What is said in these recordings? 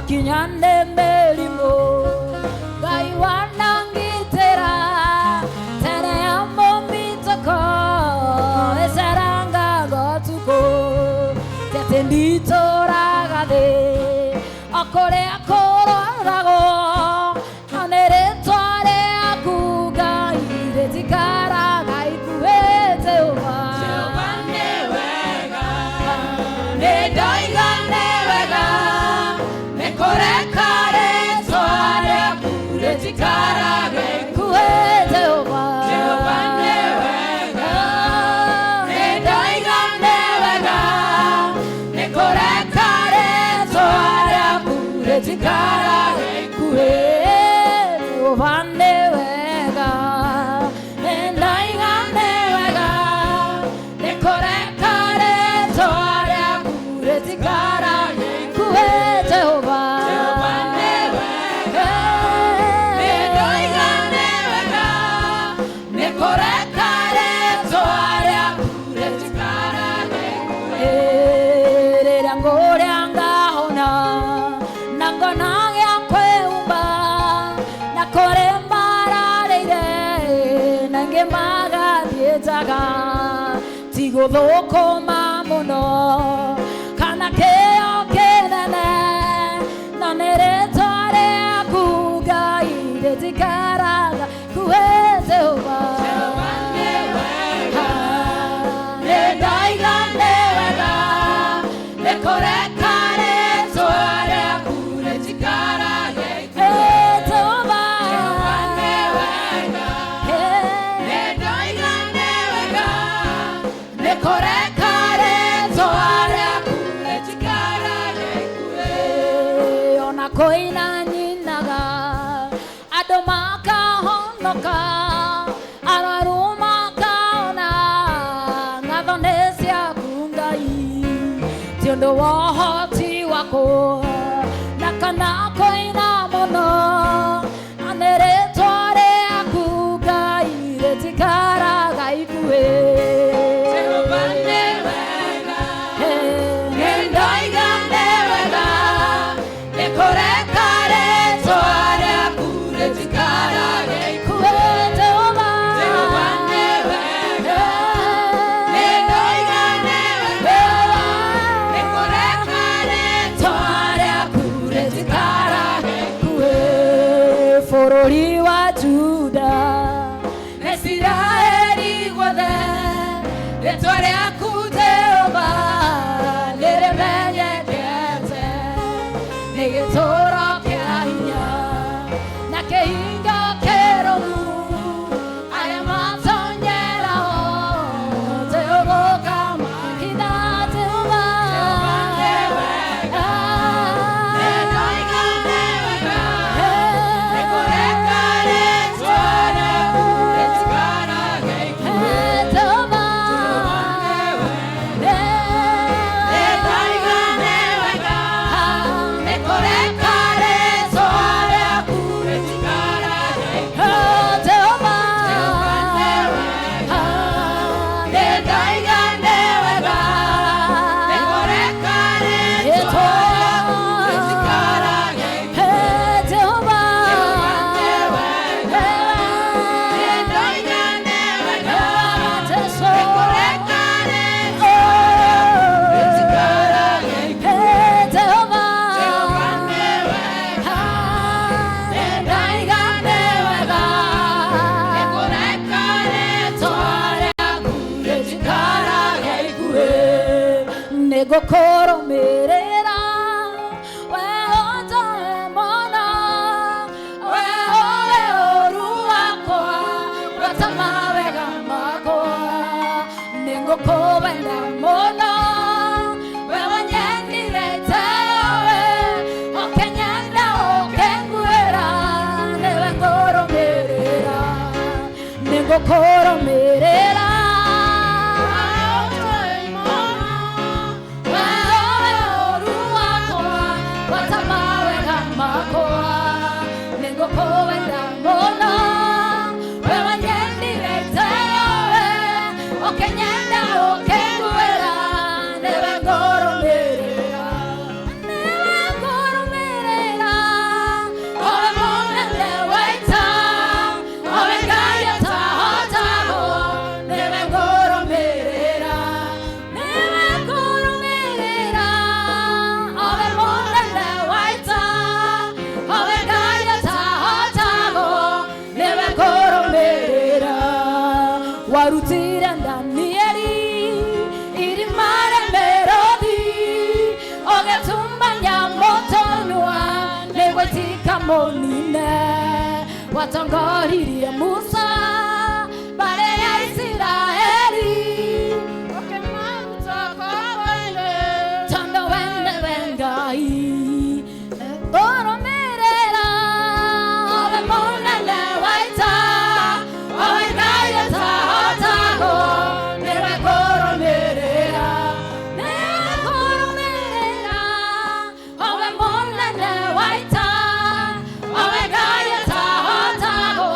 Twakinya nĩ mĩrimũ Ngai wanangitĩra tene ya mũmitũko ĩcerangaga ũtukũ ti atĩ nditũraga thĩ o kũrĩa kũroragwo no nĩ rĩtwa rĩaku Ngai rĩtikaraga ikuhĩ Jehova. Jehova nĩ wega, nĩ ndoiga nĩ wega, nĩ kũreka rĩtwa rĩaku rĩtikaraga Ikuhĩ Jehova. Jehova nĩ wega, nĩ ndoiga nĩ wega, nĩ kũreka rĩtwa rĩaku rĩtikaraga ikuhĩ Jehova nĩ wega, nĩ ndoiga nĩ wega, nĩ kũreka rĩtwa rĩaku rĩtikaraga ikuhĩ Jehova. Jehova nĩ wega, nĩ ndoiga nĩ wega, nĩ kũreka rĩtwa rĩaku rĩtikaraga ikuhĩ. Rĩrĩa ngũrĩa ngahona na ngona gĩa kwĩhumba na kũrĩ mararĩire na ingĩ magathiĩ njaga ti gũthũkũma mũno kana kĩo kĩnene no nĩ rĩtwa rĩaku Ngai rĩtikaraga ikuhĩ Jehova. Jehova nĩ wega, nĩ ndoiga nĩ wega, nĩ kũreka rĩtwa rĩaku rĩtikaraga ikuhĩ. Jehova. Jehova nĩ wega, nĩ ndoiga nĩ wega, nĩ kũreka rĩtwa rĩaku rĩtikaraga ikuhĩ. Ona kũina nyinaga andũ makahonoka arwaru makaona ngatho nĩ ciaku Ngai ti ũndũ wa ũhoti wakwa na kana kũina mũno na nĩ rĩtwa rĩaku Ngai rĩtikaraga ikuhĩ. Jehova nĩ wega, nĩ ndoiga nĩ wega, nĩ kũreka rĩtwa rĩaku rĩtikaraga ikuhĩ. Jehova. Jehova nĩ wega, nĩ ndoiga nĩ wega, nĩ kũreka rĩtwa rĩaku rĩtikaraga ikuhĩ. Bũrũri wa Juda na Isiraeli guothe rĩtwa rĩaku Jehova nĩrĩmenyekete nĩ gĩtũũro kĩa hinya na kĩhingo kĩrũmu arĩa matonyerao Jehova ũkamahitha Jehova. Jehova nĩ wega, nĩ ndoiga nĩ wega, nĩ kũreka rĩtwa rĩaku rĩtikaraga ikuhĩ. Jehova. Jehova nĩ wega, nĩ ndoiga nĩ wega, nĩ kũreka rĩtwa rĩaku rĩtikaraga ikuhĩ. Jehova. Jehova nĩ wega, nĩ ndoiga nĩ wega, nĩ kũreka rĩtwa rĩaku rĩtikaraga ikuhĩ. Jehova. Jehova nĩ wega, nĩ ndoiga nĩ wega, nĩ kũreka rĩtwa rĩaku rĩtikaraga ikuhĩ. Jehova. Jehova nĩ wega, nĩ ndoiga nĩ wega, nĩ kũreka rĩtwa rĩaku rĩtikaraga ikuhĩ. Nĩngũkũrũmĩrĩra we ũnjoe mũno we ũĩ ũũru wakwa gwata mawega makwa nĩngũkũwenda mũno we wanyendire tawe ũkĩnyenda ũkĩnguĩra nĩwe ngũrũmĩrĩra nĩngũkũrũmĩrĩra we ũĩ ũũru wakwa gwata mawega makwa nĩngũkũwenda mũno we wanyendire tawe ũkĩnyenda ũkĩnguĩra nĩwe ngũrũmĩrĩra nĩwe ngũrũmĩrĩra. Warutire Danieli irima rĩa mĩrũthi, ũgĩtumania mũtũnua nĩguo itikamũnine. Watongoririe Musa mbere ya Isiraeli, Ũkĩmaruta ngombo-inĩ. Tondũ we nĩwe Ngai. Ũrũmĩrĩra we mũnene wa ita, o we Ngai ũtahotagwo, nĩwe ngũrũmĩrĩra. Nĩwe ngũrũmĩrĩra, o we mũnene wa ita, o we Ngai ũtahotagwo,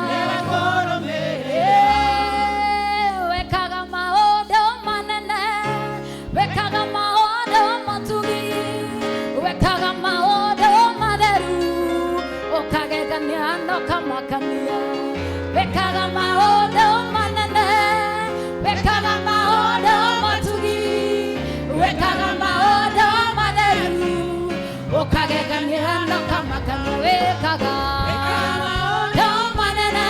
Nĩwe ngũrũmĩrĩra. Wekaga maũndũ manene, wekaga maũndũ matugi, wekaga maũndũ matheru, ũkagegania na ũkamakania. Wekaga maũndũ manene, wekaga maũndũ matugi, wekaga maũndũ matheru, ũkagegania na ũkamakania. Wekaga maũndũ manene,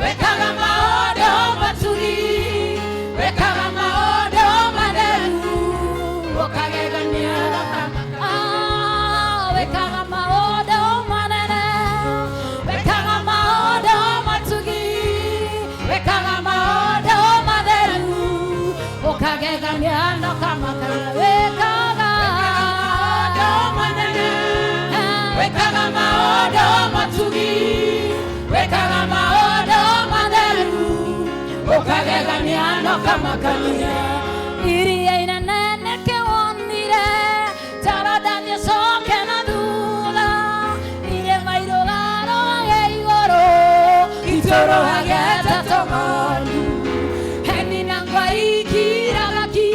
wekaga maũndũ matugi, wekaga maũndũ matheru, ũkagegania. Ah, wekaga maũndũ manene, wekaga maũndũ matugi, wekaga maũndũ matheru, ũkagegania na ũkamakania. Wekaga Maũndũ manene, wekaga maũndũ matugi, wekaga maũndũ matheru, ũkagegania na ũkamakania. Iria inene nĩkĩwonire, Jorodani ĩcoke na thutha, irĩma irũgarũage igũrũ, itũrũhage ta tũng'ondu. Heni na ngwa ikiraga ki,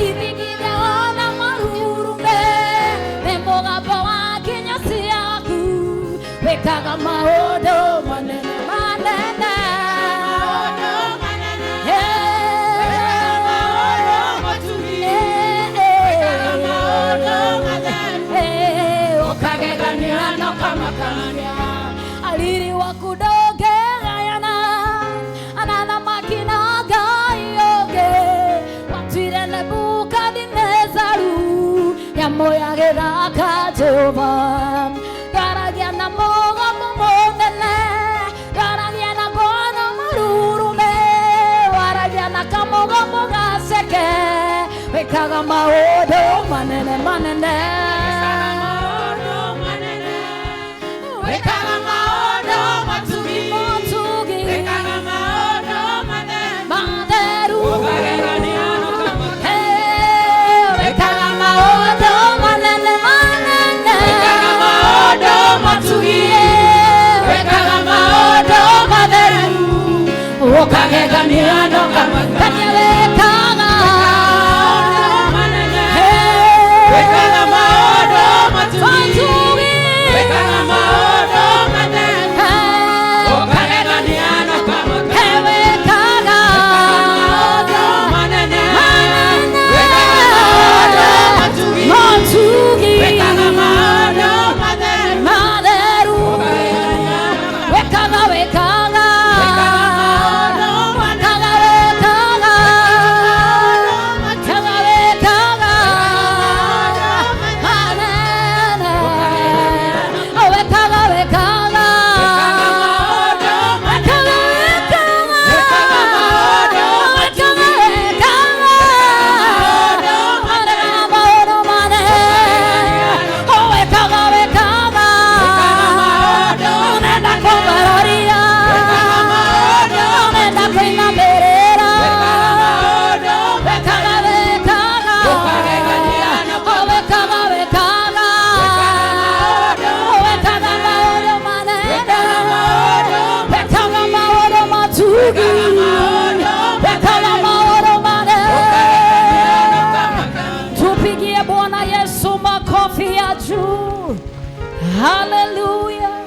ithingithia ona marurume, nĩ mũgambo wa kinya ciaku, wĩkaga maũndũ manene manene. Maũndũ manene, Hey. wekaga maũndũ matugi, wekaga maũndũ matheru, ũkagegania na ũkamakania. Aliri waku ndũngĩgayana, anathamaki na Ngai ũngĩ. Watuire Nebukadinezaru nyamũ ya gĩthaka Jehova. Ngaragia na mũgambo mũnene, ngaragia na mbono marurume, waragia na kamũgambo gaceke, wĩkaga maũndũ manene manene. Wekaga maũndũ manene, wekaga maũndũ matugi, Matugi. wekaga maũndũ matheru, Matheru. ũkagegania na ũkamakania. Hey, wĩkaga maũndũ manene manene. Wekaga maũndũ matugi, wekaga maũndũ matheru, ũkagegania na ũkamakania. Kania wĩkaga. Maũndũ manene, Hey. wekaga maũndũ matugi, Matugi. wekaga maũndũ matheru, Hey. ũkagegania na ũkamakania. Hey, wĩkaga. Maũndũ manene, Manene. wekaga maũndũ matugi, Matugi. wekaga maũndũ matheru, Matheru. ũkagegania na ũkamakania. Wekaga, wekaga. Wekaga maũndũ manene, Wekaga, wekaga. Wekaga, wekaga. Manene. Oh, wekaga, wekaga. Wekaga maũndũ Wekaga, manene, wekaga. wekaga maũndũ Wekaga, wekaga. Manene. Maũndũ manene. Oh, wekaga, wekaga. Wekaga maũndũ Ũnenda kũngararia. Wekaga maũndũ Ũnenda kũinamĩrĩra. Wekaga maũndũ Wekaga, wekaga. Ũkagegania na Oh, wekaga, wekaga. Wekaga maũndũ Oh, wekaga maũndũ manene. Wekaga maũndũ Wekaga maũndũ matugi. Wekaga maũndũ Wekaga maũndũ manene. Ũkagegania na ũkamakania. Tupigie Bwana Yesu makofi ya juu. Hallelujah.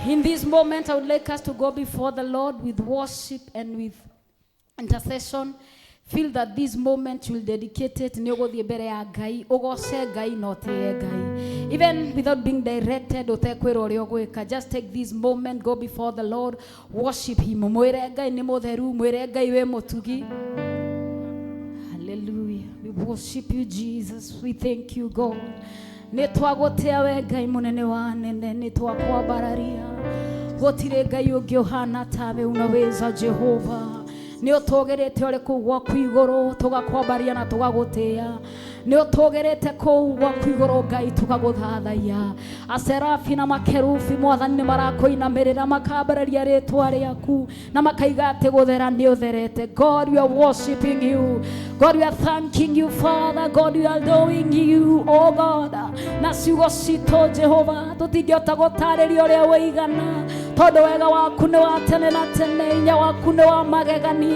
In this moment, I would like us to go before the Lord with worship and with intercession. Feel that this moment you will dedicate it nĩ ũgũthiĩ mbere ya Ngai, ũgoce Ngai na ũtĩe Ngai. Even without being directed, ũtekwĩrwo ũrĩa ũgwĩka, just take this moment, go before the Lord, worship him. Mwĩre Ngai nĩ mũtheru, mwĩre Ngai wĩ mũtugi. Hallelujah. We worship you, Jesus. We thank you, God. Nĩ twagũtĩa we Ngai mũnene wa nene, nĩ twakwambararia. Gũtirĩ Ngai ũngĩ ũhana tawe, unaweza Jehova. Nĩ ũtũgĩrĩte ũrĩ kũu gwaku igũrũ, tũgakwambaria na tũgagũtĩa. Nĩ ũtũgĩrĩte kũu gwaku igũrũ Ngai, tũgagũthathaiya. Aserafi na makerubi Mwathani nĩ marakũinamĩrĩra, makambararia rĩtwa rĩaku na makaiga atĩ gũthera nĩ ũtherete. God, we are worshiping you. God, we are thanking you, Father. God, we are adoring you, oh God. Na ciugo citũ Jehova tũtingĩhota gũtarĩria ũrĩa wĩigana, tondũ wega waku nĩ wa tene na tene, hinya waku nĩ wa magegania.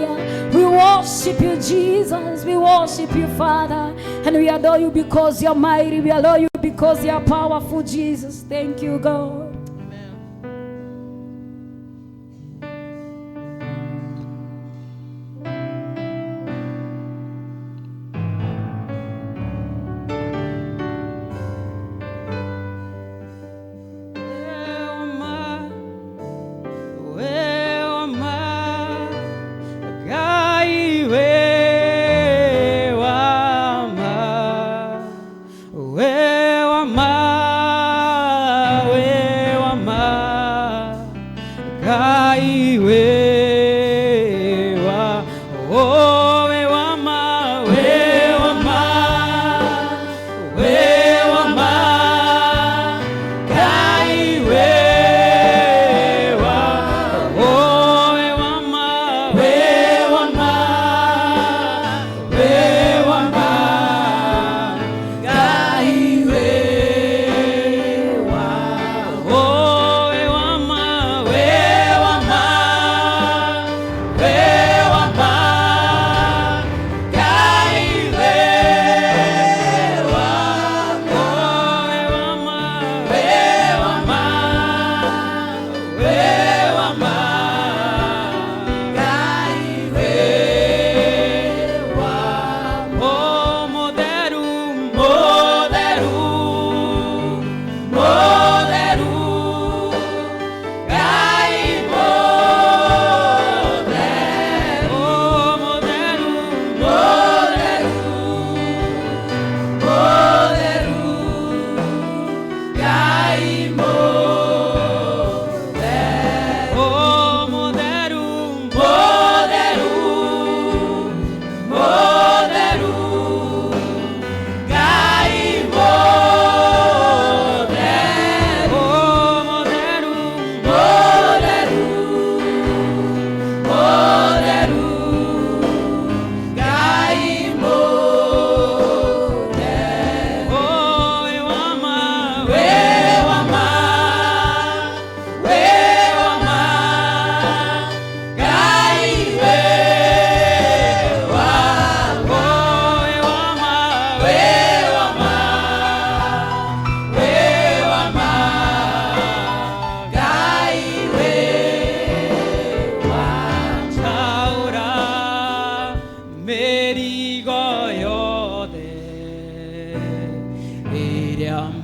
We worship you, Jesus. We worship you, Father, and we adore you because you're mighty. We adore you because you're powerful, Jesus. Thank you, God. Amen.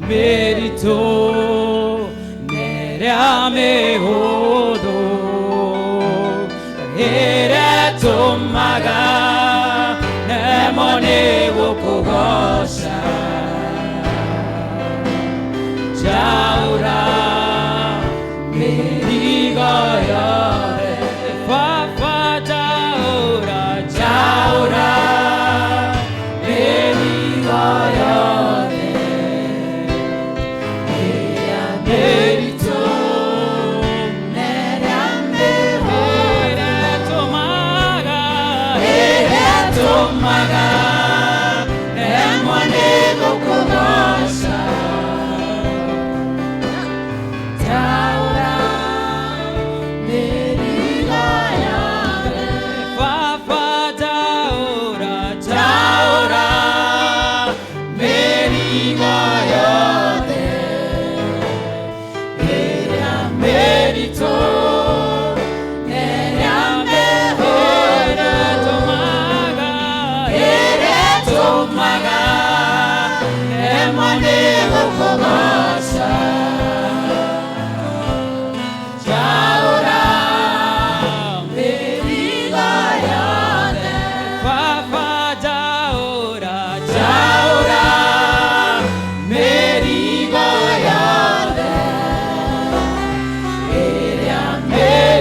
Merito nereamehodo eretomaga nemone gukugosha jaura merigoyore papa jaura jaura merigoyore merito eretomaga nemone gukugosha jaura papa jaura jaura merigoyore merito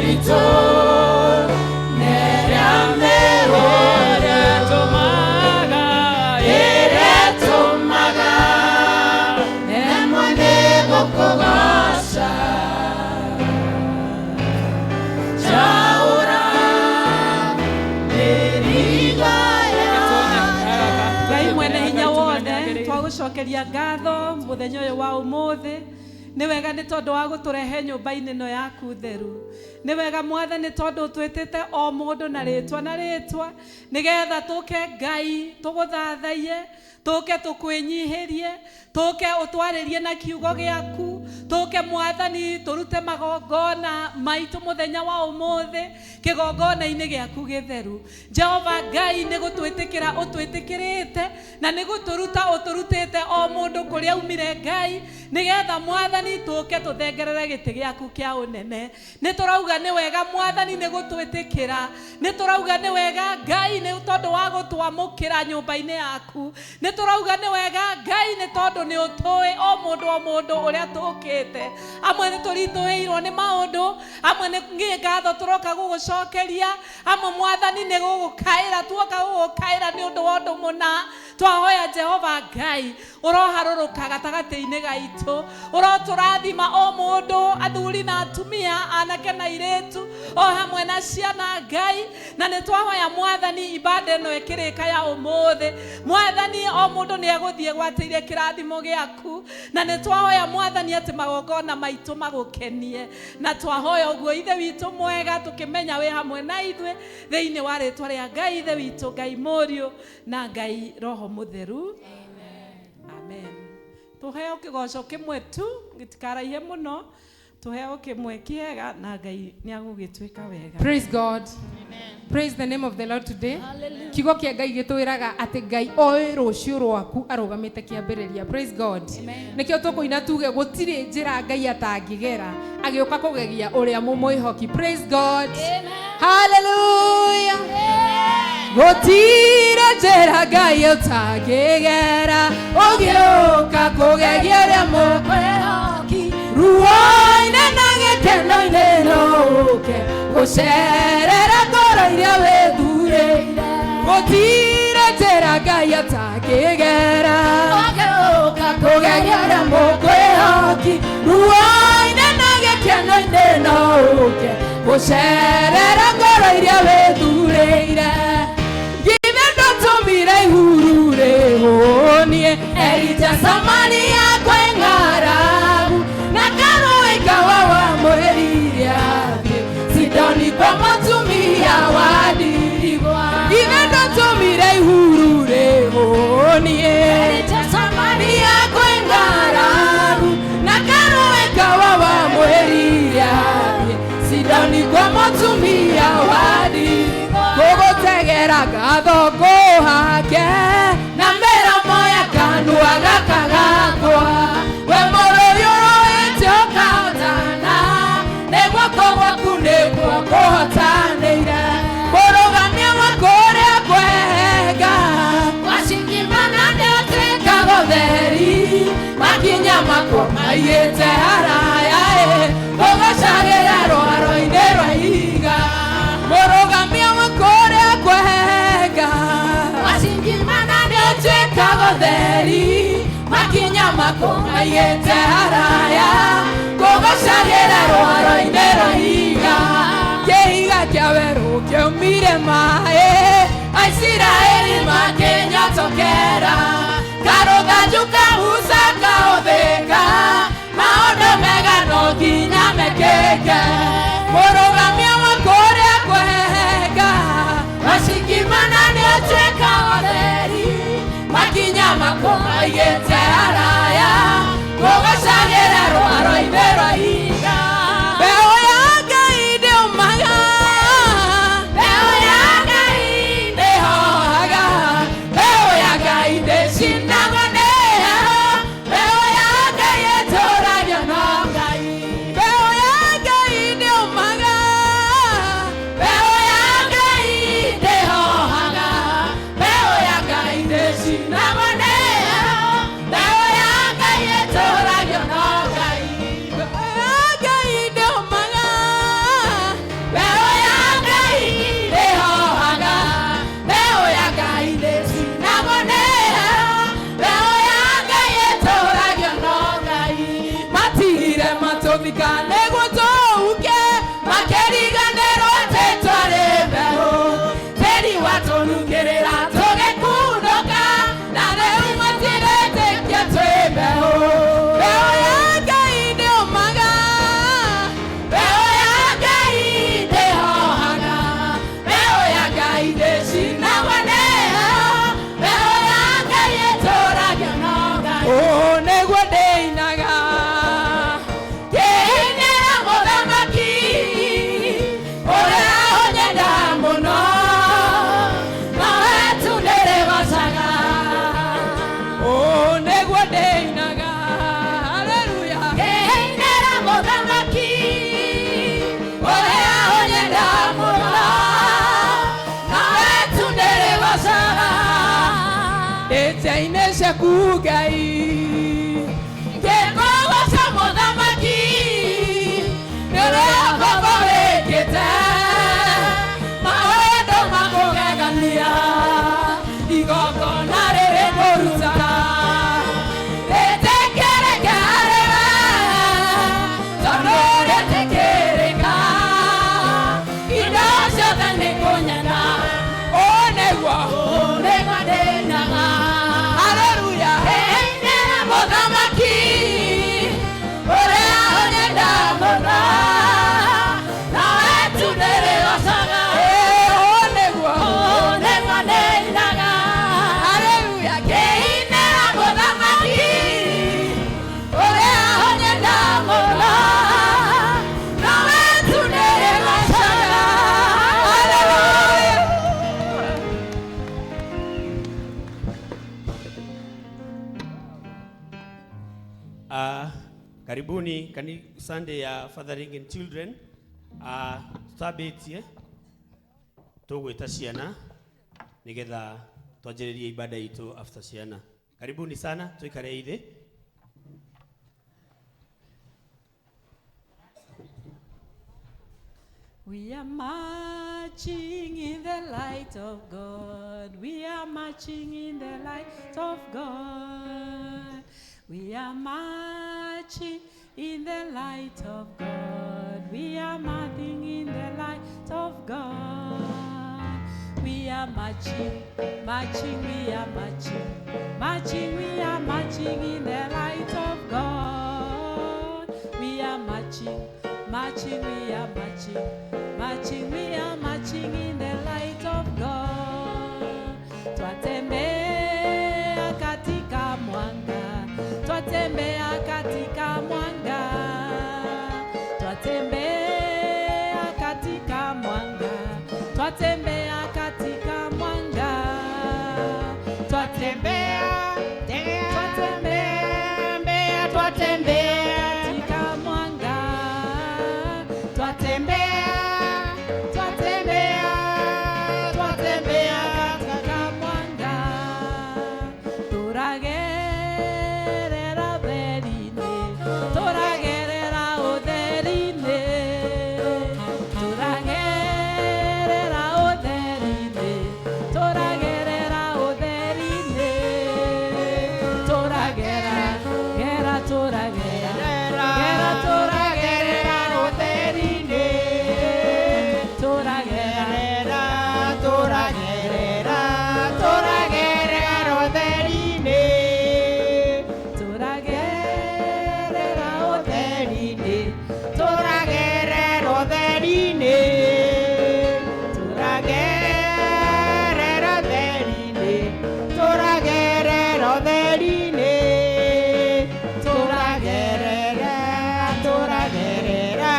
mĩritũ nerĩa mĩhũre ĩrĩa ĩtũmaga nemwo nĩ gũkũgoca njaũra mĩrigo Ngai mwene hinya wothe twagũcokeria ngatho mũthenya ũyũ wa ũmũthĩ. Nĩ wega nĩ tondũ wa gũtũrehe nyũmba-inĩ ĩno yaku theru. Nĩ wega Mwathani tondũ ũtwĩtĩte o mũndũ na rĩtwa na rĩtwa nĩgetha tũke Ngai tũgũthathaiye, tũke tũkwĩnyihĩrie, tũke ũtwarĩrie na kiugo gĩaku, tũke Mwathani tũrute magongona maitũ mũthenya wa ũmũthĩ kĩgongona-inĩ gĩaku gĩtheru. Jehova Ngai nĩ gũtwĩtĩkĩra ũtwĩtĩkĩrĩte na nĩ gũtũruta ũtũrutĩte o mũndũ kũrĩa aumire Ngai nĩgetha Mwathani tũke tũthengerere gĩtĩ gĩaku kĩa ũnene. Nĩ tũrauga nĩ wega Mwathani nĩ gũtwĩtĩkĩra, nĩ tũrauga nĩ wega Ngai nĩ tondũ wa gũtwamũkĩra nyũmba-inĩ yaku, nĩ tũrauga nĩ wega Ngai nĩ tondũ nĩ ũtũĩ o mũndũ o mũndũ ũrĩa tũkĩte. Amwe nĩ tũritũhĩirwo nĩ maũndũ, amwe nĩ ngatho tũroka gũgũcokeria, amwe Mwathani nĩ gũgũkaĩra tuoka gũgũkaĩra nĩ ũndũ wa ũndũ mũna. Twahoya Jehova Ngai ũroharũrũka gatagatĩ-inĩ gaitũ, ũrotũrathima o mũndũ, athuri na atumia, anake na airĩtu, o hamwe na ciana Ngai. Na nĩ twahoya Mwathani ibada ĩno ĩkĩrĩka ya ũmũthĩ, Mwathani o mũndũ nĩ egũthiĩ gwatĩire kĩrathimo gĩaku, na nĩ twahoya Mwathani atĩ magongona maitũ magũkenie. Na twahoya ũguo Ithe witũ mwega tũkĩmenya wĩ hamwe na ithuĩ thĩinĩ wa rĩtwa rĩa Ngai Ithe witũ, Ngai Mũriũ na Ngai Roho Mũtheru. Amen. Tuheo kĩgoco kĩmwe tu gĩtikaraihe mũno, tuheo kĩmwe kĩega na Ngai nĩ agũgĩtwĩka wega. Praise God. Praise the name of the Lord today. Kiugo kĩa Ngai gĩtwĩraga atĩ Ngai oĩ rũciũ rwaku arũgamĩte kĩambĩrĩria. Praise God. Nĩkĩo tũkũina tuge gũtirĩ njĩra Ngai atangĩgera agĩũka kũgegia ũrĩa mũmwĩhoki. Praise God. Hallelujah. Gũtirĩ njĩra Ngai ũtangĩgera ũgĩũka kũgegia ũrĩa mũmwĩhoki. Ruo-inĩ na gĩkeno-inĩ no ũke gũcerera ngoro iria wĩthurĩire. Gũtirĩ njĩra Ngai atangĩgera ũgĩũka kũgegia ũrĩa mũkwĩhoki. Ruo-inĩ na gĩkeno-inĩ no ũke gũcerera ngoro iria wĩthurĩire. Githĩ ndũtũmire ihuru rĩhũnie Elija Samaria kwĩ ng'aragu na karũĩ kawa wamwĩrire athiĩ Sidoni kwa mũtumia wa ndigwa. Githĩ ndũtũmire ihuru rĩhũnie Elija Samaria kwĩ ng'aragu na karũĩ kawa wamwĩrire athiĩ Sidoni kwa mũtumia wa ndigwa. Gũgũtegera ngatho ngũhake na mĩromo ya kanua gaka gakwa. We mũrũi ũrũĩte ũkahotana, nĩ guoko gwaku nĩkuo kũhotanĩire. Kũrũgamia gwaku ũrĩa kwega wacingimana nĩ ũtuĩkaga ũtheri, makinya makwa maigĩte haraya ĩ gũgocagĩra rwaro-inĩ rwa ihiga. Mũrũgamia waku ũrĩa kwega wacingimana nĩ ũtuĩkaga ũtheri, makinya makwa maigĩte haraya kũgocagĩra rwaro-inĩ rwa ihiga. Kĩhiga kĩa werũ kĩaumire maĩ, Aisiraeli makĩnyotokera, karũthanju ka Musa kahũthĩka, maũndũ mega no nginya mekĩke. Mũrũgamia waku ũrĩa kwega wacingimana nĩ ũtuĩkaga ũtheri, makinya makwa maigĩte haraya kũgocagĩra rwaro-inĩ rwa ihiga. Mbeũ ya Ngai ndĩũmaga, mbeũ ya Ngai ndĩhohaga, mbeũ ya Ngai ndĩcinagwo nĩ Nĩguo tũhuke makĩriganĩrwo atĩ twarĩ mbeũ tĩri watũnungĩrĩra tũgĩkunũka na rĩu matiretĩkia twĩ mbeũ mbeũ ya Ngai ndĩũmaga mbeũ ya Ngai ndĩhohaga mbeũ ya Ngai ndĩcinagwo nĩ heho mbeũ ya Ngai ĩtũragio no Ngai ũũ nĩguo ndĩinaga ngĩinĩra mũthamaki ũrĩa ũnyenda mũno nowe tu ndĩrĩgocaga ũũ nĩguo ndĩinaga haleluya ngĩinĩra mũthamaki ũrĩa ũnyenda mũno nowe tu ndĩrĩgocaga ndĩnja-inĩ ciaku Ngai ngĩkũgoca mũthamaki nĩ ũrĩa baba wĩkĩte maũndũ ma kũgegania igongona rĩrĩ ngũruta rĩtĩkĩrĩke harĩ we tondũ rĩtĩkĩrĩka indo ciothe nĩ kũnyenda ũũ nĩguo nĩguo ndĩinaga haleluya ngĩinĩra mũthamaki ũrĩa ũnyenda mũno nawe tu ndĩrĩgocaga ũũ nĩguo nĩguo ndĩinaga haleluya ngĩinĩra mũthamaki ũrĩa ũnyenda mũno nawe tu ndĩrĩgocaga haleluya. Karibuni Sunday ya Fathering and Children. Tutambĩtie tũgwĩta ciana nĩgetha twanjĩrĩrie ibada itũ after ciana. Karibuni sana, tuikare ithĩ. We are marching in the light of God. We are marching in the light of God. We are marching in the light of God. We are marching in the light of God. We are marching, marching, we are marching, marching, we are marching in the light of God. We are marching, marching, we are marching, marching, we are marching in the light of God. Twatembea katika mwanga, twatembea katika mwanga, twatembea katika mwanga, twatembea katika mwanga, twatembea, twatembea, twatembea katika mwanga, twatembea, twatembea, twatembea katika mwanga, tũragerera ũtheri-inĩ, tũragerera ũtheri-inĩ, tũragerera ũtheri-inĩ, tũragerera ũtheri-inĩ, tũragera, gera, tũragera, gera, tũragerera ũtheri-inĩ, tũragera, tũragerera tũragerera ũtheri-inĩ tũragerera ũtheri-inĩ, tũragerera ũtheri-inĩ tũragerera ũtheri-inĩ tũragerera ũtheri-inĩ tũragerera tũragerera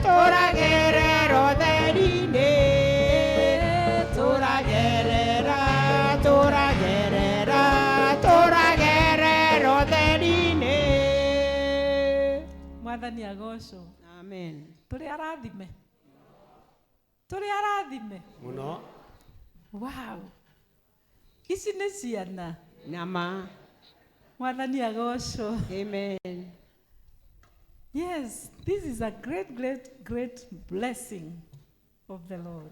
tũragerera ũtheri-inĩ tũragerera tũragerera tũragerera ũtheri-inĩ. Mwathani agocwo. Amen. Tũrĩ arathime, tũrĩ arathime Mũno. Wow, ici nĩ ciana. Nama. Mwathani agocwo. Amen. Yes, this is a great, great, great blessing of the Lord.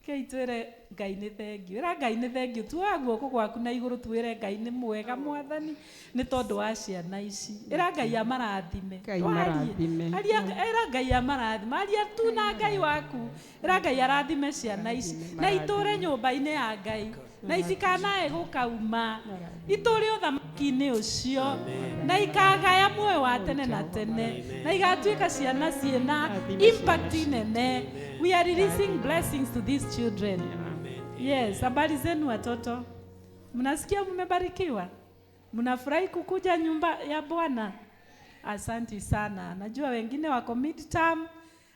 Kei twĩre Ngai nĩ thengiũ. Ĩra Ngai nĩ thengiũ. Tuoya guoko gwaku na igũrũ twĩre Ngai nĩ mwega Mwathani nĩ tondũ wa ciana ici. Ĩra Ngai amarathime. Ngai marathime. Aria, ĩra Ngai amarathime. Aria tu na Ngai waku. Ĩra Ngai arathime ciana ici. Na itũre nyũmba-inĩ ya Ngai. Na itikanae gũkauma. Itũre ũthamaki-inĩ ũcio. Na ikagaya muoyo wa tene na tene. Na igatuĩka ciana ciĩna impact nene. We are releasing blessings to these children. Yes, habari zenu watoto? Mnasikia mmebarikiwa? Mnafurahi kukuja nyumba ya Bwana? Asanti sana. Najua wengine wako midterm,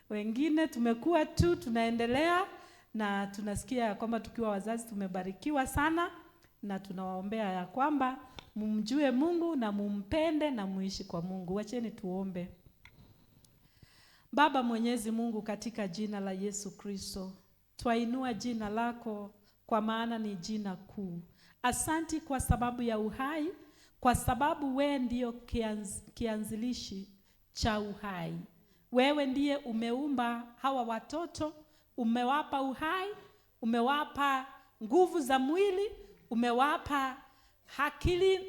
wengine tumekuwa tu tunaendelea na tunasikia ya kwamba tukiwa wazazi tumebarikiwa sana na tunawaombea ya kwamba mumjue Mungu na mumpende na muishi kwa Mungu. Wacheni tuombe. Baba Mwenyezi Mungu, katika jina la Yesu Kristo, twainua jina lako kwa maana ni jina kuu. Asanti kwa sababu ya uhai, kwa sababu wewe ndiyo kianzilishi cha uhai. Wewe ndiye umeumba hawa watoto, umewapa uhai, umewapa nguvu za mwili, umewapa akili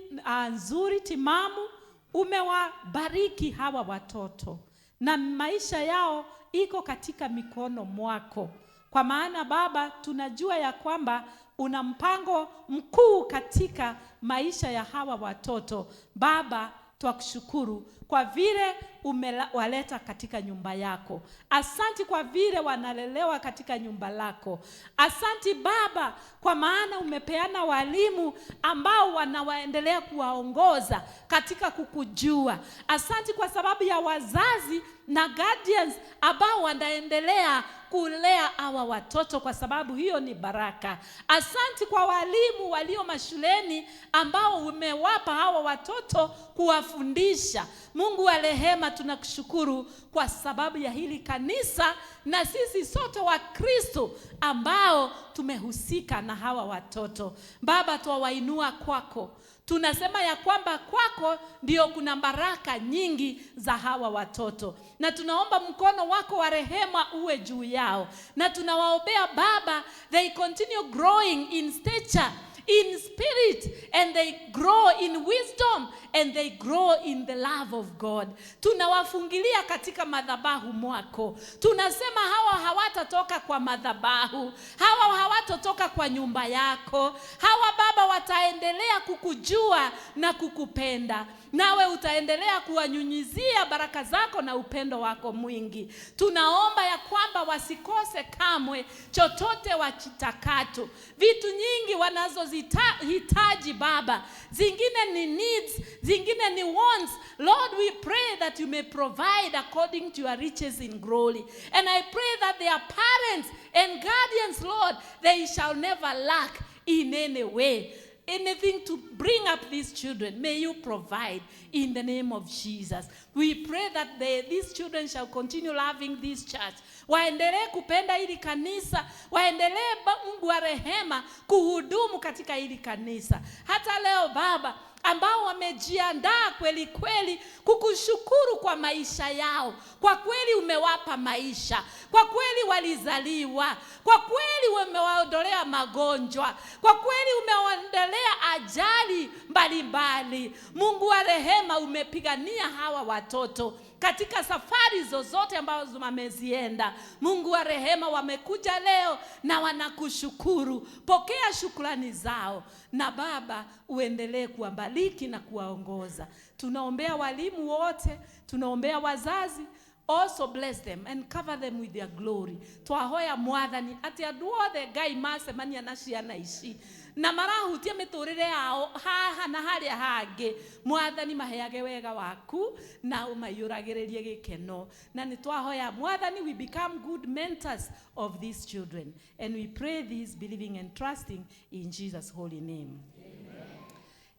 nzuri timamu, umewabariki hawa watoto na maisha yao iko katika mikono mwako. Kwa maana Baba, tunajua ya kwamba una mpango mkuu katika maisha ya hawa watoto. Baba, twakushukuru kwa vile umewaleta katika nyumba yako. Asanti kwa vile wanalelewa katika nyumba lako. Asanti Baba kwa maana umepeana walimu ambao wanawaendelea kuwaongoza katika kukujua. Asanti kwa sababu ya wazazi na guardians ambao wanaendelea kulea hawa watoto, kwa sababu hiyo ni baraka. Asanti kwa walimu walio mashuleni ambao umewapa hawa watoto kuwafundisha. Mungu wa rehema, tunakushukuru kwa sababu ya hili kanisa na sisi sote wa Kristo ambao tumehusika na hawa watoto. Baba, twawainua kwako. Tunasema ya kwamba kwako ndio kuna baraka nyingi za hawa watoto, na tunaomba mkono wako wa rehema uwe juu yao, na tunawaombea Baba, they continue growing in stature, in spirit, and they grow in wisdom, and they grow in the love of God. Tunawafungilia katika madhabahu mwako. Tunasema hawa hawatatoka kwa madhabahu, hawa hawatatoka kwa nyumba yako. Hawa Baba wataendelea kukujua na kukupenda, nawe utaendelea kuwanyunyizia baraka zako na upendo wako mwingi. Tunaomba ya kwamba wasikose kamwe chochote wachitakacho. Vitu nyingi wanazozihitaji Baba, zingine ni needs, zingine ni wants. Lord, we pray that you may provide according to your riches in glory. And I pray that their parents and guardians, Lord, they shall never lack in any way. Anything to bring up these children, may you provide in the name of Jesus. We pray that these children shall continue loving this church. Waendelee kupenda hili kanisa, waendelee Mungu wa rehema kuhudumu katika hili kanisa. Hata leo Baba, ambao wamejiandaa kweli kweli kukushukuru kwa maisha yao. Kwa kweli umewapa maisha, kwa kweli walizaliwa, kwa kweli umewaondolea magonjwa, kwa kweli umewaondolea ajali mbalimbali. Mungu wa rehema, umepigania hawa watoto katika safari zozote ambazo wamezienda. Mungu wa rehema, wamekuja leo na wanakushukuru. Pokea shukrani zao, na Baba uendelee kuwabariki na kuwaongoza. Tunaombea walimu wote, tunaombea wazazi. Also bless them and cover them with their glory. Twahoya Mwathani ati andu othe Ngai macemania na ciana ici na marahutia miturire yao haha na haria hangi, Mwathani maheage wega waku na umaiyũragĩrĩrie gĩkeno. Na nĩ twahoya Mwathani, we become good mentors of these children, and we pray this believing and trusting in Jesus' holy name.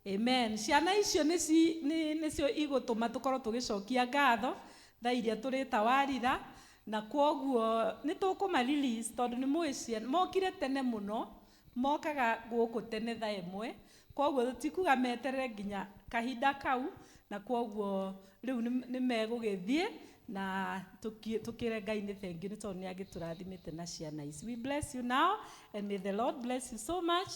Amen. Ciana icio nĩcio igũtũma tũkorwo tũgĩcokia ngatho thaa iria tũrĩtawarira, na kwoguo nĩ tũkũma release tondũ nĩ mũĩ ciana mokire tene mũno, mokaga gũkũ tene thaa 1, kwoguo tũtikuga meterere nginya kahinda kau, na kwoguo rĩu nĩ megũgĩthiĩ Na tukire Ngai nĩ thengiũ nĩ tondũ nĩ agĩtũrathimĩte na ciana ici. We bless you now and may the Lord bless you so much,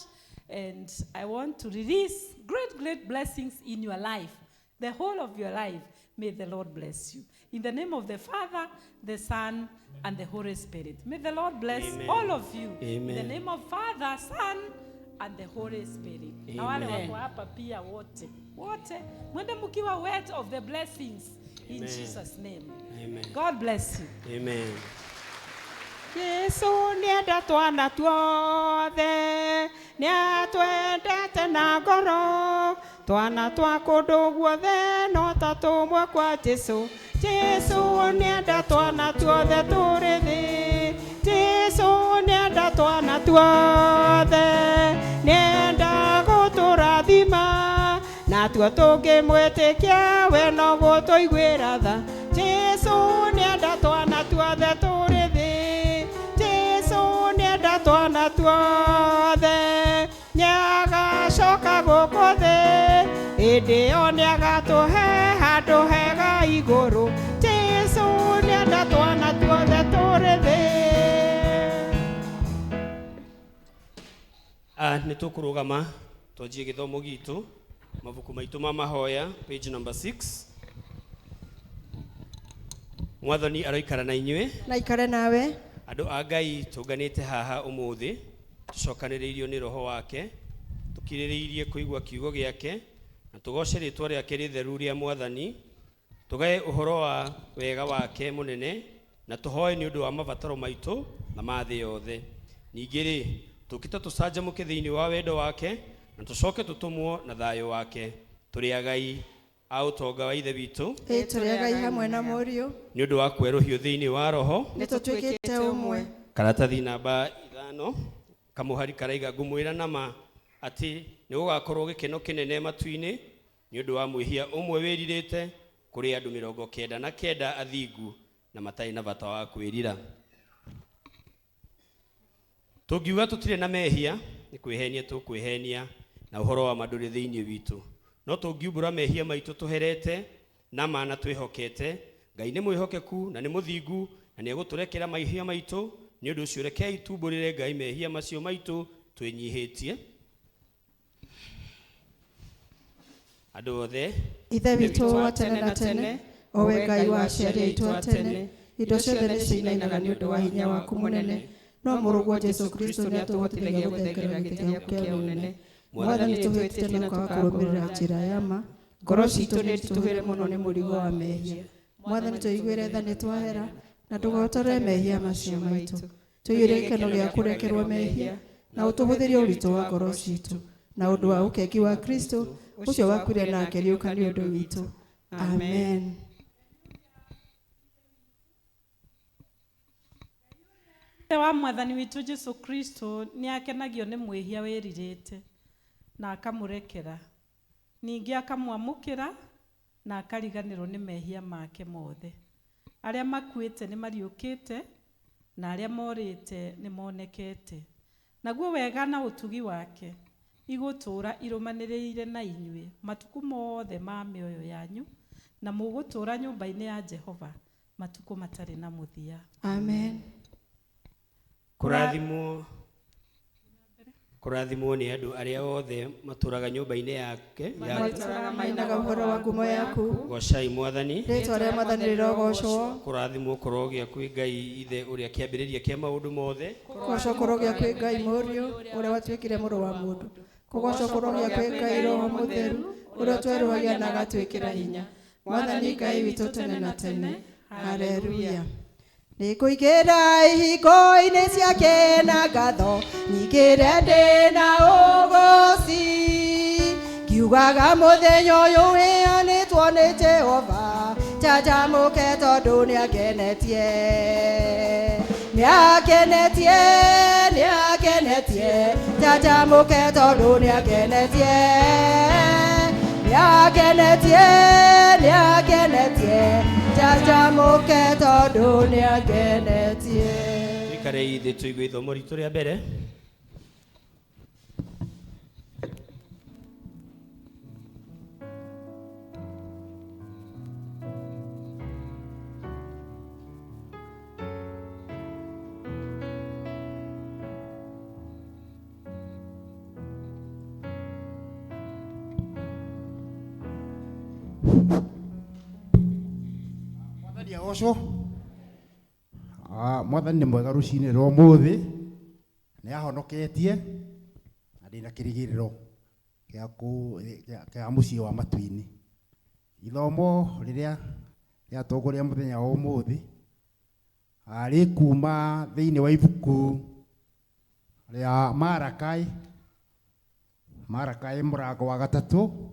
and I want to release great, great blessings in your life, the whole of your life. May the Lord bless you. In the name of the Father, the Son, and the Holy Spirit. May the Lord bless Amen. All of you. Amen. In the name of Father, Son, and the Holy Spirit. Na wale Amen. wako hapa pia wote. Wote. Mwende mkiwa wet of the blessings. In Amen. Jesus' name. Amen. God bless you. Amen. Jesu nĩenda twana tuothe, nĩatwendete na ngoro, twana twa kũndũ guothe no ta tũmwe kwa Jesu. Jesu nĩenda twana tuothe tũrĩ thĩ, Jesu nĩenda twana tuothe, nĩenda gũtũrathima, natuo tũngĩmwĩtĩkia we no gũtũiguĩra tha. Jesu nĩenda twana tuothe tũrĩ thĩ, Jesu nĩenda twana tuothe, nĩagacoka gũkũ thĩ, hĩndĩ ĩyo nĩagatũhe handũ hega igũrũ. Jesu nĩenda twana tuothe tũrĩ thĩ. Nĩ tũkũrũgama twanjie gĩthomo gitũ, mabuku maitũ ma mahoya page number 6. Mwathani aroikara na inyuĩ. Na ikare nawe. Andũ a Ngai tũnganĩte haha ũmũthĩ tũcokanĩrĩirio nĩ roho wake, tũkirĩrĩirie kũigua kiugo gĩake na tũgoce rĩtwa rĩake rĩtheru rĩa Mwathani, tũgae ũhoro wa wega wake mũnene na tũhoe nĩ ũndũ wa mabataro maitũ na ma thĩ yothe. Ningĩ rĩ, tũkĩte tũcanjamũke thĩinĩ wa wendo wake na tũcoke tũtũmwo na thayũ wake. Tũrĩ agai a ũtonga wa Ithe witũ. Ĩ tũrĩ agai hamwe na Mũriũ. Nĩ ũndũ wa kwerũhio thĩinĩ wa roho. Nĩ tũtuĩkĩte ũmwe. Karatathi namba 5 kamũhari karaiga ngũmwĩra nama atĩ nĩ gũgakorwo gĩkeno kĩnene matu-inĩ nĩ ũndũ wa mwĩhia ũmwe wĩrirĩte kũrĩ andũ 99 athingu na matarĩ na bata wa kwĩrira. Tũngiuga tũtirĩ na mehia nĩ kwĩhenia tũkwĩhenia na ũhoro wa ma ndũrĩ thĩinĩ witũ. No tũngiumbũra mehia maitũ tũherete na ma na twĩhokete, Ngai nĩ mwĩhokeku na nĩ mũthingu na nĩegũtũrekera mehia maitũ. Nĩ ũndũ ũcio rekei tumbũrĩre Ngai mehia macio maitũ twĩnyihĩtie. Andũ othe, Ithe witũ wa tene na tene, o we Ngai wa aciari aitũ a tene, indo ciothe nĩcinainaga nĩ ũndũ wa hinya waku mũnene, no mũrũguo Jesu Kristo nĩatũhotithagia gũthengerera gĩtĩ gĩaku kĩa ũnene. Mwathani tũhĩtĩte na kwaga kũrũmĩrĩra njĩra ya ma, ngoro citũ nĩitũhĩre mũno nĩ mũrigo wa mehia. Mwathani tũiguĩre tha nĩtwahera, na ndũgotore mehia macio maitũ. Tũiyũrie gĩkeno gĩa kũrekerwo mehia, na ũtũhũthĩrie ũritũ wa ngoro citũ, na ũndũ wa ũkengi wa Kristo ũcio wakuire na akĩriũka nĩ ũndũ witũ. Amen. Wa Mwathani witũ Jesu Kristo nĩakenagio nĩ mwĩhia wĩrirĩte na akamũrekera, ningĩ akamwamũkĩra na akariganĩrwo nĩ mehia make mothe. Arĩa makuĩte nĩ mariũkĩte na arĩa morĩte nĩ monekete. Naguo wega na ũtugi wake igũtũũra irũmanĩrĩire na inyuĩ matukũ mothe ma mĩoyo yanyu, na mũgũtũũra nyũmba-inĩ ya Jehova matukũ matarĩ na mũthia. Amen. Kũrathimwo nĩ andũ arĩa othe matũũraga nyũmba-inĩ yake. Mainaga ũhoro wa ngumo yaku. Gocai Mwathani. Rĩtwa rĩa Mwathani rĩrogocwo. Kũrathimwo kũrogĩa kwĩ Ngai Ithe ũrĩa kĩambĩrĩria kĩa maũndũ mothe. Kũgocwo kũrogĩa kwĩ Ngai Mũriũ ũrĩa watuĩkire mũrũ wa mũndũ. Kũgocwo kũrogĩa kwĩ Ngai Roho Mũtheru ũrĩa ũtwerũhagia na agatwĩkĩra hinya. Mwathani Ngai witũ tene na tene. Haleluya. Nĩkũingĩra ihingo-inĩ ciake na ngatho, nyingĩre ndĩ na ũgooci, ngiugaga mũthenya ũyũ wĩanĩtwo nĩ Jehova, njanjamũke tondũ nĩangenetie. Nĩangenetie, nĩangenetie, njanjamũke tondũ nĩangenetie. Nĩangenetie, nĩangenetie, njanjamũke tondũ nĩangenetie. Tuikare thĩ tũigue ithomo ritũ rĩa mbere. Agocwo. Mwathani nĩ mwega rũcinĩ rwa ũmũthĩ, nĩ ahonoketie na ndĩna kĩrĩgĩrĩro gĩa mũciĩ wa matu-inĩ. Ithomo rĩrĩa rĩatongoria mũthenya wa ũmũthĩ rĩkuma thĩinĩ wa ibuku rĩa Marakai, Marakai mũrango wa gatatũ.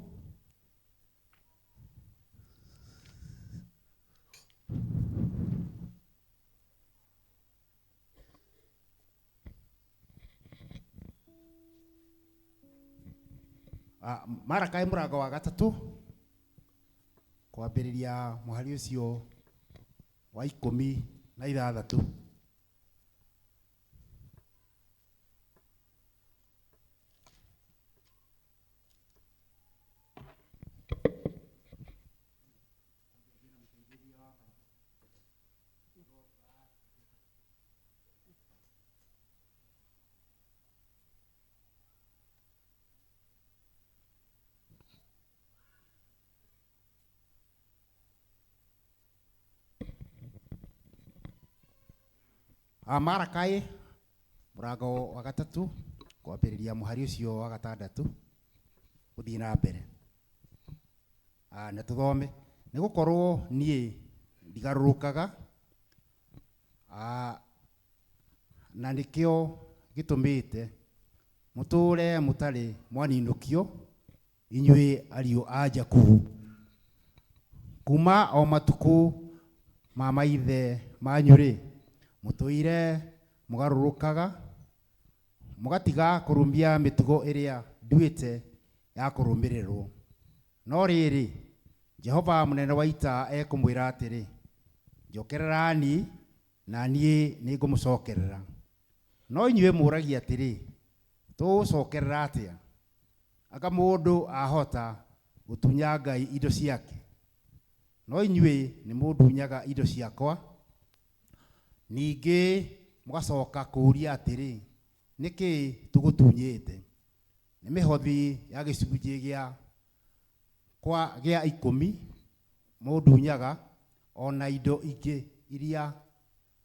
Marakai mũrango wa gatatũ kwambĩrĩria mũhari ũcio wa 16. Marakai mũrango wa gatatũ kwambĩrĩria mũhari ũcio wa gatandatũ gũthiĩ na mbere. Na tũthome. Nĩ gũkorwo niĩ ndigarũrũkaga, na nĩkĩo gĩtũmĩte mũtũũre mũtarĩ mwaninũkio inyuĩ ariũ a Jakubu. Kuma o matukũ ma maithe manyu-rĩ, mũtũire mũgarũrũkaga mũgatiga kũrũmia mĩtugo ĩrĩa nduĩte ya kũrũmĩrĩrwo. No rĩrĩ, Jehova mũnene wa ita ekũmwĩra atĩrĩ, njokererani na niĩ nĩngũmũcokerera. No inyuĩ mũragia atĩrĩ, tũgũcokerera atĩa? Anga mũndũ ahota gũtunya Ngai indo ciake? No inyuĩ nĩmũndunyaga indo ciakwa. Ningĩ mũgacoka kũũria atĩrĩ, nĩkĩ tũgũtunyĩte? Nĩ mĩhothi ya gĩcunjĩ gĩa kwa gĩa 10 mũndunyaga, ona indo ingĩ iria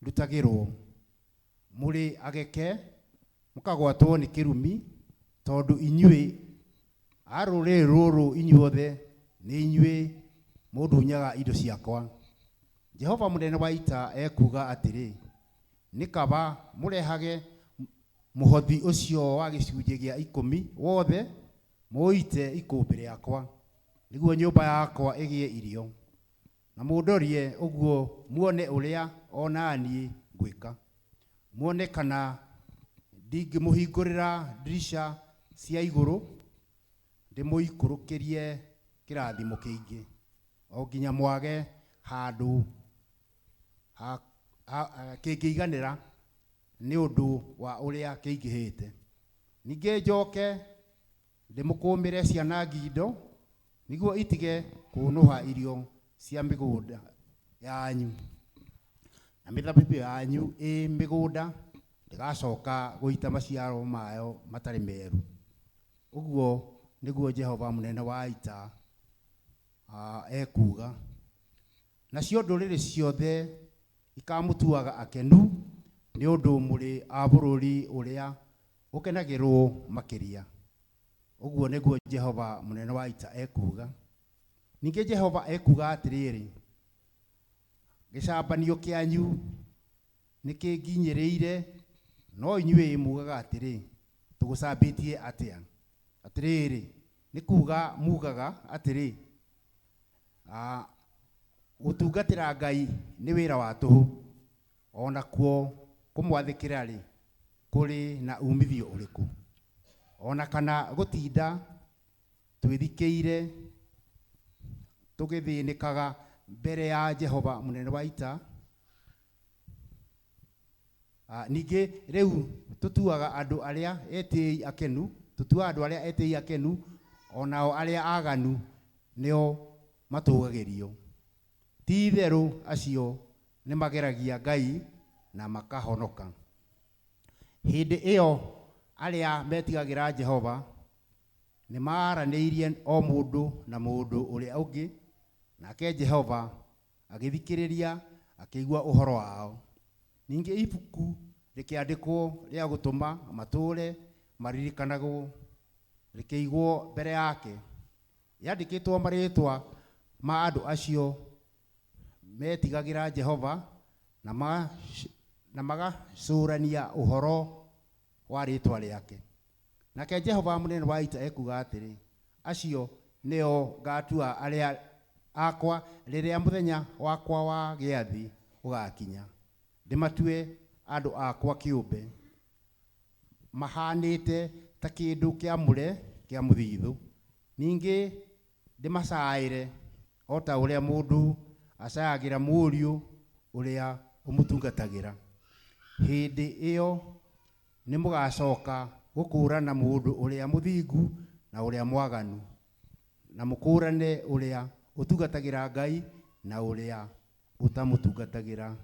ndutagĩrwo. Mũrĩ ageke mũkagwatwo nĩ kĩrumi, tondũ inyuĩ a rũrĩrĩ rũrũ inyuothe nĩ inyuĩ mũndunyaga indo ciakwa. Jehova mũnene wa ita ekuuga atĩrĩ, nĩ kaba mũrehage mũhothi ũcio wa gĩcunjĩ gĩa 10 wothe mũũite ikũmbĩ rĩakwa, nĩguo nyũmba yakwa ĩgĩe irio. Na mũndorie ũguo muone ũrĩa o na niĩ ngwĩka, muone kana ndingĩmũhingũrĩra ndirica cia igũrũ ndĩmũikũrũkĩrie kĩrathimo kĩingĩ, o nginya mwage handũ kĩngĩiganĩra nĩ ũndũ wa ũrĩa kĩingĩhĩte. Ningĩ njoke ndĩmũkũmĩre cianangi indo, nĩguo itige kũnũha irio cia mĩgũnda yanyu, na mĩthabibũ yanyu ĩ mĩgũnda ndĩgacoka gũita maciaro mayo matarĩ meru. Ũguo nĩguo Jehova mũnene wa ita ekuuga. Nacio ndũrĩrĩ ciothe ikamũtuaga akenu nĩ ũndũ mũrĩ a bũrũri ũrĩa ũkenagĩrwo makĩria. Ũguo nĩguo Jehova mũnene wa ita ekuuga. Ningĩ Jehova ekuuga atĩrĩrĩ, gĩcambanio kĩanyu nĩkĩnginyĩrĩire, no inyuĩ mugaga atĩrĩ, tũgũcambĩtie atĩa? Atĩrĩrĩ, nĩ kuuga mugaga atĩrĩ, gũtungatĩra Ngai nĩ wĩra wa tũhũ, o nakuo kũmwathĩkĩra-rĩ, kũrĩ na umithio ũrĩkũ? O na kana gũtinda twĩthikĩire tũgĩthĩnĩkaga mbere ya Jehova mũnene wa ita. Ningĩ rĩu tũtuaga andũ arĩa etĩĩi akenu, tũtuaga andũ arĩa etĩĩi akenu, o nao arĩa aganu nĩo matũũgagĩrio. Ti itherũ acio nĩmageragia Ngai na makahonoka. Hĩndĩ ĩyo arĩa metigagĩra Jehova nĩmaranĩirie o mũndũ na mũndũ ũrĩa ũngĩ, nake Jehova agĩthikĩrĩria Akĩigua ũhoro wao. Ningĩ ibuku rĩkĩandĩkwo rĩa gũtũma matũũre maririkanagwo, rĩkĩigwo mbere yake. Yandĩkĩtwo marĩĩtwa ma andũ acio metigagĩra Jehova na magacũũrania ũhoro wa rĩĩtwa rĩake. Nake Jehova mũnene wa ita ekuuga atĩrĩ, acio nĩo ngatua arĩa akwa rĩrĩa mũthenya wakwa wa gĩathĩ ũgaakinya, ndĩmatue andũ akwa kĩũmbe, mahaanĩte ta kĩndũ kĩamũre kĩa mũthithũ. Ningĩ ndĩmacaĩre o ta ũrĩa mũndũ acayagĩra mũriũ ũrĩa ũmũtungatagĩra. Hĩndĩ ĩyo nĩmũgacooka gũkũũrana mũndũ ũrĩa mũthingu na ũrĩa mwaganu, na mũkũũrane ũrĩa ũtungatagĩra Ngai na ũrĩa ũtamũtungatagĩra.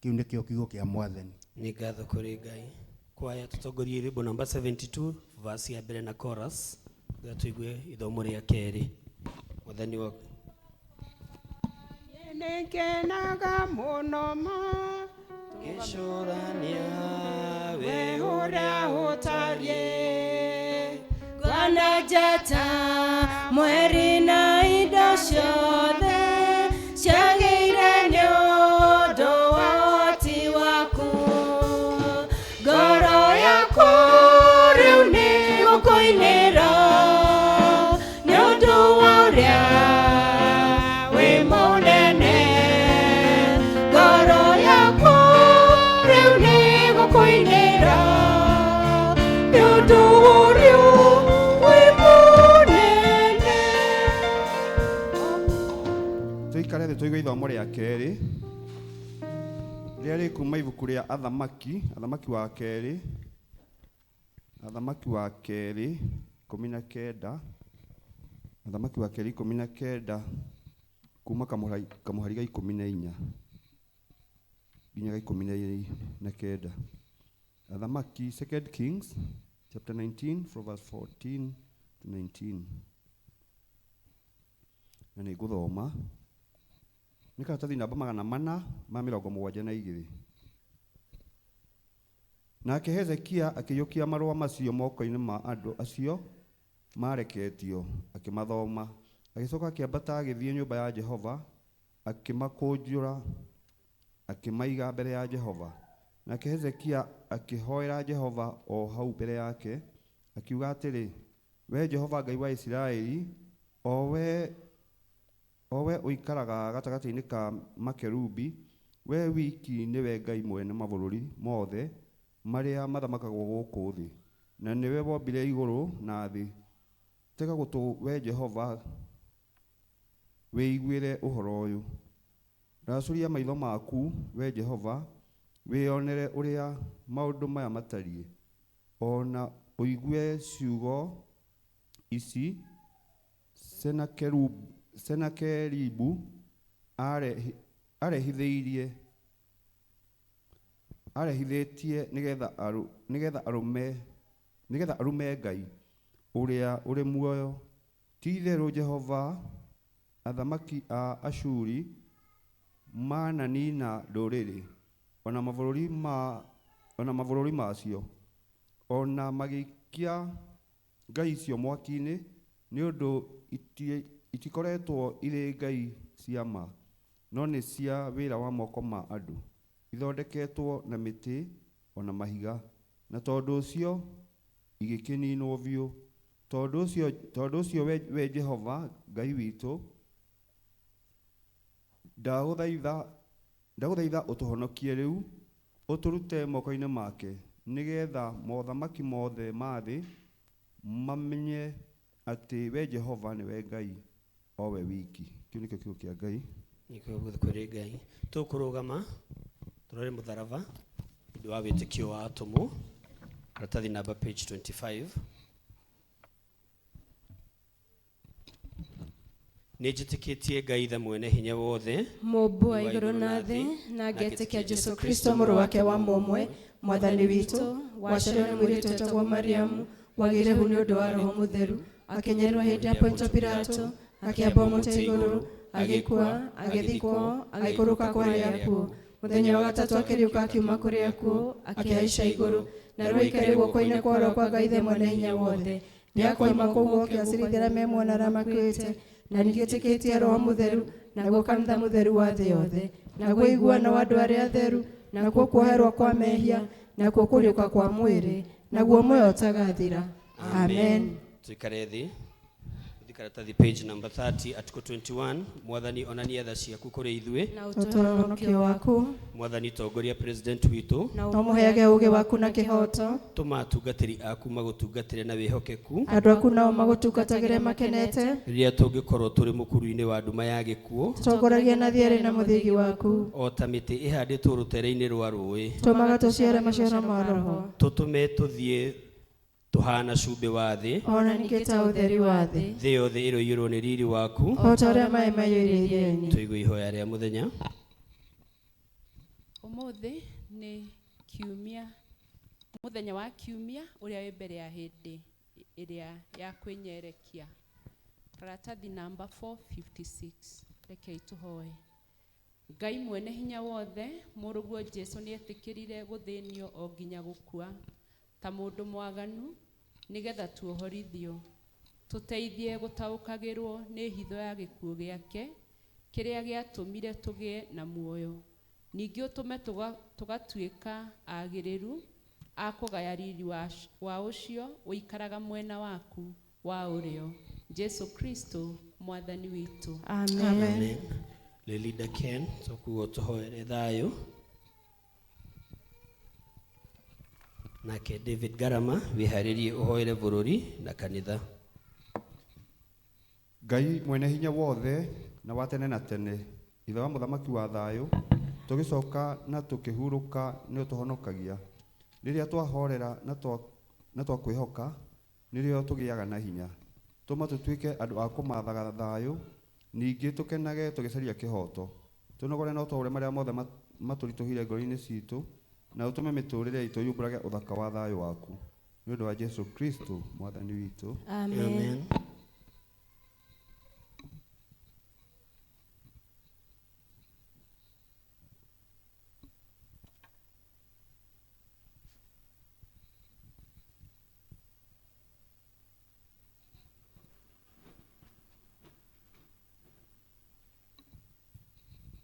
Kĩu nĩkĩo kiugo kĩa Mwathani. Nĩ ngatho kũrĩ Ngai. Kwaya tũtongorie rwĩmbo namba 72 verse ya mbere na chorus, nĩgetha tũigue ithomo rĩa kerĩ. Mwathani wa Nĩngenaga mũno ma ngĩcũrania we ũrĩa ũtariĩ. Ngona njata mweri na indo ciothe ciagĩire nĩ ũndũ wa ũhoti waku. Ngoro yakwa rĩu nĩ gũkũinĩra nĩ ũndũ wa ũrĩa wĩ mũnene. Ngoro yakwa rĩu nĩ gũkũinĩra nĩ ũndũ wa ũrĩa wĩ mũnene. Tũikare thĩ tũigue ithomo rĩa kerĩ rĩrĩa rĩ kuma ibuku rĩa Athamaki, Athamaki wa kerĩ, Athamaki wa kerĩ 19, Athamaki wa kerĩ 19 kuma kamũhari ga 14 nginya ga 19. Athamaki, Second Kings chapter 19 from verse 14 to 19. Na nĩ ngũthoma nĩ karatathi namba 472. Nake Hezekia akĩiyũkia marũa macio moko-inĩ ma andũ acio mareketio, akĩmathoma. Agĩcoka akĩambata agĩthiĩ nyũmba ya Jehova, akĩmakũnjũra, akĩmaiga mbere ya Jehova. Nake Hezekia akĩhoera Jehova o hau mbere yake, akiuga atĩrĩ, Wee Jehova Ngai wa Isiraeli, o we ũikaraga gatagatĩ-inĩ ka makerubi, we wiki nĩwe Ngai mwene mabũrũri mothe marĩa mathamakagwo gũkũ thĩ, na nĩwe wombire igũrũ na thĩ. Tega gũtũ, we Jehova, wĩiguĩre ũhoro ũyũ. Racũria maitho maku, we Jehova, wĩonere ũrĩa maũndũ maya matariĩ, o na ũigue ciugo ici Senakeribu arehithĩtie nĩgetha arume Ngai ũrĩa ũrĩ muoyo. Ti-itherũ Jehova, athamaki a Ashuri mananina ndũrĩrĩ, ona mabũrũri macio, ona magĩikia ngai icio mwaki-inĩ, nĩ ũndũ itikoretwo irĩ ngai cia ma, no nĩ cia wĩra wa moko ma andũ, ithondeketwo na mĩtĩ o na mahiga, na tondũ ũcio igĩkĩninwo biũ. Tondũ ũcio we Jehova Ngai witũ, ndagũthaitha ũtũhonokie rĩu, ũtũrute moko-inĩ make, nĩgeetha mothamaki mothe ma thĩ mamenye atĩ we Jehova nĩwe Ngai o we wiki. Kĩu nĩkĩo kiugo kĩa Ngai. Nĩkĩo kũrĩ Ngai. Tũkũrũgama tũrore mũtharaba ũndũ wa wĩtĩkio wa atũmwo, karatathi namba page 25. Nĩ njĩtĩkĩtie Ngai Ithe mwene hinya wothe, Mũũmbi wa igũrũ na thĩ, na ngetĩkia Jesũ Kristo mũrũ wake wa mũmwe, Mwathani witũ, waciarirwo nĩ mũirĩtu wetagwo Mariamu, wagĩire hu nĩ ũndũ wa Roho Mũtheru, akĩnyariirwo hĩndĩ ya Pontio Pilato, akĩambwo mũtĩ igũrũ, Agĩkua, agĩthikwo, agĩikũrũka kwa arĩa akuũ. Mũthenya wa gatatũ akĩriũka akiuma kũrĩ akuũ, akĩhaica igũrũ, na rĩu aikarĩ guoko-inĩ kwa ũrĩo kwa Ngai Ithe Mwene-Hinya wothe. Nĩakoima kũu oke acirithĩre me muoyo na arĩa makuĩte. Na ningĩ Roho Mũtheru, naguo kanitha mũtheru wa thĩ yothe, naguo ũiguano wa andũ arĩa atheru, nakuo kuoherwo kwa mehia, nakuo kũriũka kwa mwĩrĩ, naguo muoyo ũtagathira. Amen. Tuikare thĩ. Tũthiĩ karatathi page number 30 article 21. Mwathani onania tha ciaku kũrĩ ithuĩ. Na ũtũhe ũhonokio waku. Mwathani tongoria president witũ. Na ũmũheage ũũgĩ waku na kĩhooto. Tũma atungatĩri aku magũtungatĩre na wĩhokeku. Andũ aku nao magũtungatagĩre makenete. Rĩrĩa tũngĩkorwo tũrĩ mũkuru-inĩ wa nduma ya gĩkuũ. Tũtongoragie na thiarĩ na mũthĩgi waku. O ta mĩtĩ ĩhandĩtwo rũtere-inĩ rwa rũĩ. Tũmaga tũciare maciaro ma Roho. Tũtũme tũthiĩ tũhana cumbĩ wa thĩ. Ona ningĩ ta ũtheri wa thĩ. Thĩ yothe ĩroiyũrwo nĩ riri waku. O ta ũrĩa maĩ maiyũire iria-inĩ. Tũigue ihoya rĩa mũthenya. Ũmũthĩ nĩ kiumia, mũthenya wa kiumia ũrĩa wĩ mbere ya hĩndĩ ĩrĩa ya kwĩnyerekia. Karatathi namba 456. Rekei tũhoe. Ngai mwene hinya wothe, mũrũguo Jesũ nĩetĩkĩrire gũthĩnio o nginya gũkua ta mũndũ mwaganu nĩgetha tuohorithio. Tũteithie gũtaũkagĩrwo nĩ hitho ya gĩkuũ gĩake kĩrĩa gĩatũmire tũgĩe na muoyo. Ningĩ ũtũme tũgatuĩka agĩrĩru a kũgaya riri wa ũcio ũikaraga mwena waku wa ũrĩo. Jesu Kristo mwathani witũ. Amen. Amen. Leader Ken, tũkuo tũhoere thayũ. Nake David Garama wĩharĩrie ũhoere bũrũri na kanitha. Ngai mwene hinya wothe na wa tene na tene, ithe wa mũthamaki wa thayũ, tũgĩcoka na tũkĩhurũka nĩ ũtũhonokagia. Rĩrĩa twahorera na twakwĩhoka, nĩrĩo tũgĩaga na hinya. Tũma tũtuĩke andũ a kũmathaga thayũ, ningĩ tũkenage tũgĩcaria kĩhooto. Tũnogore na ũtwaũre marĩa mothe matũritũhĩire ngoro-inĩ citũ, na ũtũme mĩtũũrĩre itũ yumbũrage ũthaka wa thayũ waku. Nĩ ũndũ wa Jesu Kristo mwathani witũ. Amen. Amen.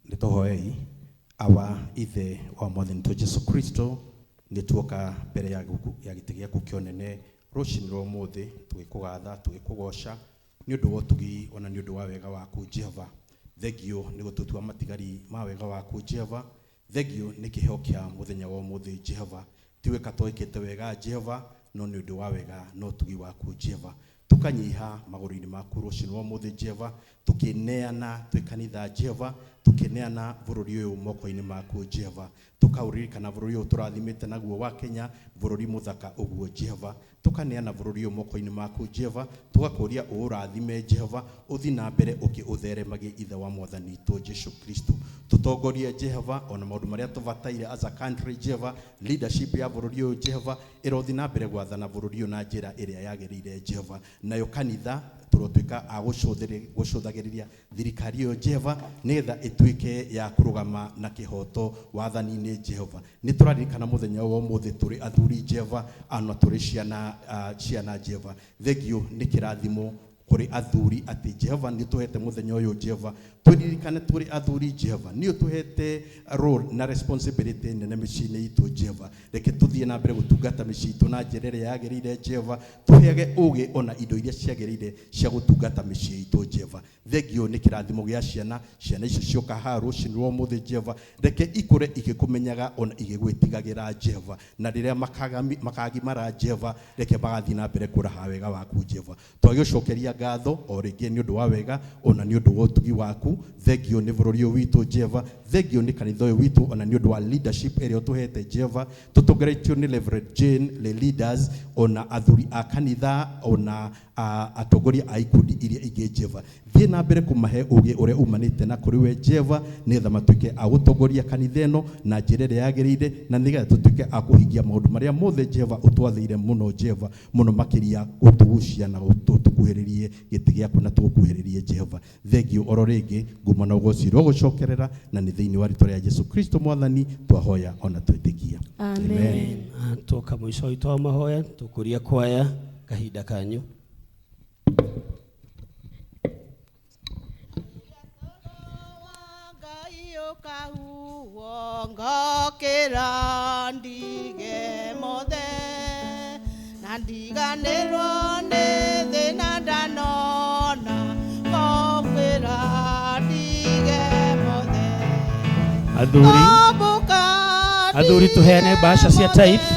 Nĩtũhoei awa ithe wa mwathani witũ Jesu Kristo, nĩtuoka mbere ya gĩtĩ gĩaku kĩa ũnene rũcinĩ rwa ũmũthĩ, tũgĩkũgatha, tũgĩkũgoca nĩ ũndũ wa ũtugi ona nĩ ũndũ wa wega waku Jehova. Thengio nĩ gũtũtua matigari ma wega waku Jehova. Thengio nĩ kĩheo kĩa mũthenya wa ũmũthĩ Jehova. Ti wĩka twĩkĩte wega Jehova, no nĩ ũndũ wa wega na ũtugi waku Jehova. Tũkanyiha magũrũ-inĩ maku rũcinĩ rwa ũmũthĩ Jehova, tũkĩneana twĩ kanitha Jehova, tũkĩneana bũrũri ũyũ moko-inĩ maku Jehova. Tũkaũririkana bũrũri ũyũ tũrathimĩte naguo wa Kenya, bũrũri mũthaka ũguo Jehova. Tũkaneana bũrũri ũyũ moko-inĩ maku Jehova, tũgakũria ũũrathime Jehova, ũthiĩ na mbere ũkĩũtheremagie ithe wa mwathani witũ Jesu Kristo. Tũtongorie Jehova ona maũndũ marĩa tũbataire as a country Jehova, leadership ya bũrũri ũyũ Jehova ĩrothiĩ na mbere gwathana bũrũri ũyũ na njĩra ĩrĩa yagĩrĩire Jehova. Nayo kanitha tũrotuĩka a gũcũthagĩrĩria thirikari ĩyo Jehova, nĩgetha ĩtuĩke ya kũrũgama na kĩhoto wathani-inĩ Jehova. Nĩ tũraririkana mũthenya wa ũmũthĩ tũrĩ athuri Jehova, ana tũrĩ ciana Jehova. Thengio nĩ kĩrathimo kũrĩ athuri atĩ Jehova nĩ ũtũhete mũthenya ũyũ Jehova, tũririkane tũrĩ athuri Jehova, nĩ ũtũhete role na responsibility nene mĩciĩ-inĩ itũ Jehova. Reke tũthiĩ na mbere gũtungata mĩciĩ itũ na njĩra ĩrĩa yagĩrĩire Jehova, tũheage ũũgĩ ona indo iria ciagĩrĩire cia gũtungata mĩciĩ itũ Jehova. Thengio nĩ kĩrathimo gĩa ciana, ciana icio cioka haha rũcinĩ rwa ũmũthĩ Jehova, reke ikũre igĩkũmenyaga ona igĩgwĩtigagĩra Jehova, na rĩrĩa makagimara Jehova, reke magathiĩ na mbere kũraha wega waku Jehova. Twagĩgũcokeria ngatho o rĩngĩ nĩ ũndũ wa wega ona nĩ ũndũ wa ũtugi waku. Thengio nĩ bũrũri ũyũ witũ Jehova, thengio nĩ kanitha ũyũ witũ ona nĩ ũndũ wa leadership ĩrĩa ũtũhete Jehova. Tũtongoretio nĩ Reverend Jane, le leaders ona athuri a kanitha ona atongoria a ikundi iria ingĩ Jehova. Thiĩ na mbere kũmahe ũũgĩ ũrĩa umanĩte na kũrĩ we Jehova, nĩgetha matuĩke a gũtongoria kanitha ĩno na njĩra ĩrĩa yagĩrĩire, na nĩgetha tũtuĩke a kũhingia maũndũ marĩa mothe Jehova ũtwathĩire mũno Jehova, mũno makĩria gũtũgucia na tũkuhĩrĩrie gĩtĩ gĩaku na tũgũkuhĩrĩrie Jehova. Thengio oro rĩngĩ Ngai ngumo na ũgoci rũgũcokerera na nĩ thĩinĩ wa rĩtwa rĩa Jesu Kristo mwathani twahoya ona twĩtĩkia. Amen. Toka mũico witũ wa mahoya tũkũria kwaya kahinda kanyu. Ngokĩra ndige mothe na ndiganĩrwo nĩ thĩna ndanona ngokĩra ndige mothe. Athuri, Ngomboka athuri tuheane mbaca cia tithe.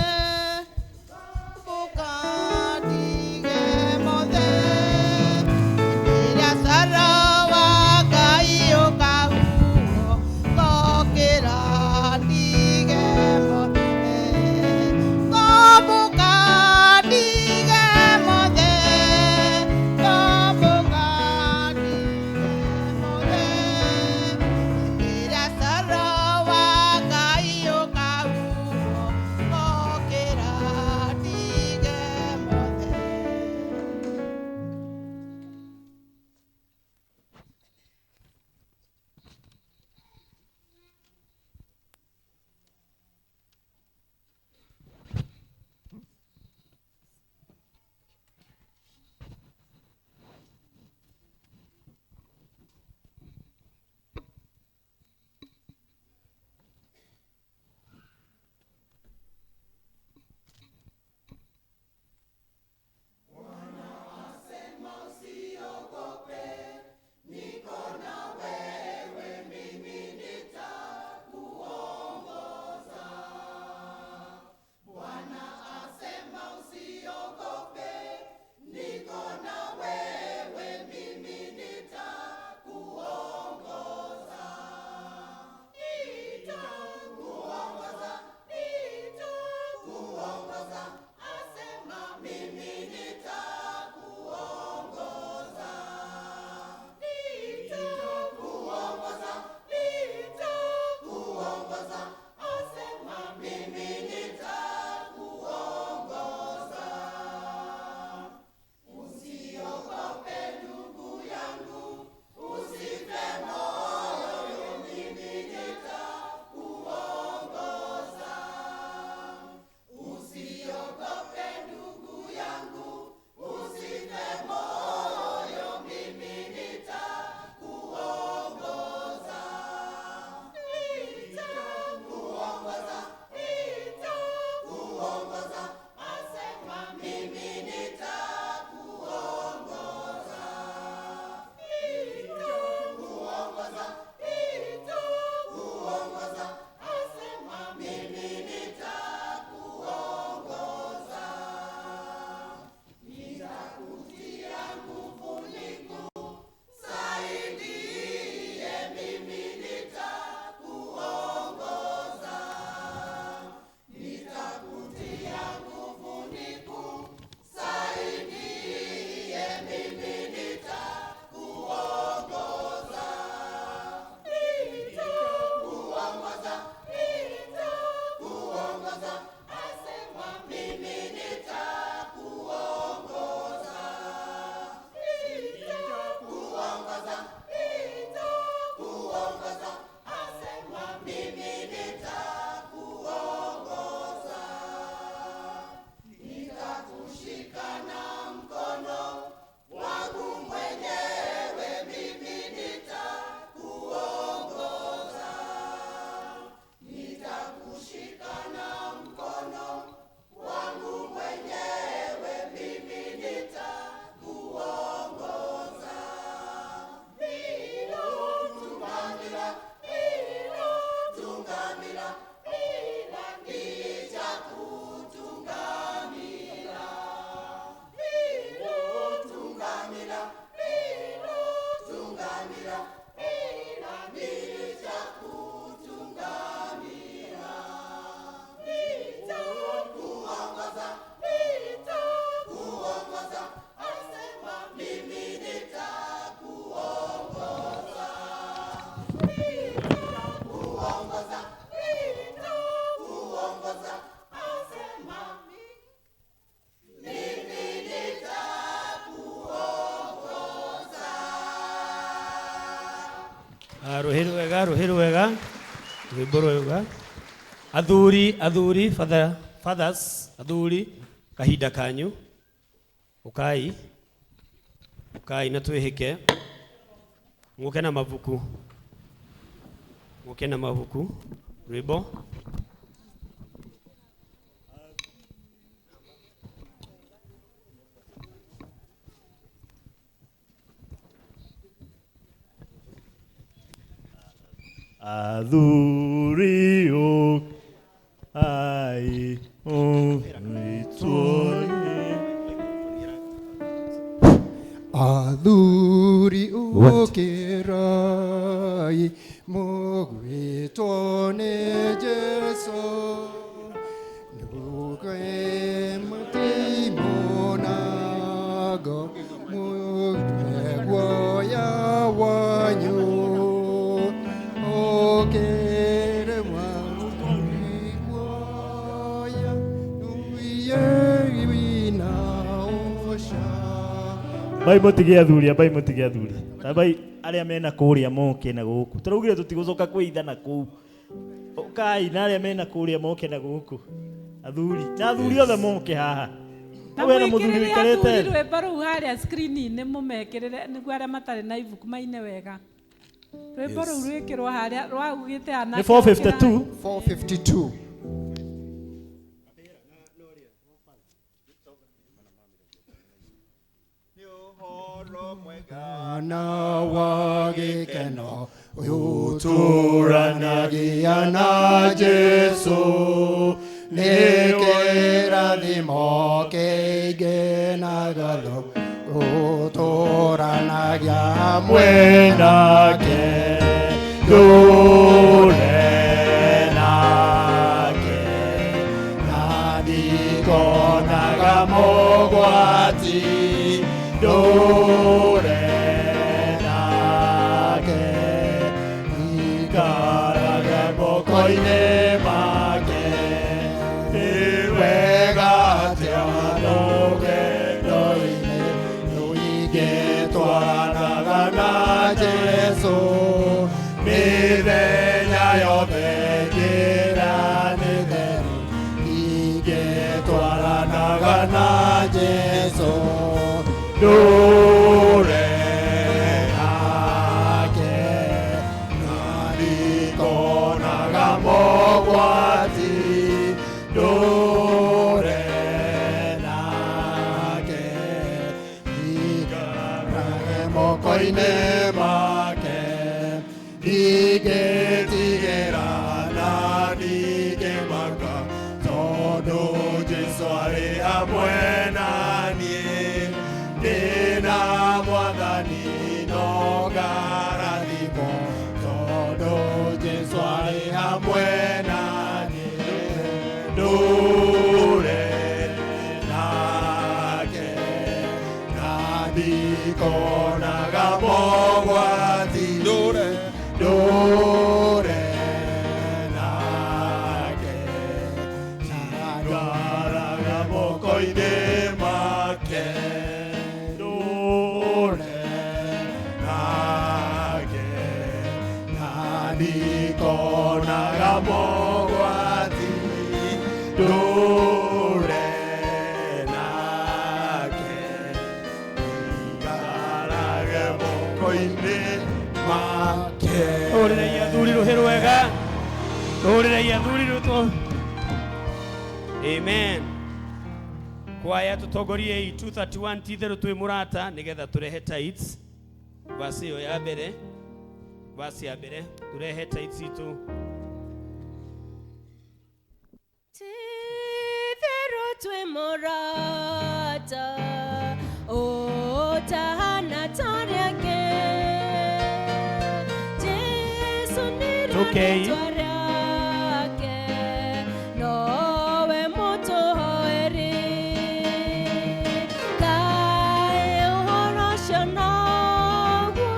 Rwega, rũhĩ rwega, rwĩmbo rwega. Athuri, athuri, father, fathers, athuri, kahinda kanyu. Ukai. Ukai na twĩhĩke. Mũke na mabuku. Mũke na mabuku. Rwĩmbo. Athuri ai ũritũi. Athuri ũkĩrai mũgwĩtwo nĩ Jesũ nũke mũtĩmũnago mũtwe guoya wanyu ũkĩre guoya wĩna ũca. Bai mutige athuri, bai mutige athuri. Bai aria mena kuria moke na guku. Turaugire tutigucoka kwĩitha na kũu. Ũkai na aria mena kuria moke na guku. Athuri, na athuri othe moke haha. Na Wena muthuri mwĩkĩrĩre wikarĩte. athuri rwĩmbo rũu harĩa screen-inĩ mũmekĩrĩre nĩguo arĩa matarĩ na ibuku maine wega. Rwĩmbo rũu rwĩkĩrwo harĩa rwaugĩte Nĩ anake 452. 452. Na wa gĩkeno ũtũranagia na Jesũ nĩ kĩrathimo kĩingĩ na ngatho gũtũranagia hamwe nake ndũre nake na ndikonaga mogwati ndũre nake ikaraga moko-inĩ make nĩ wega atĩa rũgendo-inĩ rũingĩ twaranaga na Jesũ mĩthenya yothe njĩra nĩ theru ingĩtwaranaga na Jesũ ndũre nake na ndikonaga mogwati ndũre nake ikarage moko-inĩ make ndingĩtigĩra na ndingĩmaka tondũ Jesũ arĩ hamwe na niĩ ndĩna mwathani no ngarathimwo tondũ Jesũ arĩ hamwe na niĩ ndũre nake na ndikonaga mogwati ndũre ndũre nake njikaraga moko-inĩ make ndũre nake na ndikonaga mogwati ndũre nake njikaraga moko-inĩ make. Hũrĩrai athuri rũhĩ rwega. Hũrĩrai athuri rũtũ. Amen. Kwaya tũtongoriei 231 ti itherũ twĩ mũrata nĩgetha tũrehe tithes. Verse ĩyo ya mbere. Verse ya mbere tũrehe tithes itũ. Ti-itherũ twĩ mũrata ũtahana ta ũrĩa angĩ. Jesũ nĩrĩo Tũkei. rĩĩtwa rĩake, nowe mũtũhoeri. Kaĩ ũhoro ũcio noguo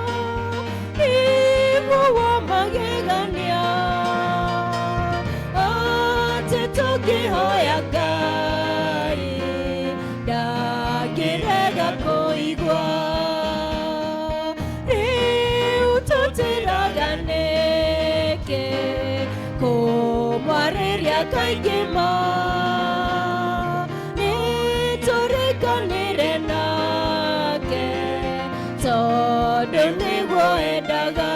nĩguo wa magegania, atĩ tũngĩhoya Ngai ndangĩrega kũigua. Rĩu tũtiraganĩte Kaingĩ ma nĩ tũrĩkanĩre nake tondũ nĩguo endaga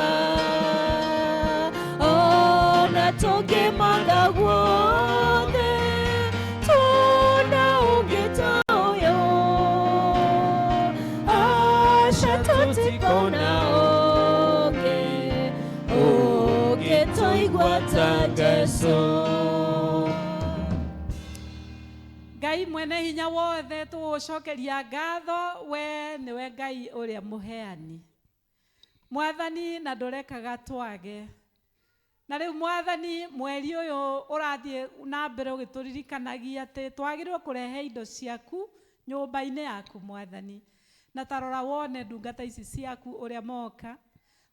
ona tũngĩmatha guothe tuona ũngĩ ta ũyũ aca tũtikona ũngĩ ũngĩtũigua ta Jesũ. Ngai mwene hinya wothe tũgũcokeria ngatho we nĩwe Ngai ũrĩa mũheani mwathani na ndũrekaga twage na rĩu mwathani mweri ũyũ ũrathiĩ na mbere ũgĩtũririkanagia atĩ twagĩrĩirwo kũrehe indo ciaku nyũmba-inĩ yaku mwathani na tarora wone ndungata ici ciaku ũrĩa moka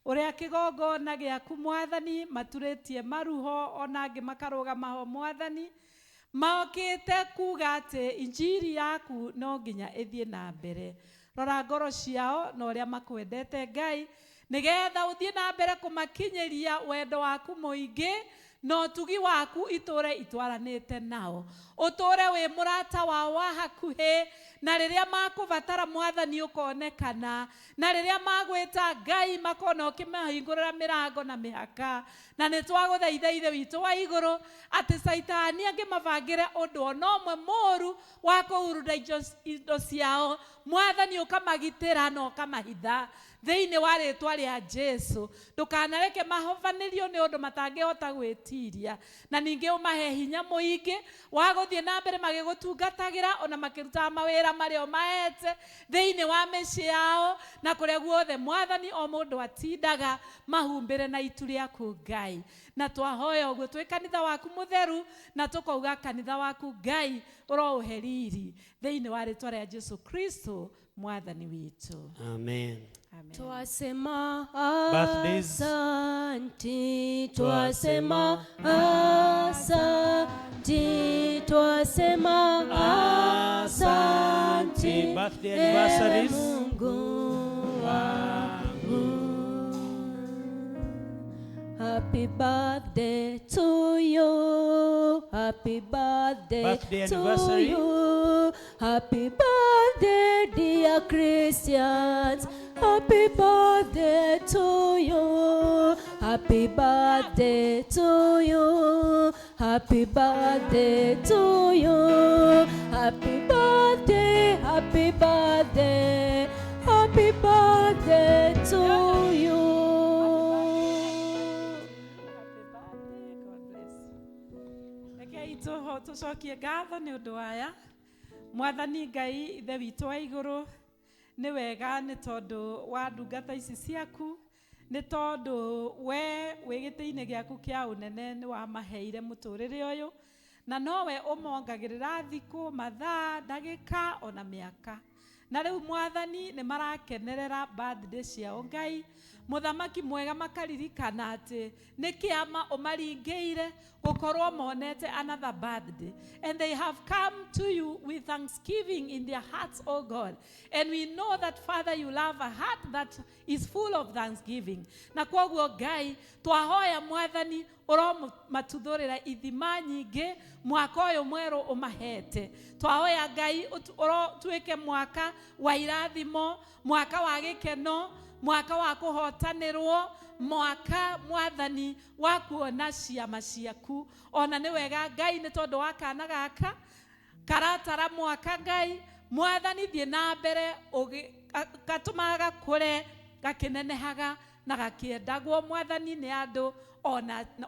ũrĩa kĩgongona gĩaku mwathani maturĩtie maruho ona angĩ makarũgama ho mwathani maokĩte kuga atĩ injiri yaku no nginya ĩthiĩ na mbere rora ngoro ciao na ũrĩa makwendete Ngai nĩgetha ũthiĩ na mbere kũmakinyĩria wendo waku mũingĩ na ũtugi waku itũre itwaranĩte nao ũtũre wĩ mũrata wao wa hakuhĩ na rĩrĩa makũbatara mwathani ũkonekana na rĩrĩa magwĩta Ngai makona ũkĩmahingũrĩra mĩrango na mĩhaka na nĩ twagũthaitha Ithe witũ wa igũrũ atĩ Caitani angĩmabangĩre ũndũ ona ũmwe mũũru wa kũhurunda indo ciao mwathani ũkamagitĩra na ũkamahitha thĩinĩ wa rĩtwa rĩa Jesu ndũkanareke mahobanĩrio nĩ ũndũ matangĩhota gwĩtiria na ningĩ ũmahe hinya mũingĩ wa gũthiĩ na mbere magĩgũtungatagĩra ona makĩrutaga mawĩra marĩa ũmahete thĩinĩ wa mĩciĩ yao na kũrĩa guothe mwathani o mũndũ atindaga mahumbĩre na itu rĩaku Ngai na twahoya ũguo twĩ kanitha waku mũtheru na tũkauga kanitha waku Ngai ũroũhe riri thĩinĩ wa rĩtwa rĩa Jesu Kristo mwathani witũ. Amen. Twasema Birthdays. asanti, twasema asanti, twasema asanti. Birthday anniversaries. Ee Mungu wangu. Happy birthday to you. Happy birthday, Birthday to anniversary. you. Happy birthday, dear Christians. Happy birthday to you. Happy birthday to you. Happy birthday to you. Happy birthday, happy birthday, happy birthday to you. Rekei tũcokie ngatho nĩ ũndũ waya mwathani Ngai Ithe witũ wa igũrũ nĩ wega nĩ tondũ wa ndungata ici ciaku nĩ tondũ we wĩ gĩtĩ-inĩ gĩaku kĩa ũnene nĩ wamaheire mũtũrĩre ũyũ na nowe ũmongagĩrĩra thikũ mathaa ndagĩka ona mĩaka na rĩu mwathani nĩ marakenerera birthday ciao Ngai mũthamaki mwega makaririkana atĩ nĩ kĩama ũmaringĩire gũkorwo monete another birthday and they have come to you with thanksgiving in their hearts, oh God, and we know that Father you love a heart that is full of thanksgiving na kwoguo Ngai twahoya mwathani ũromatuthũrĩra ithima nyingĩ mwaka ũyũ mwerũ ũmahete twahoya Ngai ũrotuĩke mwaka wa irathimo mwaka wa gĩkeno mwaka wa kũhotanĩrwo mwaka mwathani wa kuona ciama ciaku ona nĩ wega Ngai nĩ tondũ wa kana gaka karatara mwaka Ngai mwathani thiĩ na mbere gatũmaga gakũre gakĩnenehaga na gakĩendagwo mwathani nĩ andũ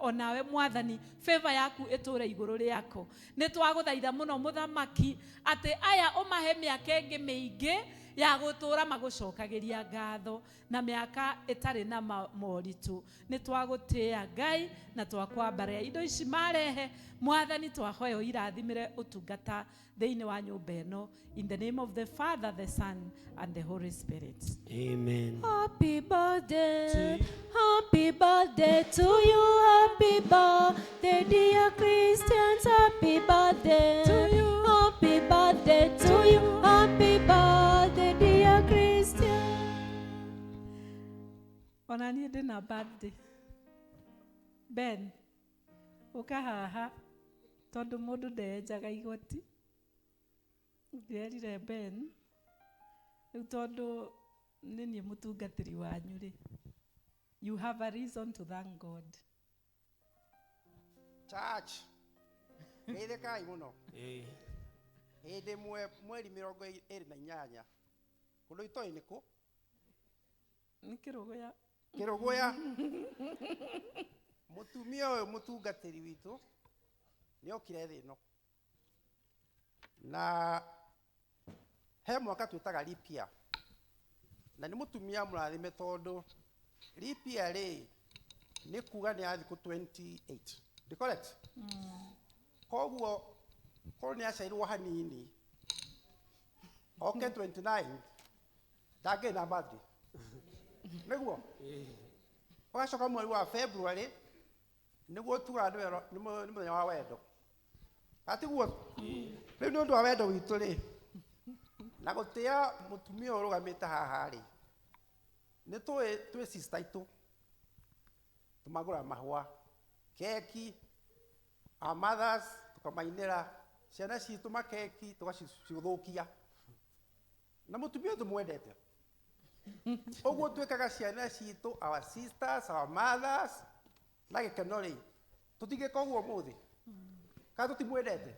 onawe mwathani favor yaku ĩtũre igũrũ rĩako nĩ twagũthaitha mũno mũthamaki atĩ aya ũmahe mĩaka ĩngĩ mĩingĩ ya gũtũra magũcokagĩria ngatho na mĩaka ĩtarĩ na moritũ nĩ twagũtĩĩa Ngai na twakwambaria indo ici marehe mwathani twahoya irathimĩre ũtungata thĩinĩ wa nyũmba ĩno in the name of the Father, the Son and the Holy Spirit. Amen. Happy birthday, happy birthday to you, happy birthday, dear Christians, happy birthday to you, happy birthday to you, happy birthday, dear Christians. Ona niĩ ndĩna birthday. Ben, ũka haha. Tondũ mũndũ ndeenjaga igoti. Ndĩrerire Ben rĩu tondũ nĩ niĩ mũtungatĩri wanyu rĩ, you have a reason to thank God. Church, geithĩkai mũno. Hĩndĩ ĩmwe mweri 28 kũndũ itoĩ nĩ kũ? Nĩ Kĩrũgũya. Kĩrũgũya. Mũtumia ũyũ mũtungatĩri witũ nĩ okire thĩ ĩno na he mwaka twĩtaga leap year, na nĩ mũtumia mũrathime tondũ leap year rĩ nĩ kuga nĩ ya thikũ 28. Ndi correct? Koguo korwo nĩ aciarirwo hanini oke 29 ndangĩrĩ na birthday, nĩguo ũgacoka mweri wa February nĩguo tugaga nĩ mũthenya wa wendo, atiguo rĩu nĩ ũndũ wa wendo witũ rĩ na gũtĩa mũtumia ũyũ ũrũgamĩte haha rĩ, nĩ tũĩ twĩ sister itũ tũmagũra mahũa, keki, our mothers tũkamainĩra ciana citũ makeki tũgacithũkia, na mũtumia ũyũ tũmwendete ũguo twĩkaga ciana citũ, our sisters, our mothers, na gĩkeno rĩ, tũtingĩka ũguo ũmũthĩ kana tũtimwendete?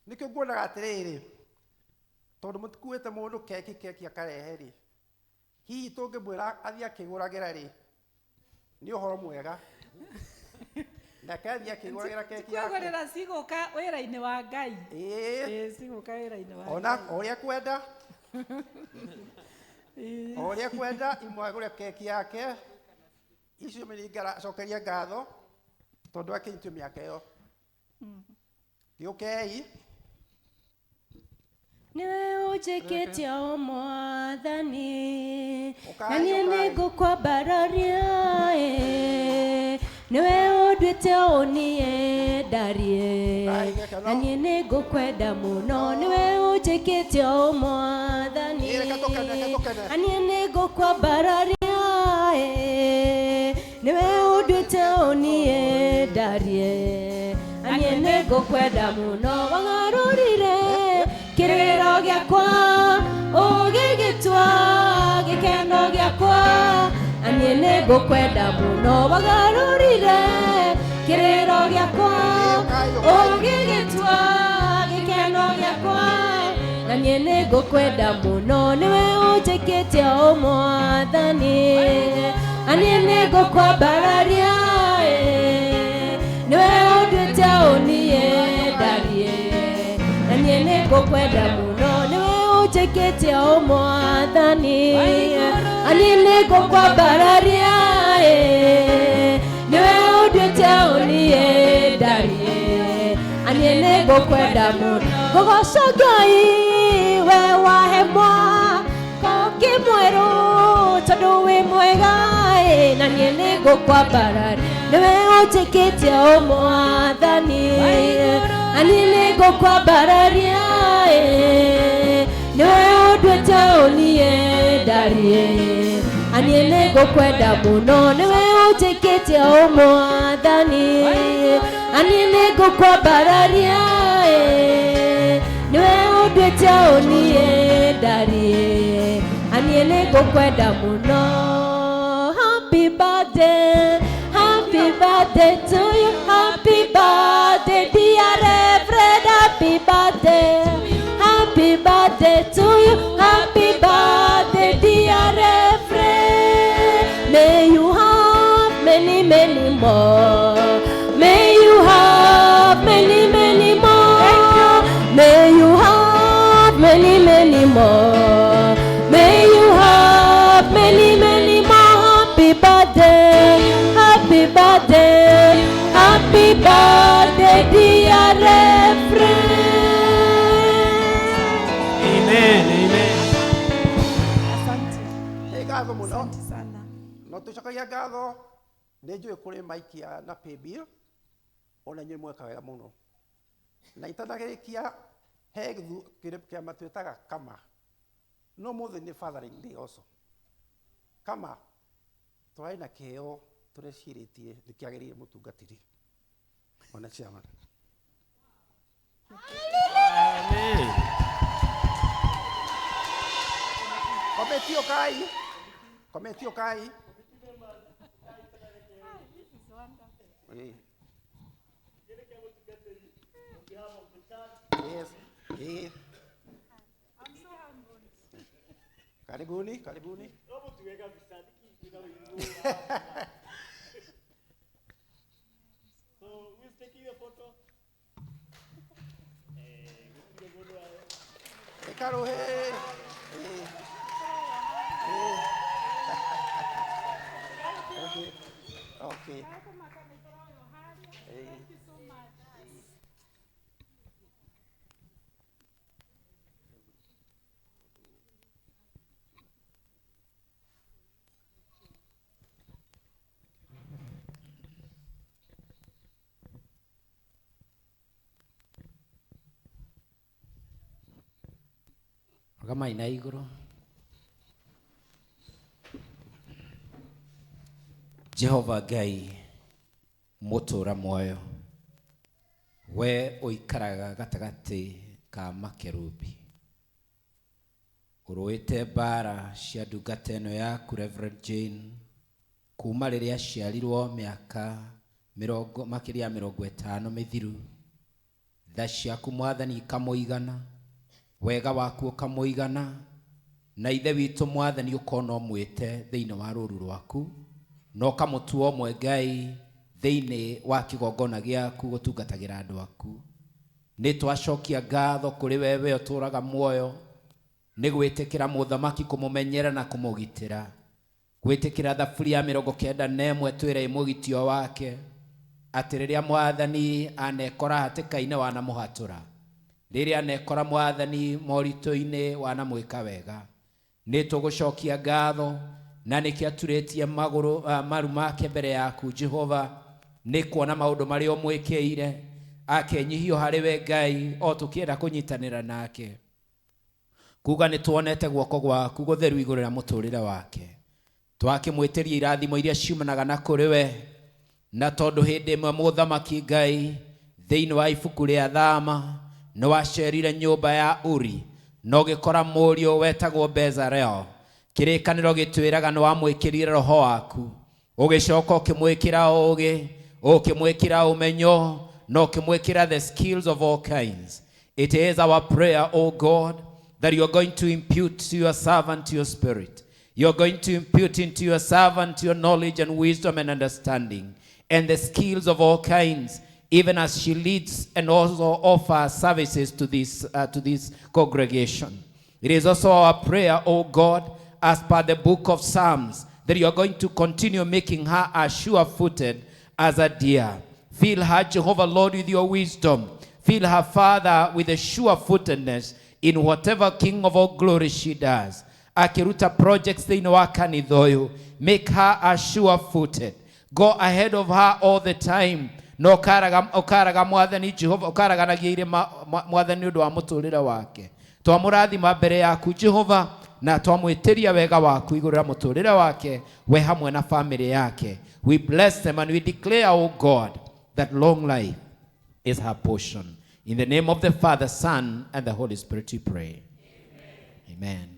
Nĩkĩo nguonaga atĩrĩrĩ, tondũ mũtikuĩte mũndũ keki, keki akarehe rĩ, hihi tũngĩmwĩra athiĩ akĩgũragĩra rĩ, nĩ ũhoro mwega nake athiĩ akĩgũragĩra keki yake. Kwĩgũrĩra cigũka wĩra-inĩ wa Ngai. Ĩĩ, cigũka wĩra-inĩ wa Ona Ngai. o ũrĩa kwenda, o ũrĩa kwenda imwe agũre keki yake icio mĩringara acokerie ngatho tondũ akinyitio mĩaka ĩyo. Gĩũkei. Niwe ũnjĩkĩte o Mwathani, Ũkai, na niĩ ũkai. nĩngũkwambararia ĩ. Niwe ũnduĩte ũũ niĩ ndarie, Ũkai gĩkeno. na niĩ nĩngũkwenda mũno. Niwe ũnjĩkĩte o Mwathani, Ĩ, reke tũkene, reke tũkene. na niĩ nĩngũkwambararia ĩ. Niwe ũnduĩte ũũ niĩ ndarie, na niĩ nĩngũkwenda mũno. Wagarũrire kĩrĩro gĩakwa ũgĩgĩtua gĩkeno gĩakwa, na niĩ nĩngũkwenda mũno. Wagarũrire kĩrĩro gĩakwa ũgĩgĩtua gĩkeno gĩakwa, na niĩ nĩngũkwenda mũno. Nĩwe ũnjĩkĩte o Mwathani, na niĩ nĩngũkwambararia ĩ. Nĩwe ũnduĩte ũũ niĩ ndarie, na niĩ nĩngũkwenda mũno. Nĩwe ũnjĩkĩte o Mwathani, na niĩ nĩngũkwambararia ĩ. Nĩwe ũnduĩte ũũ niĩ ndarie, na niĩ nĩngũkwenda mũno. Ngũgoca Ngai we wahe mwaka ũngĩ mwerũ, tondũ wĩ mwega ĩ, na niĩ nĩngũkwambararia. Nĩwe ũnjĩkĩte o Mwathani, na niĩ nĩngũkwambararia ĩ. Nĩwe ũnduĩte ũũ niĩ ndarie, na niĩ nĩngũkwenda mũno. Nĩwe ũnjĩkĩte o Mwathani, na niĩ nĩngũkwambararia ĩ. Nĩwe ũnduĩte ũũ niĩ ndarie, na niĩ nĩngũkwenda mũno. Happy birthday, happy birthday to you, happy birthday dear Reverend, happy birthday, happy birthday to you, happy birthday dear Reverend. May you have many, many more. May you have many, many more. May you have many, many more. May you have many, many more. Happy birthday, happy birthday, happy birthday, dear Reverend. Amen, amen. Asante. Nĩ ngatho mũno. Asante sana. No tũcokagia ngatho nĩ njũĩ kũrĩ maikia na paybill ona inyuĩ mweka wega mũno, na itanagĩrĩkia he kĩama twĩtaga kama, no mũthĩ nĩ fathering day also. Kama twarĩ na kĩheo tũrecirĩtie nĩ kĩagĩrĩire mũtungatĩri ona chairman. Amen. Kometi ukai. Kometi ukai. Yes. Yes. Karibuni, karibuni. So, who is taking the photo? Okay. Okay. Thank you so much. Rũgamai na igũrũ. Jehova Ngai mũtũũra muoyo, we ũikaraga gatagatĩ ka makerubi, ũrũĩte mbara cia ndungata ĩno yaku Reverend Jane kuma rĩrĩa aciarirwo mĩaka makĩria ya 50 mĩthiru. Tha ciaku Mwathani ikamũigana, wega waku ũkamũigana, na ithe witũ Mwathani ũkona ũmwĩte thĩinĩ wa rũru rwaku na ũkamũtua ũmwe Ngai thĩinĩ wa kĩgongona gĩaku gũtungatagĩra andũ aku. Nĩ twacokia ngatho kũrĩ we, we ũtũũraga muoyo, nĩ gwĩtĩkĩra mũthamaki kũmũmenyera na kũmũgitĩra, gwĩtĩkĩra thaburi ya 91 twĩra ĩmũgitio wake atĩ rĩrĩa Mwathani anekora hatĩka-inĩ wanamũhatũra, rĩrĩa anekora Mwathani moritũ-inĩ wanamwĩka wega. Nĩ tũgũcokia ngatho na nĩkĩo aturĩtie magũrũ maru make mbere yaku Jehova, nĩ kuona maũndũ marĩa ũmwĩkĩire, akenyihio harĩ we Ngai o tũkĩenda kũnyitanĩra nake, kuga nĩ tuonete guoko gwaku gũtheru igũrũ rĩa mũtũrĩre wake. Twakĩmwĩtĩria irathimo iria ciumanaga na kũrĩ we, na tondũ hĩndĩ ĩmwe mũthamaki Ngai thĩinĩ wa ibuku rĩa Thama nĩ wacerire nyũmba ya Uri na ũgĩkora mũriũ wetagwo Bezalel. Kĩrĩkanĩro gĩtwĩraga nĩ wamwĩkĩrire roho waku, ũgĩcoka ũkĩmwĩkĩra ũũgĩ, ũkĩmwĩkĩra ũmenyo, na ũkĩmwĩkĩra the skills of all kinds. It is our prayer, O God, that you are going to impute to your servant your spirit. You are going to impute into your servant your knowledge and wisdom and understanding and the skills of all kinds, even as she leads and also offers services to this congregation. It is also our prayer, O God, as per the book of Psalms, that you are going to continue making her as sure-footed as a deer. Fill her, Jehovah Lord, with your wisdom. Fill her, Father, with a sure-footedness in whatever King of all glory she does. Akiruta projects thĩinĩ wa kanitha ũyũ, make her as sure-footed. Go ahead of her all the time. No ũkaraga Mwathani Jehova, ũkaraganagia irĩma Mwathani ũndũ wa mũtũrĩre wake. Twamũrathima mbere yaku Jehova, na twamwĩtĩria wega waku igũrũ rĩa mũtũrĩre wake, we hamwe na family yake. We bless them and we declare, O God, that long life is her portion. In the name of the Father, Son, and the Holy Spirit we pray. Amen. Amen.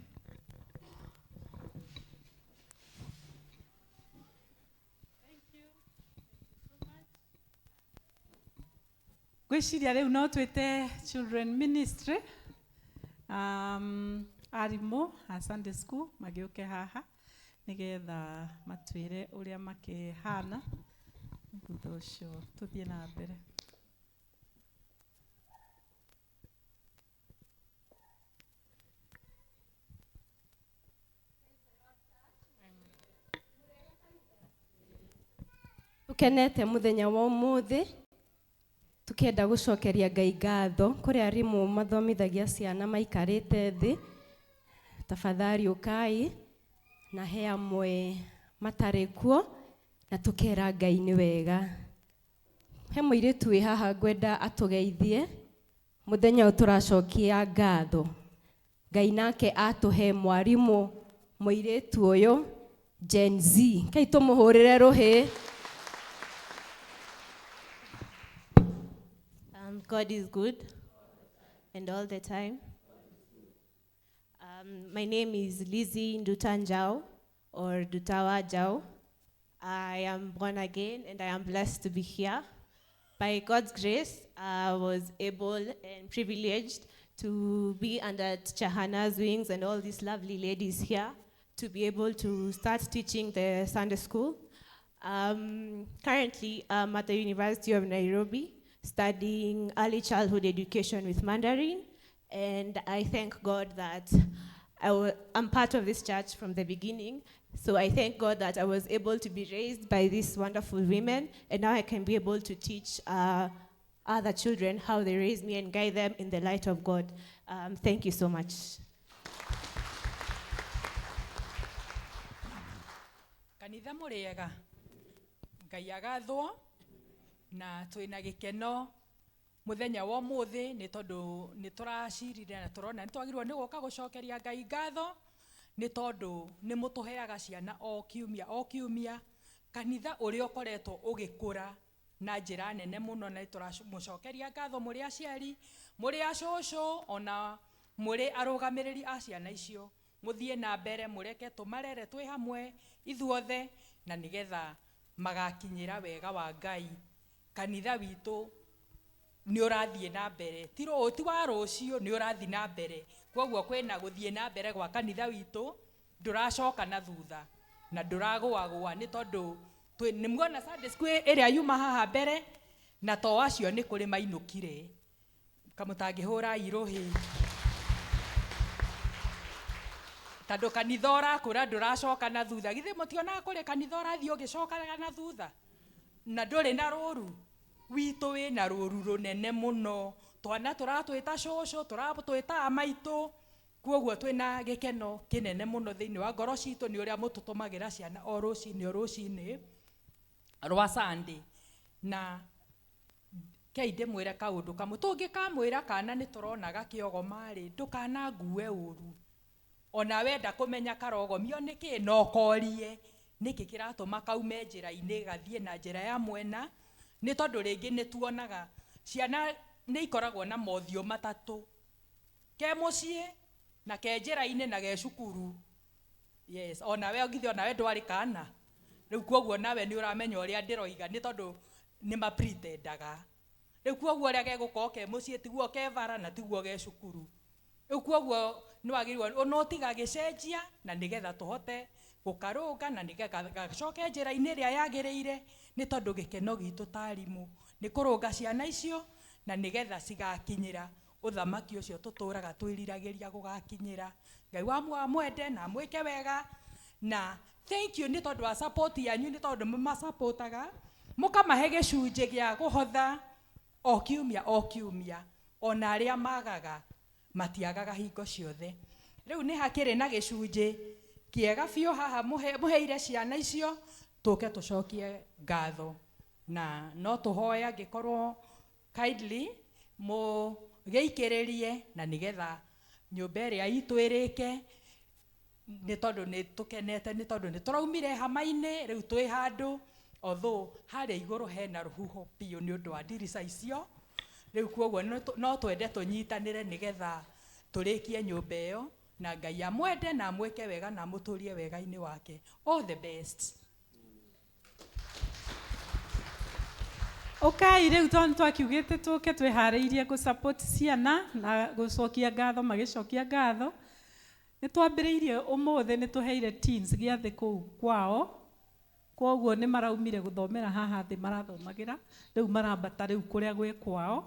Gwĩciria rĩu no twĩte children ministry, arimũ a Sunday school magĩũke haha nĩgetha matwĩre ũrĩa makĩhana, thutha ũcio tũthiĩ na mbere. Tukenete mũthenya wa ũmũthĩ, tukenda gũcokeria Ngai ngatho kũrĩ arimũ mathomithagia ciana maikarĩte thĩ. Tafadhali ũkai na he amwe matarĩ kuo, na tukera Ngai nĩ wega. He mũirĩtu wĩ haha ngwenda atũgeithie mũthenya ũyũ tũracokia ngatho. Ngai nake atũhe mwarimũ mũirĩtu ũyũ Gen Z. Kai tũmũhũrĩre rũhĩ. God is good. and all the time. My name is Lizzie Nduta Njau, or Dutawa Njau. I am born again and I am blessed to be here. By God's grace, I was able and privileged to be under Teacher Hannah's wings and all these lovely ladies here to be able to start teaching the Sunday school. Currently, I'm at the University of Nairobi studying early childhood education with Mandarin, and I thank God that I'm part of this church from the beginning. So I thank God that I was able to be raised by these wonderful women, and now I can be able to teach other children how they raise me and guide them in the light of God. Thank you so much. Kanitha mũrĩega Ngai agathwo na twĩna gĩkeno mũthenya wa ũmũthĩ nĩ tondũ nĩ tũracirire na tũrona nĩ twagĩrĩirwo nĩ gũka gũcokeria Ngai ngatho nĩ tondũ nĩ mũtũheaga ciana o kiumia o kiumia. Kanitha ũrĩa ũkoretwo ũgĩkũra na njĩra nene mũno, na nĩ tũramũcokeria ngatho mũrĩ aciari, mũrĩ acũcũ, ona mũrĩ arũgamĩrĩri a ciana icio. Mũthiĩ na mbere mũreke tũmarere twĩ hamwe ithuothe, na nĩgetha magakinyĩra wega wa Ngai. Kanitha witũ nĩ ũrathiĩ na mbere, ti wa rũciũ, nĩ ũrathiĩ na mbere. Kwoguo kwĩna gũthiĩ na mbere gwa kanitha witũ, ndũracoka na thutha na ndũragũagũa, nĩ tondũ nĩ muona Sunday school ĩrĩa yuma haha mbere, na to acio nĩ kũrĩ mainũkire. Kamũtangĩhũra irũhĩ tondũ kanitha ũrakũra ndũracoka na thutha. Githĩ mũtionaga kũrĩ kanitha ũrathiĩ ũgĩcokaga na thutha na ndũrĩ na rũru? Witũ wĩna rũru rũnene mũno, twana tũratwĩta cũcũ, tũratwĩta amaitũ. Kwoguo twĩna gĩkeno kĩnene mũno thĩinĩ wa ngoro citũ nĩ ũrĩa mũtũtũmagĩra ciana o rũcinĩ o rũcinĩ rwa Sunday. Na kei ndĩmwĩre kaũndũ kamwe, tũngĩkamwĩra kana nĩ tũrona gakĩogoma-rĩ, ndũkanangue ũru. Ona wenda kũmenya karogomio nĩkĩ, no korie nĩkĩ kĩratũma kaume njĩra-inĩ gathiĩ na njĩra ya mwena, nĩ tondũ rĩngĩ nĩ tuonaga ciana nĩ ikoragwo na mothiũ matatũ, ke mũciĩ na ke njĩra-inĩ na ge cukuru. Yes, onawe githĩ onawe ndwarĩ kana rĩu, kwoguo nawe nĩ ũramenya ũrĩa ndĩroiga, nĩ tondũ nĩ mapretendaga. Rĩu kwoguo ũrĩa gegũkorwo ke mũciĩ tiguo ke bara na tiguo ge cukuru. Rĩu kwoguo nĩ wagĩrĩirwo no tiga gĩcenjia, na nĩgetha tũhote gũkarũnga na nĩgetha gacoke njĩra-inĩ ĩrĩa yagĩrĩire, nĩ tondũ gĩkeno gitũ ta arimũ nĩ kũrũnga ciana icio na nĩgetha cigakinyĩra ũthamaki ũcio tũtũraga twĩriragĩria gũgakinyĩra. Ngai wa amwende na amwĩke wega, na thank you nĩ tondũ wa support yanyu, nĩ tondũ mũmasupportaga mũkamahe gĩcunjĩ gĩa kũhotha o kiumia o kiumia, ona arĩa magaga matiagaga hingo ciothe. Rĩu nĩ hakĩrĩ na gĩcunjĩ kĩega biũ haha mũheire ciana icio, tũke tũcokie ngatho, na no tũhoe angĩkorwo kindly mũgĩikĩrĩrie, na nĩgetha nyũmba ĩrĩa itũ ĩrĩke, nĩ tondũ nĩ tũkenete, nĩ tondũ nĩ tũraumire hama-inĩ, rĩu twĩ handũ, although harĩa igũrũ hena rũhuho biũ nĩ ũndũ wa ndirica icio. Rĩu kwoguo no twende tũnyitanĩre nĩgetha tũrĩkie nyũmba ĩyo, na Ngai amwende na amwĩke wega na amũtũrie wega-inĩ wake. All the best. Ũkai rĩu tondũ twakiugĩte tũke twĩharĩirie gũ support ciana na gũcokia ngatho magĩcokia ngatho. Nĩ twambĩrĩirie ũmũthĩ, nĩ tũheire teens gĩathĩ kũu kwao, kwoguo nĩ maraumire gũthomera haha thĩ marathomagĩra, rĩu marambata rĩu kũrĩa gwĩ kwao,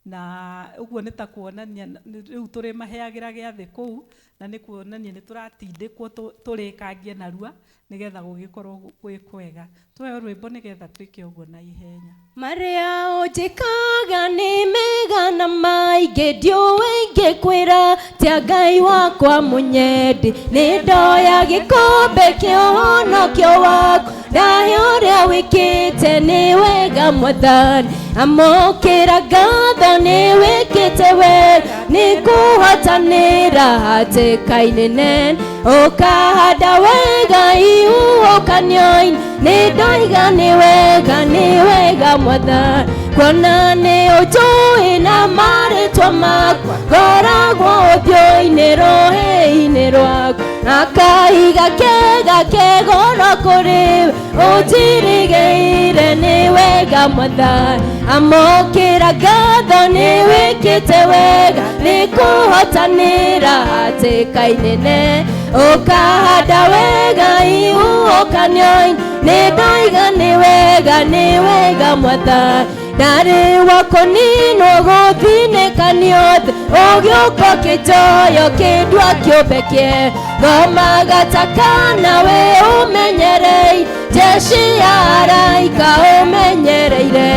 na ũguo nĩ ta kuonania rĩu tũrĩmaheagĩra gĩathĩ kũu, na nĩ kuonania nĩ tũratindĩkwo tũrĩkangie narua nĩgetha gũgĩkorwo gwĩ kwega. Tũheo rwĩmbo nĩgetha twĩke ũguo na ihenya. Marĩa ũnjĩkaga nĩ mega na maingĩ, ndiũĩ ingĩkwĩra tia Ngai wakwa mũnyendi, nĩ ndoya gĩkombe kĩa ũhonokio waku, ndahe ũrĩa wĩkĩte nĩ wega Mwathani, amũkĩra ngatho nĩ wĩkĩte wega, nĩ ngũhotanĩra hatĩka-inĩ nene, ũkahanda wega ihuhũkanio-inĩ, nĩ ndoiga nĩ wega, nĩ wega Mwathani, kuona nĩ ũnjũĩ na marĩtwa marĩtwa makwa ngoragwo ũthiũ-inĩ rũhĩ-inĩ rwaku na kahiga kega kegoro kũrĩ we ũnjirigĩire nĩ wega mwathani amũkĩra ngatho nĩ wĩkĩte wega nĩ kũhotanĩra hatĩka-inene ũkahanda wega ihuhũkanio-inĩ nĩ ndoiga nĩ wega mwathani ndarĩ wa kũninwo gũthinĩkanio thĩ ũgĩũka ũkĩnjoya ũkĩndua kĩũmbe kĩerũ thomaga ta kana wĩ ũmenyereire jeshi ya araika ũmenyereire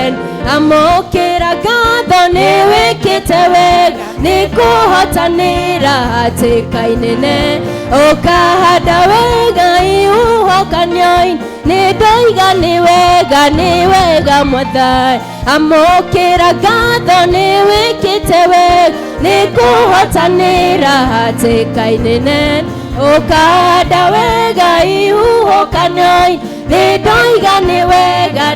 amũkĩra ngatho nĩ wĩkĩte wega nĩ kũhotanĩra hatĩka-inene ũkahanda wega ihuhũkanio-inĩ nĩ ndoiga nĩ wega mwathani amũkĩra ngatho nĩ wĩkĩte wega nĩ kũhotanĩra hatĩka-inene ũkahanda wega ihuhũkanio-inĩ nĩ ndoiga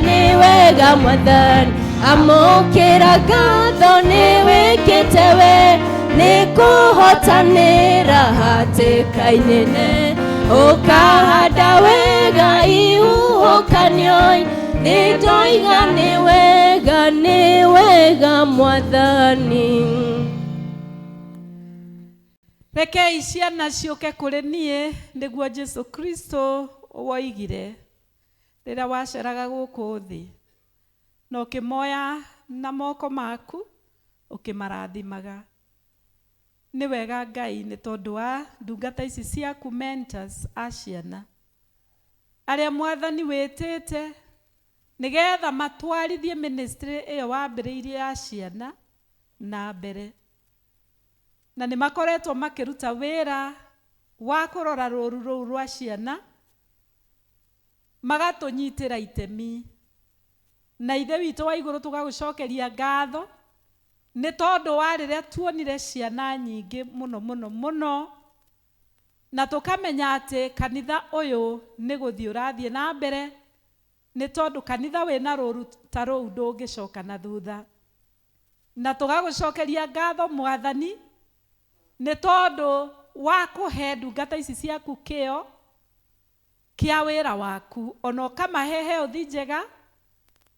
nĩ wega mwathani amũkĩra ngatho nĩ wĩkĩte wega nĩ kũhotanĩra hatĩka-inene ũkahanda wega ihuhũkanio-inĩ nĩ ndoiga nĩ wega mwathani. Rekei ciana ciũke kũrĩ niĩ nĩguo Jesu Kristo woigire rĩrĩa waceraga gũkũ thĩ na ũkĩmoya na moko maku ũkĩmarathimaga. Nĩ wega Ngai nĩ tondũ wa ndungata ici ciaku mentors a ciana arĩa mwathani wĩtĩte nĩgetha matwarithie ministry ĩyo wambĩrĩirie ya ciana na mbere na nĩ makoretwo makĩruta wĩra wa kũrora rũru rũu rwa ciana magatũnyitĩra itemi na ithe witũ wa igũrũ tũgagũcokeria ngatho nĩ tondũ wa rĩrĩa tuonire ciana nyingĩ mũno mũno mũno na tũkamenya atĩ kanitha ũyũ nĩ gũthiĩ ũrathiĩ na mbere nĩ tondũ kanitha wĩna rũru ta rũu ndũngĩcoka na thutha na tũgagũcokeria ngatho mwathani nĩ tondũ wa kũhe ndungata ici ciaku kĩo kĩa wĩra waku ona ũkamahe health njega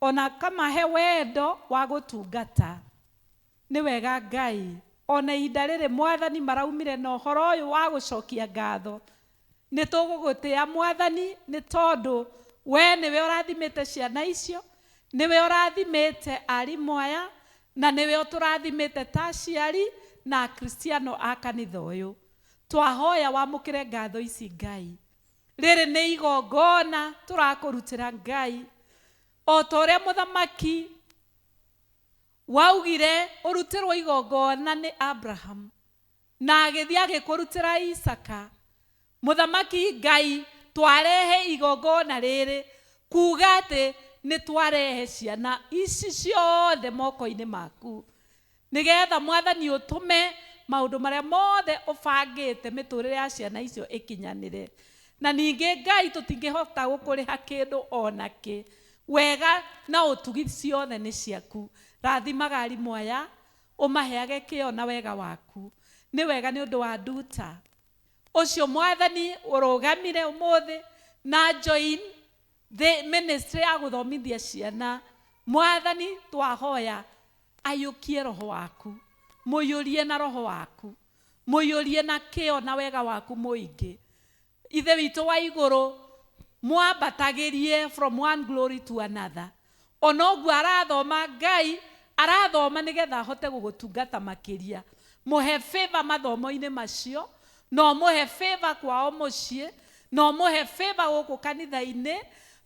ona ũkamahe wendo wa gũtungata. Nĩ wega Ngai ona ihinda rĩrĩ mwathani maraumire na ũhoro ũyũ wa gũcokia ngatho nĩ tũgũgũtĩa mwathani nĩ tondũ we nĩwe ũrathimĩte ciana icio nĩwe ũrathimĩte arimũ aya na nĩwe ũtũrathimĩte ta aciari na akristiano a kanitha ũyũ. Twahoya wamũkĩre ngatho ici Ngai rĩrĩ nĩ igongona tũrakũrutĩra Ngai o ta ũrĩa mũthamaki waugire ũrutĩrwo igongona nĩ Abraham na agĩthiĩ agĩkũrutĩra Isaka. Mũthamaki Ngai twarehe igongona rĩrĩ kuga atĩ nĩ twarehe ciana ici ciothe moko-inĩ maku nĩgetha mwathani ũtũme maũndũ marĩa mothe ũbangĩte mĩtũrĩre ya ciana icio ĩkinyanĩre. Na ningĩ Ngai tũtingĩhota gũkũrĩha kĩndũ ona kĩ wega na ũtugi ciothe nĩ ciaku. Rathimaga arimũ aya ũmaheage kĩo na wega waku. Nĩ wega nĩ ũndũ wa nduta ũcio mwathani ũrũgamire ũmũthĩ na join the ministry ya gũthomithia ciana. Mwathani twahoya aiyũkie roho waku mũiyũrie na roho waku mũiyũrie na kĩo na wega waku mũingĩ. Ithe witũ wa igũrũ mwambatagĩrie from one glory to another. Ona ũguo arathoma Ngai arathoma nĩgetha ahote gũgũtungata makĩria. Mũhe favor mathomo-inĩ macio no mũhe favor kwao mũciĩ no mũhe favor gũkũ kanitha-inĩ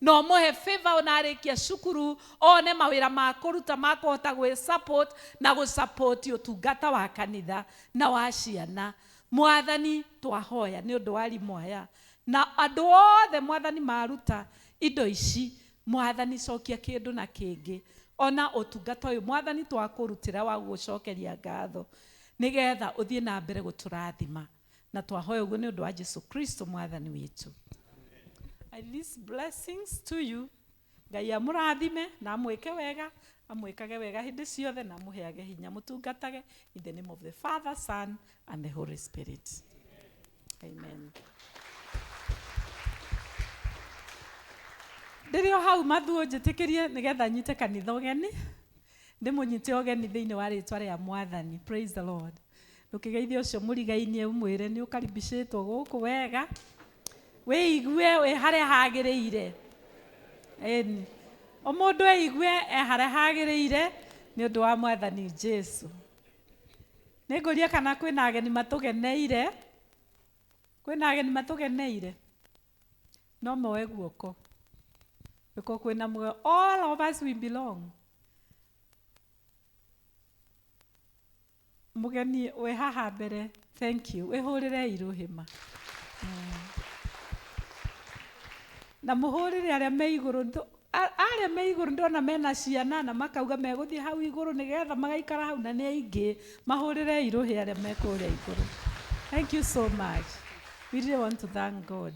no mũhe favor ona arĩkia cukuru one mawĩra ma kũruta ma kũhota gwĩ support na gũ support ũtungata wa kanitha na wa ciana. Mwathani twahoya nĩ ũndũ wa arimũ aya na andũ othe mwathani maruta indo ici mwathani cokia kĩndũ na kĩngĩ ona ũtungata ũyũ mwathani twakũrutĩra wa gũgũcokeria ngatho nĩgetha ũthiĩ na mbere gũtũrathima na twahoya ũguo nĩ ũndũ wa Jesu Kristo mwathani witũ. I release blessings to you. Ngai amũrathime na amwĩke wega Amwĩkage wega hĩndĩ ciothe na amũheage hinya mũtungatage in the name of the Father, Son and the Holy Spirit. Amen. Ndĩrĩ o hau mathuo njĩtĩkĩrie nĩgetha nyite kanitha ũgeni, ndĩmũnyite ũgeni thĩinĩ wa rĩtwa rĩa Mwathani. Praise the Lord. Ndũkĩgeithie ũcio mũrigainie ũmwĩre nĩ ũkaribicĩtwo gũkũ wega, wĩigue wĩ harĩa hagĩrĩire. Ĩni o mũndũ eigue e harĩa hagĩrĩire nĩ ũndũ wa Mwathani Jesu. Nĩ ngũria kana kwĩna ageni matũgeneire, kwĩna ageni matũgeneire, no moe guoko nĩkuo kwĩna muoyo. All of us we belong. Mũgeni wĩ haha mbere, thank you, wĩhũrĩre irũhĩma na mũhũrĩre arĩa me igũrũ. Arĩa me igũrũ ndona mena ciana na makauga megũthiĩ hau igũrũ nĩgetha magaikara hau na nĩ aingĩ, mahũrĩre irũhĩ arĩa me kũrĩa igũrũ. Thank you so much. We really want to thank God.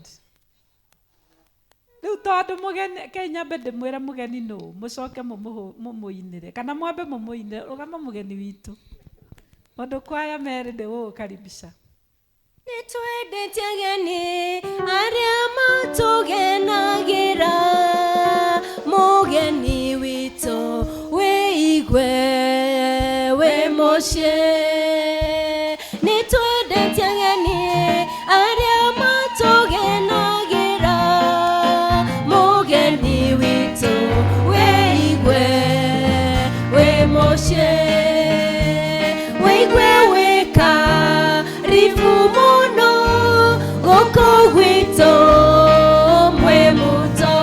Rĩu tondũ mũgeni, kei nyambe ndĩmwĩre mũgeni nũ, mũcoke mũmũinĩre kana mwambe mũmũinĩre. Rũgama mũgeni witũ, mũndũ kwaya merĩ ndĩgũgũkaribisha. Nĩtwendete ageni arĩa matũgenagĩra, mũgeni witũ wĩigue wĩ mũciĩ. Nĩtwendete ageni arĩa matũgenagĩra, mũgeni witũ wĩigue wĩ mũciĩ. Wĩigue wĩ karibu mũno gũkũ gwitũ mwĩ mũto,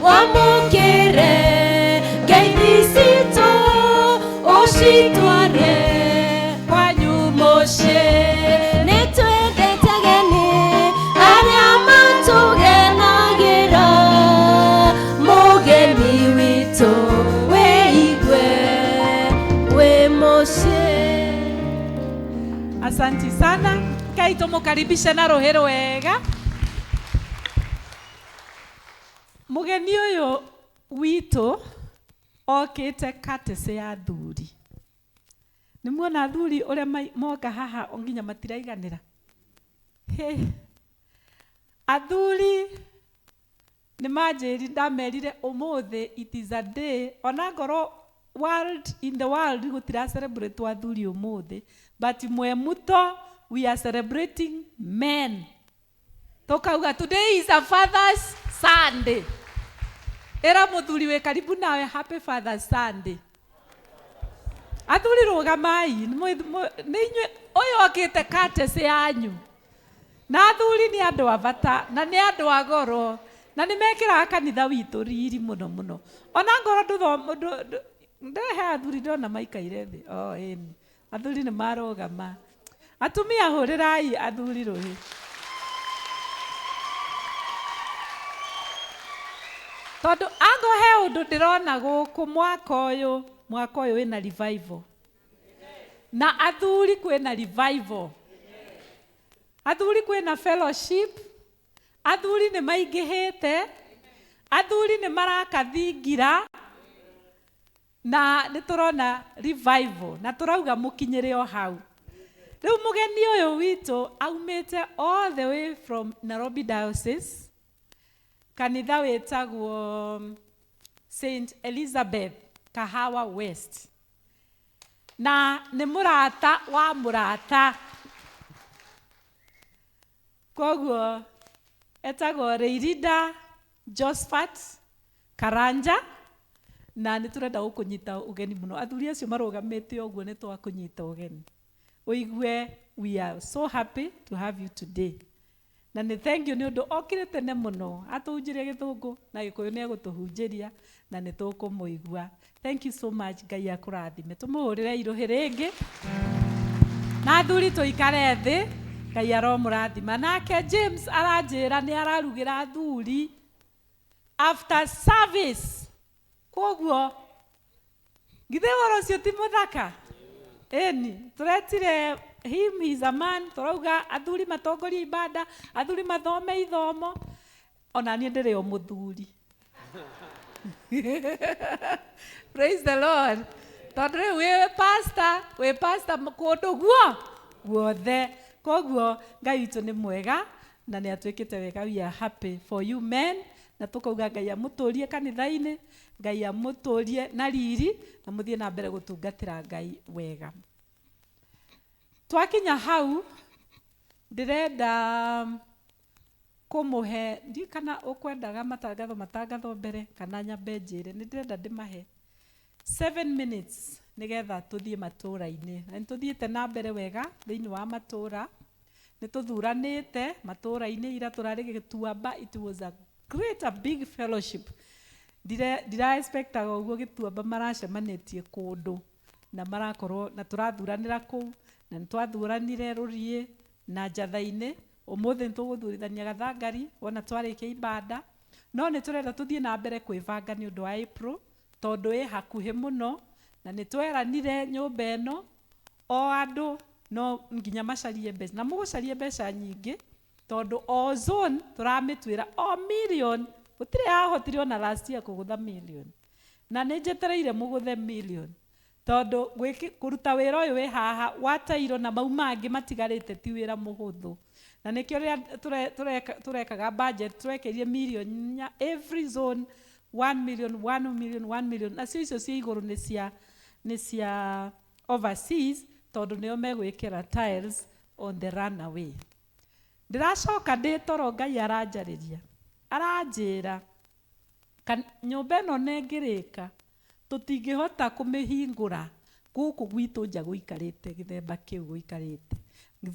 wamũkĩre ngeithi citũ ũcitware kwanyu mũciĩ. Nĩtwendete ageni arĩa matũgenagĩra, mũgeni witũ wĩigue wĩ mũciĩ. Asanti sana. Kai tũmũkaribishe na rũhĩ rwega. Mũgeni ũyũ witũ okĩte katĩcĩ ya athuri. Nĩ muona athuri ũrĩa moka haha o nginya matiraiganĩra. Athuri nĩ manjĩri, ndamerire ũmũthĩ it is a day, ona ngorwo world in the world gũtira celebrate athuri ũmũthĩ, but mwemuto we are celebrating men. Tũkauga today is a Father's Sunday. Ĩra mũthuri wĩ karibu nawe happy Father's Sunday. Athuri rũgamai, nĩ inyuĩ ũyũ okĩte katĩcĩ yanyu. Na athuri nĩ andũ a bata na nĩ andũ a goro na nĩ mekĩraga kanitha witũ riri mũno mũno. Ona ngorwo ndehe athuri ndona maikaire thĩ. Oh, ĩni athuri nĩ marũgama. Atumia hũrĩrai athuri rũhĩ. Tondũ ango he ũndũ ndĩrona gũkũ mwaka ũyũ, mwaka ũyũ wĩna revival. Na athuri kwĩna revival. Athuri kwĩna fellowship. Athuri nĩ maingĩhĩte. Athuri nĩ marakathingira. Na nĩ tũrona revival na tũrauga mũkinyĩre o hau. Rĩu mũgeni ũyũ witũ aumĩte all the way from Nairobi Diocese, kanitha wĩtagwo St Elizabeth Kahawa West, na nĩ mũrata wa mũrata, koguo etagwo Reirida Josephat Karanja, na nĩ tũrenda gũkũnyita ũgeni mũno. Athuri acio marũgamĩte ũguo nĩ twakũnyita ũgeni. Ũigue we are so happy to have you today. Na nĩ thank you nĩ ũndũ okire tene mũno atũhunjĩrie gĩthũngũ na gĩkũyũ nĩ egũtũhunjĩria na nĩ tũkũmũigua. Thank you so much. Ngai akũrathime. Tũmũhũrĩre irũhĩ rĩngĩ. Na athuri tũikare thĩ, Ngai aromũrathima. Nake James aranjĩra nĩ ararugĩra athuri after service. Koguo githĩ ũhoro ũcio ti mũthaka? Ĩni tũretire him, he is a man. Tũrauga athuri matongorie ibada, athuri mathome ithomo. Ona niĩ ndĩrĩ o mũthuri. Praise the Lord. Tondũ rĩu wĩ pastor, wĩ pastor kũndũ guo guothe. Koguo Ngai witũ nĩ mwega na nĩ atwĩkĩte wega. We are happy for you men, na tũkauga Ngai amũtũrie kanitha-inĩ, Ngai amũtũrie na riri, na mũthiĩ na mbere gũtungatĩra Ngai wega. Twakinya hau ndĩrenda kũmũhe, ndiũĩ kana ũkwendaga matangatho matangatho mbere kana nyambe njĩre, nĩ ndĩrenda ndĩmahe 7 minutes nĩgetha tũthiĩ matũra-inĩ. Na nĩ tũthiĩte na mbere wega thĩinĩ wa matũra, nĩ tũthuranĩte matũra-inĩ. Ira tũrarĩ Gĩtuamba, it was a great, a big fellowship. Ndira expectaga ũguo Gĩtuamba maracemanĩtie kũndũ na marakorwo na tũrathuranĩra kũu, na nĩ twathuranire Rũriĩ na Njatha-inĩ. Ũmũthĩ nĩ tũgũthurithania Gathangari wona twarĩkia ibada, no nĩ tũrenda tũthiĩ na mbere kwĩbanga nĩ ũndũ wa April, tondũ ĩ hakuhĩ mũno, na nĩ tweranire nyũmba ĩno o andũ no nginya macarie mbeca, na mũgũcarie mbeca nyingĩ tondũ o zone tũramĩtuĩra o million. Gũtirĩ yahotire ona last year kũgũtha million, na nĩ njetereire mũgũthe million, tondũ kũruta wĩra ũyũ wĩ haha wa tairo na mau mangĩ matigarĩte ti wĩra mũhũthũ. Na nĩkĩo rĩrĩa tũrekaga budget twekĩrire million inya every zone, 1 million, 1 million, 1 million, nacio icio cia igũrũ nĩ cia overseas, tondũ nĩo megwĩkĩra tiles on the runaway. Ndĩracoka ndĩ toro, Ngai aranjarĩria, aranjĩra nyũmba ĩno nĩngĩrĩka tũtingĩhota kũmĩhingũra gũkũ gwitũ nja gũikarĩte gĩthemba kĩu gũikarĩte.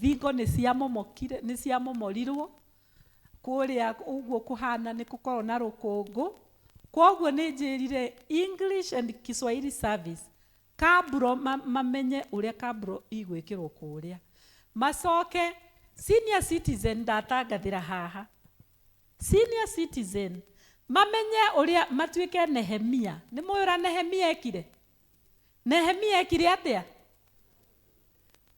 Thingo nĩ ciamomokire, nĩ ciamomorirwo kũrĩa ũguo kũhana nĩ gũkorwo na rũkũngũ. Kwoguo nĩ njĩrire English and Kiswahili service kaburo mamenye ũrĩa kaburo igwĩkĩrwo kũrĩa, macoke senior citizen ndatangathĩra haha, senior citizen mamenye ũrĩa matuĩke Nehemia. Nĩ mũĩ ũrĩa Nehemia ekire? Nehemia ekire atĩa?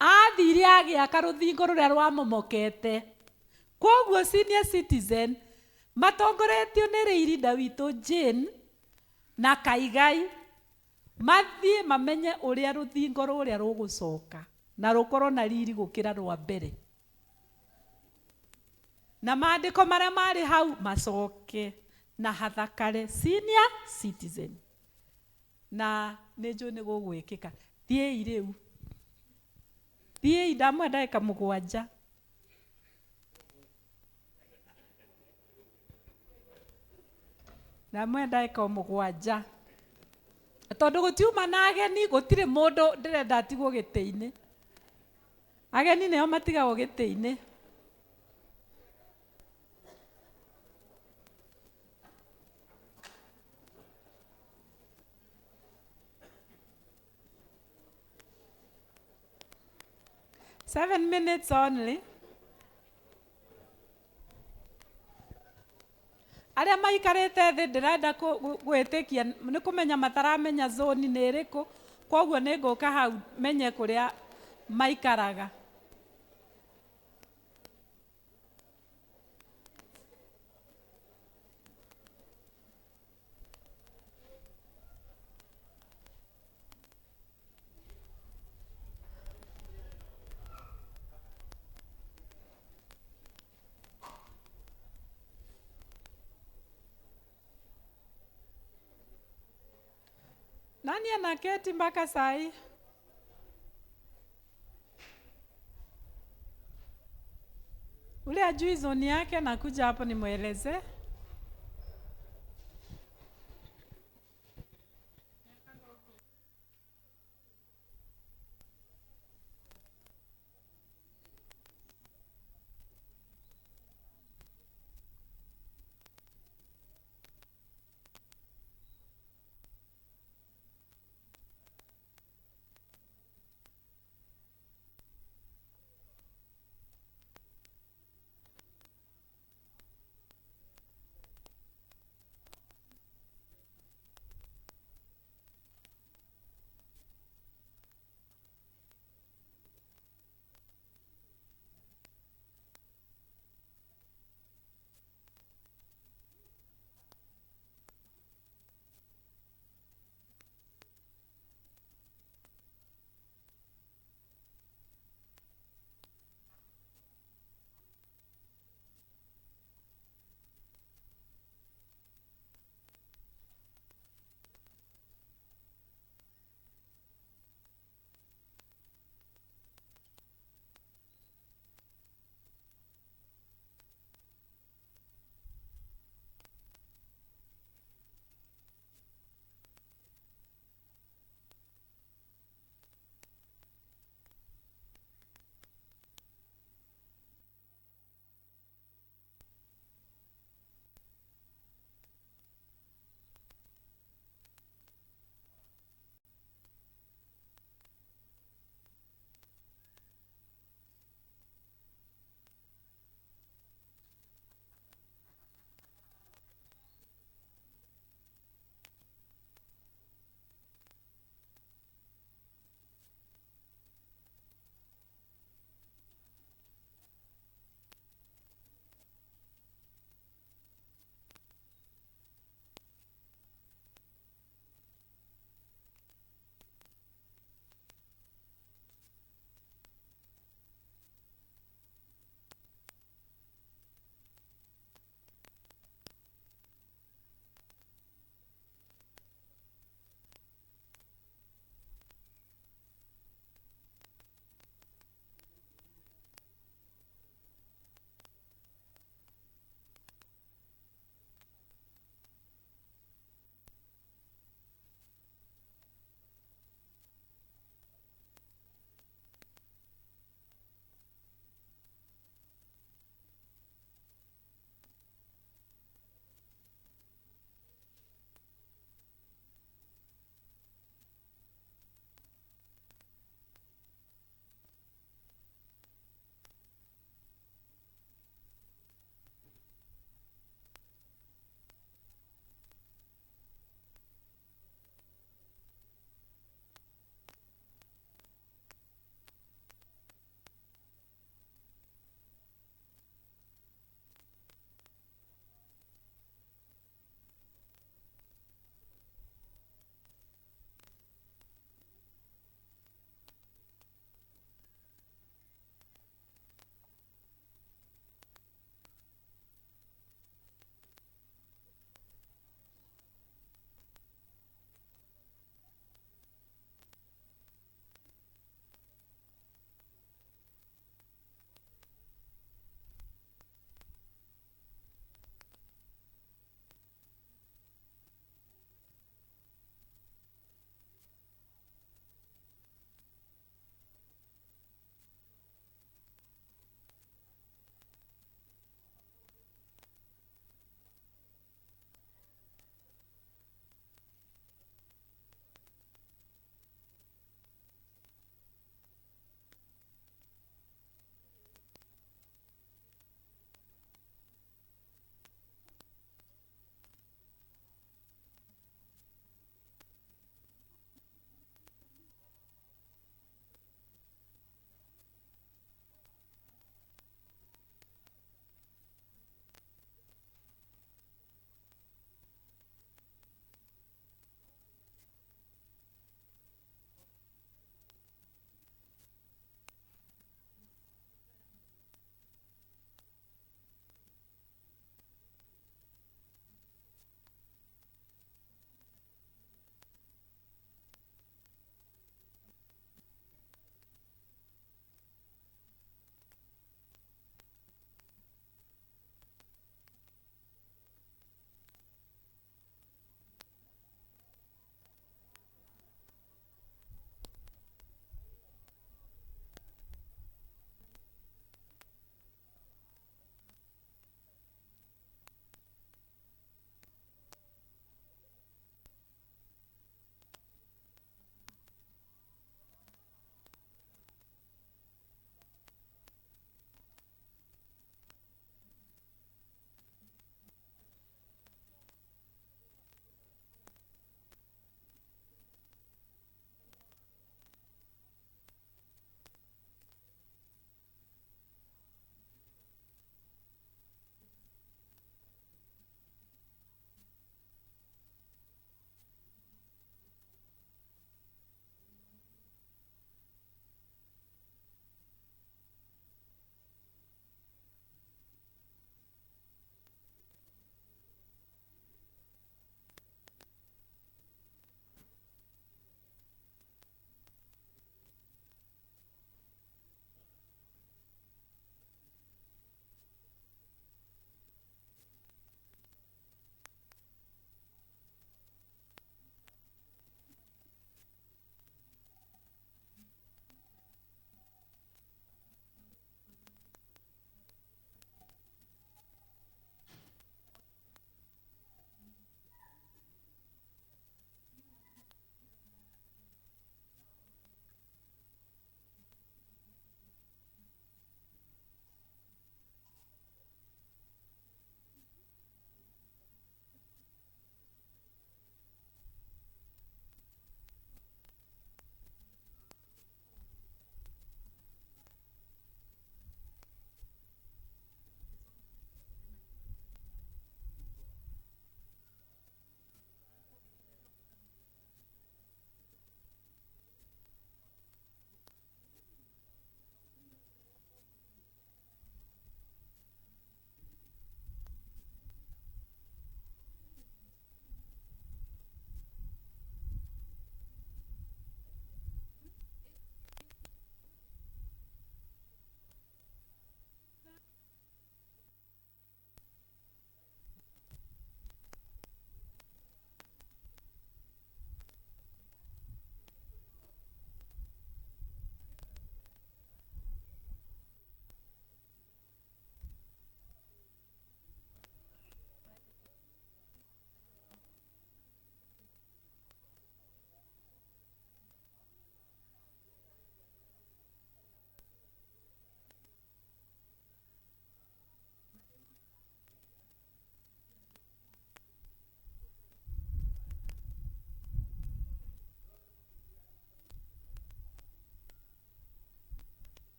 Athire agĩaka rũthingo rũrĩa rwamomokete. Kwoguo senior citizen matongoretio nĩ rĩirinda witũ Jane na Kaigai mathiĩ mamenye ũrĩa rũthingo rũrĩa rũgũcoka na rũkorwo na riri gũkĩra rwa mbere, na maandĩko marĩa marĩ hau macoke na hathakare senior citizen. Na nĩ njũĩ nĩ gũgwĩkĩka. Thiĩi rĩu, thiĩi, ndamũhe ndagĩka 7. Ndamũhe ndagĩka 7 tondũ gũtiuma na ageni, gũtirĩ mũndũ ndĩrenda atigwo gĩtĩ-inĩ. Ageni nĩo matigagwo gĩtĩ-inĩ. 7 minutes only. Arĩa maikarĩte thĩ ndĩrenda gwĩtĩkia nĩ kũmenya mataramenya zone nĩ ĩrĩkũ, kwoguo nĩ ngũka hau menye kũrĩa maikaraga. Nani anaketi mpaka sai? Ule ajui zoni yake nakuja hapo nimweleze.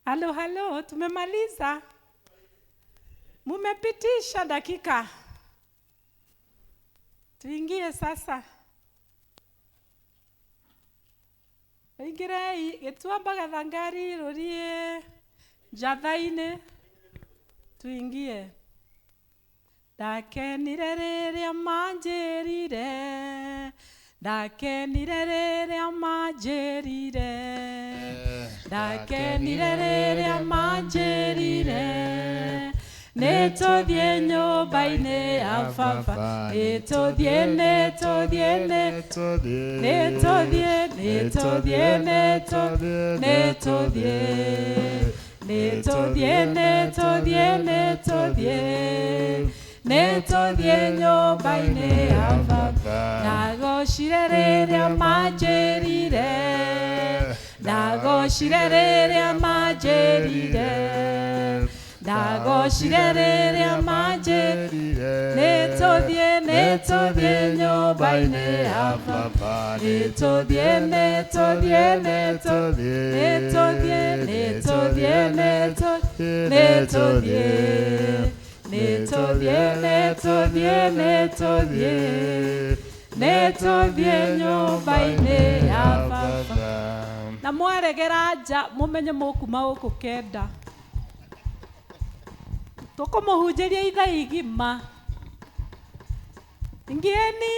Halo, halo, tumemaliza. Mumepitisha dakika. Tuingie sasa. Ingirei gĩtuamba gathangari rũriĩ njatha-inĩ. Tuingie. Ndakenire rĩrĩa manjĩrire, ndakenire rĩrĩa manjĩrire, ndakenire rĩrĩa manjĩrire, nĩtũthiĩ nyũmba-inĩ ya baba, nĩtũthiĩ, nĩtũthiĩ, nĩtũthiĩ, nĩtũthiĩ, nĩtũthiĩ, nĩtũthiĩ, nĩtũthiĩ, nĩtũthiĩ, nĩtũthiĩ, nĩtũthiĩ nyũmba-inĩ ya baba. Ndagocire rĩrĩa manjĩrire, ndagocire rĩrĩa manjĩrire, ndagocire rĩrĩa manjĩrire, nĩtũthiĩ, nĩtũthiĩ nyũmba-inĩ ya baba, nĩtũthiĩ, nĩtũthiĩ, nĩtũthiĩ, nĩtũthiĩ, nĩtũthiĩ, nĩtũthiĩ, nĩtũthiĩ, nĩtũthiĩ, nĩtũthiĩ, nĩtũthiĩ nyũmba-inĩ ya baba. Na mwaregera nja mũmenye mũkuma gũkũ kenda. Tũkũmũhunjĩria ithaa igima. Ingieni.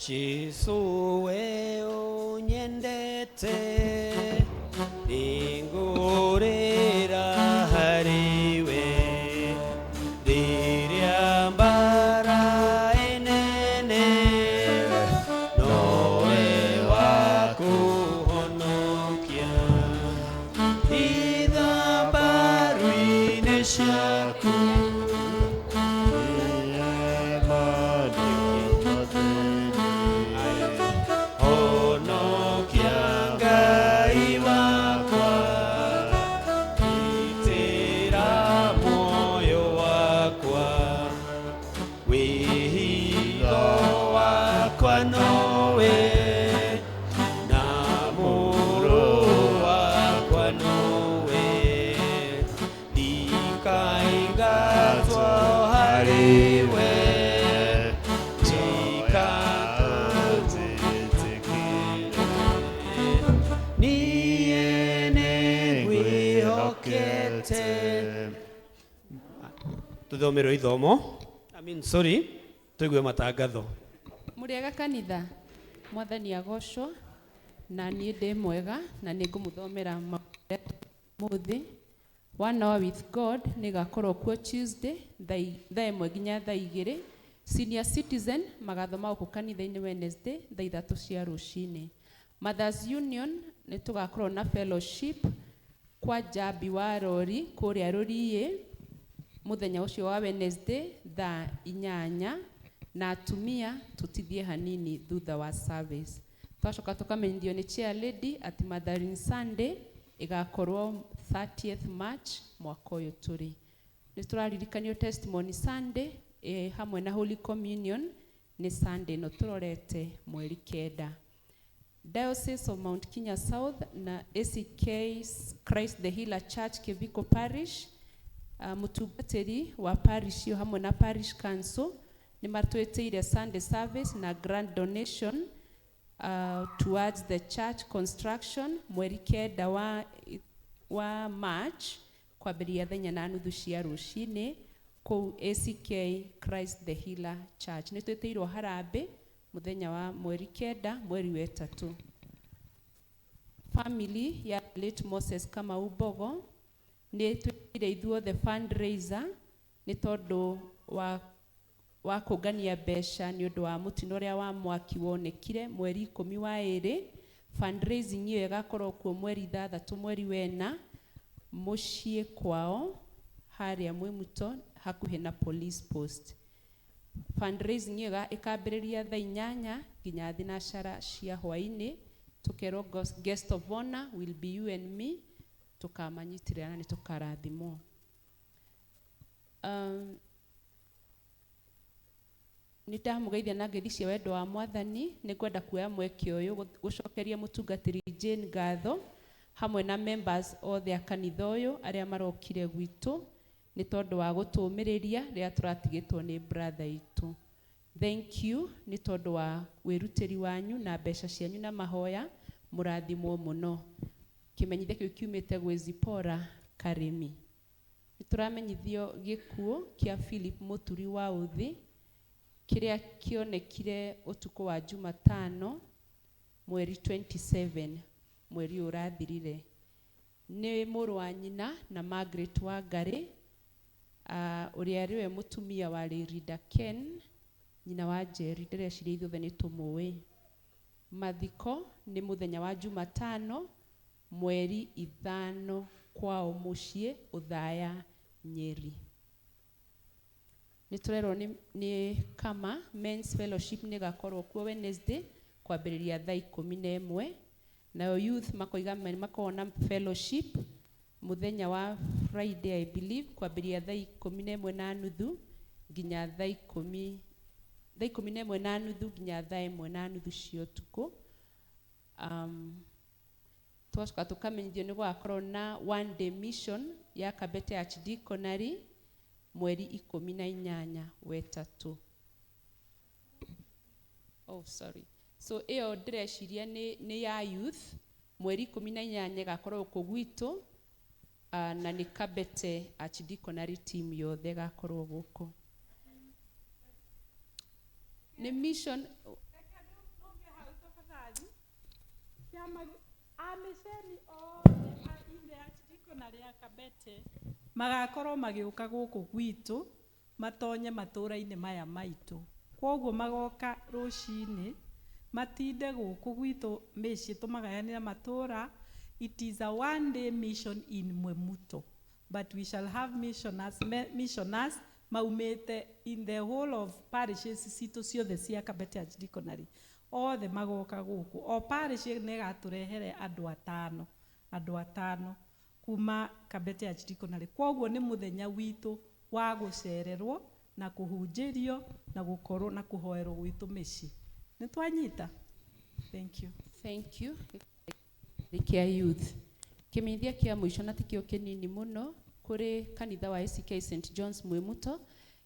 Jesu we unyendete ningũrĩra harĩ we rĩrĩa mbara ĩnene nowe wa kũhonokia ithambaru-inĩ ciaku. Honokia Ngai wakwa, gitĩra muoyo wakwa, wĩhitho wakwa nowe, na mũrũ wakwa nowe, ndikaingatwo harĩwe, niĩ nĩngwĩhokete. Tuthomerwo ithomo, I mean, sorry, tũigue matangatho. Mũrĩega kanitha, mwathani agocwo, na niĩ ndĩ mwega na nĩ ngũmũthomera mũthĩ. One Hour with God nĩ ĩgakorwo kuo Tuesday thaa 1 nginya thaa 2. Senior Citizen magathoma gũkũ kanitha-inĩ Wednesday thaa 3 cia rũcinĩ. Mothers Union Nĩ tũgakorwo na fellowship kwa Njambi wa Rori kũrĩa Rũriĩ mũthenya ũcio wa Wednesday thaa 8 na atumia tũtithie hanini thutha wa service. Twacoka tũkamenyithio nĩ chair lady atĩ Mothering Sunday ĩgakorwo 30th March mwaka ũyũ tũrĩ. Nĩ tũraririkanio Testimony Sunday hamwe na Holy Communion nĩ Sunday ĩno tũrorete mweri 9. Diocese of Mount Kenya South na ACK Christ the Healer Church Kibiko Parish, mũtungatĩri wa parish ĩyo hamwe na parish council nĩ matwĩtĩire Sunday service na grand donation towards the church construction mweri 9 wa March kwambĩrĩria thaa 4:30 cia rũcinĩ kũu ACK Christ the Healer Church. Nĩ twĩtĩirwo harambĩ mũthenya wa mweri 9 mweri wa 3. Family ya late Moses Kamau Mbogo nĩ twĩtĩire ithuothe fundraiser nĩ tondũ wa kũngania mbeca nĩ ũndũ wa mũtino ũrĩa wa mwaki wonekire mweri 12. Fundraising ĩyo ĩgakorwo kuo mweri 6 mweri 4 mũciĩ kwao harĩa Mwĩmuto hakuhĩ na police post. Fundraising ĩyo ĩkambĩrĩria thaa 8 nginya thinacara cia hwaĩ-inĩ. Tũkerwo guest of honor will be you and me, tũkamanyitĩrĩra na nĩ tũkarathimwo. Nĩ ndamũgeithia na ngeithi cia wendo wa Mwathani. Nĩ ngwenda kuoya mweke ũyũ gũcokeria mũtungatĩri Jane ngatho hamwe na members othe a kanitha ũyũ arĩa marokire gwitũ nĩ tondũ wa gũtũũmĩrĩria rĩrĩa tũratigĩtwo nĩ brother itũ. Thank you nĩ tondũ wa wĩrutĩri wanyu na mbeca cianyu na mahoya, mũrathimwo mũno. Kĩmenyithia kĩu kiumĩte gwĩ Zipporah Karĩmi. Nĩ tũramenyithio gĩkuũ kĩa Philip Mũturi wa Ũthĩ kĩrĩa kĩonekire ũtukũ wa Jumatano mweri 27 mweri ũyũ ũrathirire. Nĩ mũrũ wa nyina na Margaret Wangarĩ, ũrĩa arĩ we mũtumia wa Lerida Ken, nyina wa Njeri, ndĩreciria ithuothe nĩ tũmũĩ. Mathiko nĩ mũthenya wa Jumatano mweri 5 kwao mũciĩ Othaya Nyeri. Nĩ tũrerwo nĩ kama Men's Fellowship nĩ ĩgakorwo kuo Wednesday kwambĩrĩria thaa 11, nayo youth makoiga makorwo na fellowship mũthenya wa Friday I believe kwambĩrĩria thaa 11:30 nginya thaa ikũmi, thaa 11:30 nginya thaa 1:30 cia ũtukũ. Twacoka tũkamenyithio nĩ gũgakorwo na one day mission ya Kabete Archdeaconry mweri 18 wetatũ. Oh, sorry. So ĩyo ndĩreciria nĩ ya youth mweri 18 ĩgakorwo gũkũ gwitũ, na nĩ Kabete Archdeaconry team yothe ĩgakorwo gũkũ. Nĩ mission Amĩceni othe a ithe Archdeaconry ya Kabete magakorwo magĩũka gũkũ gwitũ matonye matũra-inĩ maya maitũ. Kwoguo magoka rũcinĩ matinde gũkũ gwitũ mĩciĩ tũmagayanĩre matũra. It is a one day mission in Mwemuto, but we shall have missioners maumĩte in the whole of parishes citũ ciothe cia Kabete Archdeaconry. Othe magoka gũkũ. O parish nĩ ĩgatũrehere andũ atano, andũ atano kuma Kabete Archdeaconry. Kwoguo nĩ mũthenya witũ wa gũcererwo na kũhunjĩrio na gũkorwo na kũhoerwo gwitũ mĩciĩ. Nĩ twanyita? Thank you. Thank you. Kĩa youth. Kĩmenyithia kĩa mũico na tikĩo kĩnini mũno kũrĩ kanitha wa ACK St John's Mwimuto.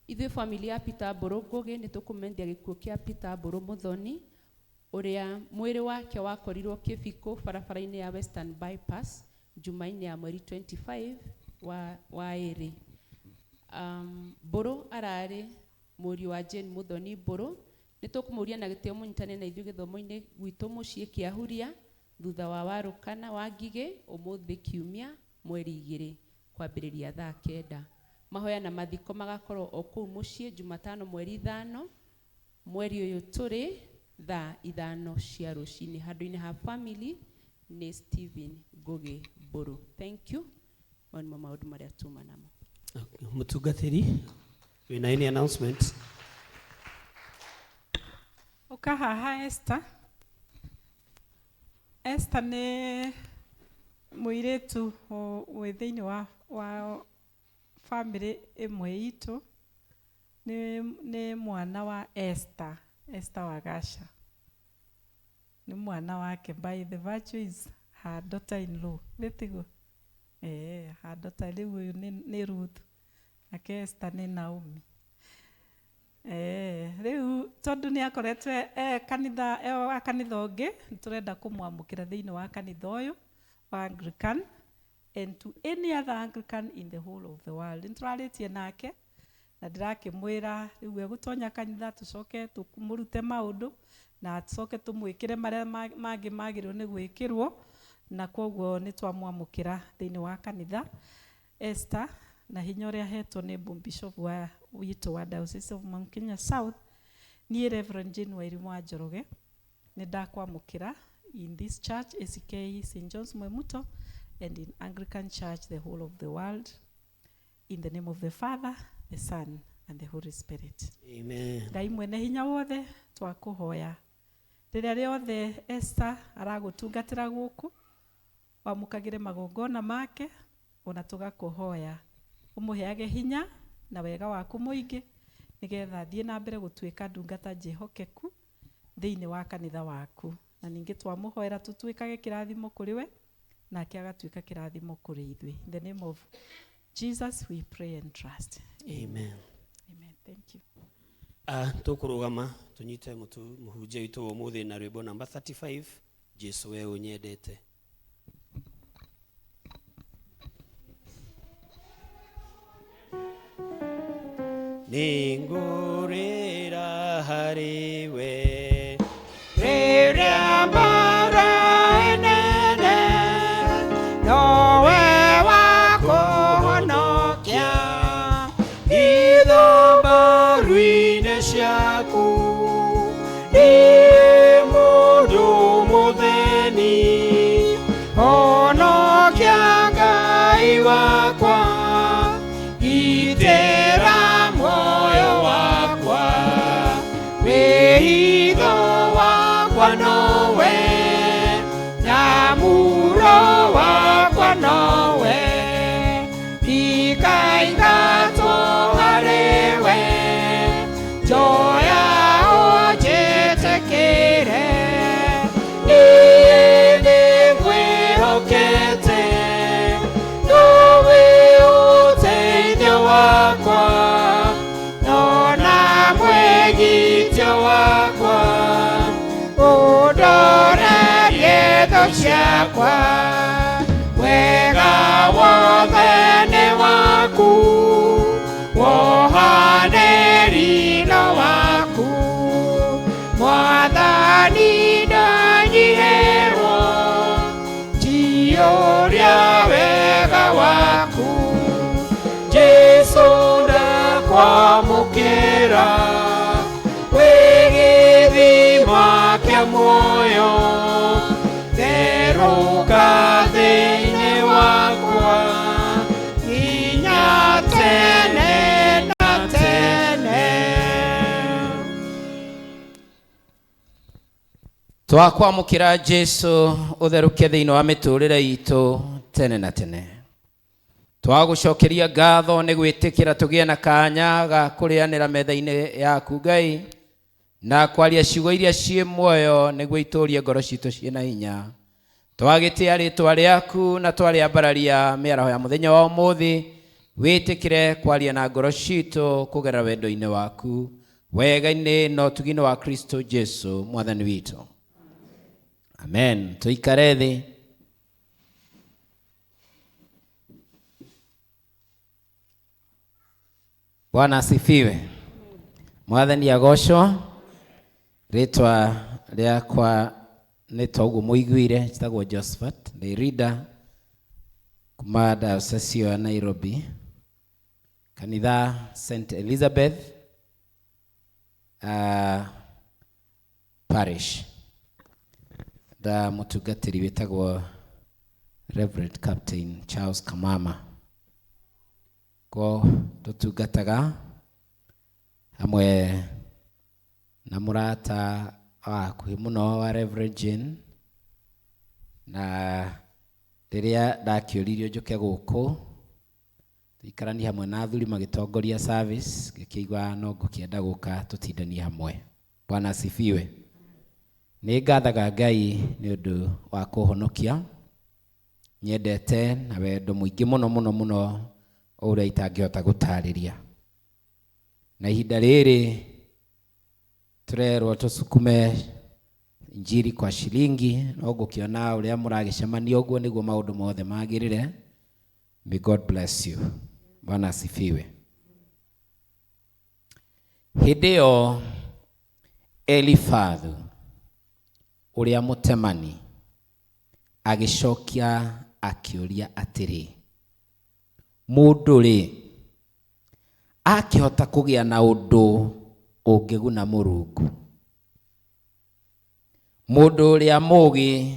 Ithuĩ family ya Peter Mbũrũ Ngũgĩ nĩ tũkũmenyithia gĩkuũ kĩa Peter Mbũrũ Mũthoni ũrĩa mwĩrĩ wake wakorirwo Kĩbikũ barabara-inĩ ya Western Bypass Jumaine ya mweri 25 wa ĩrĩ. Mbũrũ ararĩ mũriũ wa Jane Mũthoni Mbũrũ. Nĩ tũkũmũria na gĩtĩo mũnyitane na ithuĩ gĩthomo-inĩ gwitũ mũciĩ Kĩahuria thutha wa Warũkana wa Ngigĩ ũmũthĩ kiumia mweri 2 kwambĩrĩria thaa 9. Mahoya na mathiko magakorwo o kũu mũciĩ Jumatano mweri 5 mweri ũyũ tũrĩ thaa 5 cia rũcinĩ. Handũ-inĩ ha family Nĩ Stephen Ngugi Mburu. Thank you. Mau nĩmo maũndũ marĩa tuma namo. Mũtungatĩri, wĩna any announcement? Ũka haha Esther. Esther nĩ mũirĩtu wĩ thĩinĩ wa family ĩmwe itũ. Nĩ mwana wa Esther, Esther Wagasha. Nĩ mwana wake, by the virtue is her daughter in law. Nĩ tiguo? Her daughter rĩu ũyũ nĩ Ruth. Nake Esther nĩ Naomi. Rĩu tondũ nĩ akoretwo e kanitha e wa kanitha ũngĩ, nĩ tũrenda kũmwamũkĩra thĩinĩ wa kanitha ũyũ wa Anglican and to any other Anglican in the whole of the world. Nĩ tũrarĩtie nake na ndĩrakĩmwĩra rĩu egũtonya kanitha tũcoke tũmũrute maũndũ na tũcoke tũmwĩkĩre marĩa mangĩ magĩrĩirwo nĩ gwĩkĩrwo, na kwoguo nĩ twamwamũkĩra thĩinĩ wa kanitha. Esther, na hinya ũrĩa ahetwo nĩ Bishop wa witũ wa Diocese of Mount Kenya South, niĩ Reverend Jane Wairimu wa Njoroge nĩ ndakwamũkĩra in this church ACK St John's Mwemuto and in Anglican Church the whole of the world, in the name of the Father, the Son and the Holy Spirit. Amen. Ngai mwene hinya wothe, twakũhoya rĩrĩa rĩothe Esther aragũtungatĩra gũkũ, wamũkagĩre magongona make, ona tũgakũhoya ũmũheage hinya na wega waku mũingĩ, nĩgetha athiĩ na mbere gũtuĩka ndungata njĩhokeku thĩinĩ wa kanitha waku. Na ningĩ twamũhoera tũtuĩkage kĩrathimo kũrĩ we, nake agatuĩka kĩrathimo kũrĩ ithuĩ. In the name of Jesus we pray and trust. Amen. Amen. Thank you. Tũkũrũgama tũnyite mũhunjia witũ wa ũmũthĩ na rwĩmbo namba 35, Jesu we ũnyendete. Nĩngũrĩra harĩ we rĩrĩa mbara ĩnene, nowe wa kũhonokia ithambaru-inĩ ciaku. Ndĩ mũndũ mũthĩni, honokia Ngai wakwa, gitĩra muoyo wakwa, wĩhitho wakwa nowe, nyamũro wakwa nowe, ndikaingatwo harĩ we, njoya ũnjĩtĩkĩre, niĩ nĩngwĩhokete, nĩwe ũteithio wakwa, nona mwĩgitio wakwa, ũndorerie thũ ciakwa, wega wothe nĩ waku, wohanĩri no waku, Mwathani ndanyihĩrwo, njiyũria wega waku, Jesu ndakwamũkĩra, wĩ gĩthima kĩa muoyo, therũka thĩinĩ wakwa, nginya tene na tene. Twakwamũkĩra Jesu ũtherũke thĩinĩ wa mĩtũrĩre itũ tene na tene. Twagũcokeria ngatho nĩ gwĩtĩkĩra tũgĩe na kanya ga kũrĩanĩra metha-inĩ yaku Ngai, na kwaria ciugo iria ciĩ muoyo nĩguo itũrie ngoro citũ ciĩna hinya. Twagĩtĩa rĩtwa rĩaku na twarĩambararia mĩaraho ya mũthenya wa ũmũthĩ, wĩtĩkĩre kwaria na ngoro citũ kũgerera wendo-inĩ waku, wega-inĩ na ũtugi-inĩ wa Kristo Jesu mwathani witũ. Amen. Tuikare thĩ. Bwana asifiwe. Mwathani agocwo. Rĩtwa rĩakwa nĩ ta ũguo mũiguire, njĩtagwo Josephat, ndĩ reader kuma diocese ya Nairobi, kanitha St Elizabeth Parish. Na mũtungatĩri wĩtagwo Reverend Captain Charles Kamama. Ko tũtungataga hamwe na mũrata wa hakuhĩ mũno wa Reverend Jane, na rĩrĩa ndakĩũririo njũke gũkũ tũikaranie hamwe na athuri magĩtongoria service, ngĩkĩigua no ngũkĩenda gũka tũtindanie hamwe. Bwana asifiwe. Nĩ ngathaga Ngai nĩ ũndũ wa kũhonokia, nyendete na wendo mũingĩ mũno mũno mũno ũrĩa itangĩhota gũtarĩria. Na ihinda rĩrĩ tũrerwo tũsukume injiri kwa shilingi, no ngũkĩona ũrĩa mũragĩcemania ũguo nĩguo maũndũ mothe magĩrĩre. May God bless you. Bwana asifiwe. Hĩndĩ ĩyo Elifathu ũrĩa mũtemani agĩcokia akĩũria atĩrĩ, mũndũ-rĩ akĩhota kũgĩa na ũndũ ũngĩguna Mũrungu? Mũndũ ũrĩa mũũgĩ,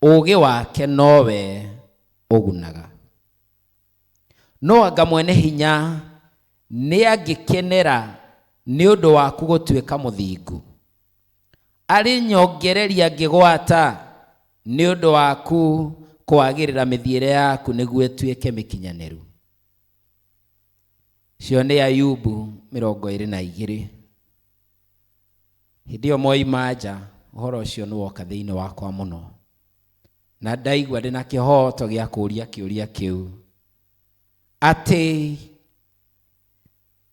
ũũgĩ wake nowe ũgunaga. No anga mwene hinya nĩangĩkenera nĩ ũndũ waku gũtuĩka mũthingu? Arĩ nyongereria angĩgwata nĩ ũndũ waku kwagĩrĩra mĩthiĩre yaku nĩguo ĩtuĩke mĩkinyanĩru? Cio nĩ Ayubu 22. Hĩndĩ ĩyo mwoima nja, ũhoro ũcio nĩ woka thĩinĩ wakwa mũno, na ndaigua ndĩna kĩhoto gĩa kũũria kĩũria kĩu, atĩ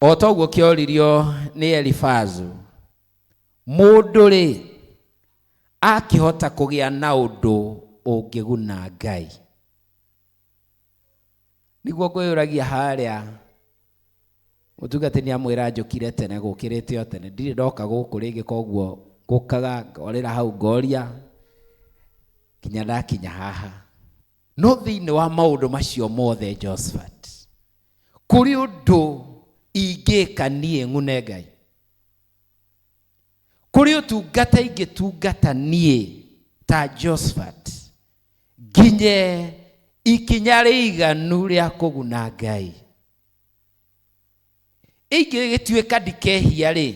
o toguo kĩoririo nĩ Elifazu, mũndũ-rĩ akĩhota kũgĩa na ũndũ ũngĩguna Ngai? Nĩguo ngwĩyũragia harĩa mũtungatĩri nĩamwĩra njũkire tene gũkĩrĩte o tene, ndirĩ ndoka gũkũ rĩngĩ, koguo ngũkaga ngorĩra hau ngoria nginya ndakinya haha. No thĩinĩ wa maũndũ macio mothe Josephat, kũrĩ ũndũ ingĩka niĩ ng'une Ngai, kũrĩ ũtungata ingĩtungata niĩ ta Josephat nginye ikinya rĩiganu rĩa kũguna Ngai. Ingĩgĩtuĩka ndikehia rĩ,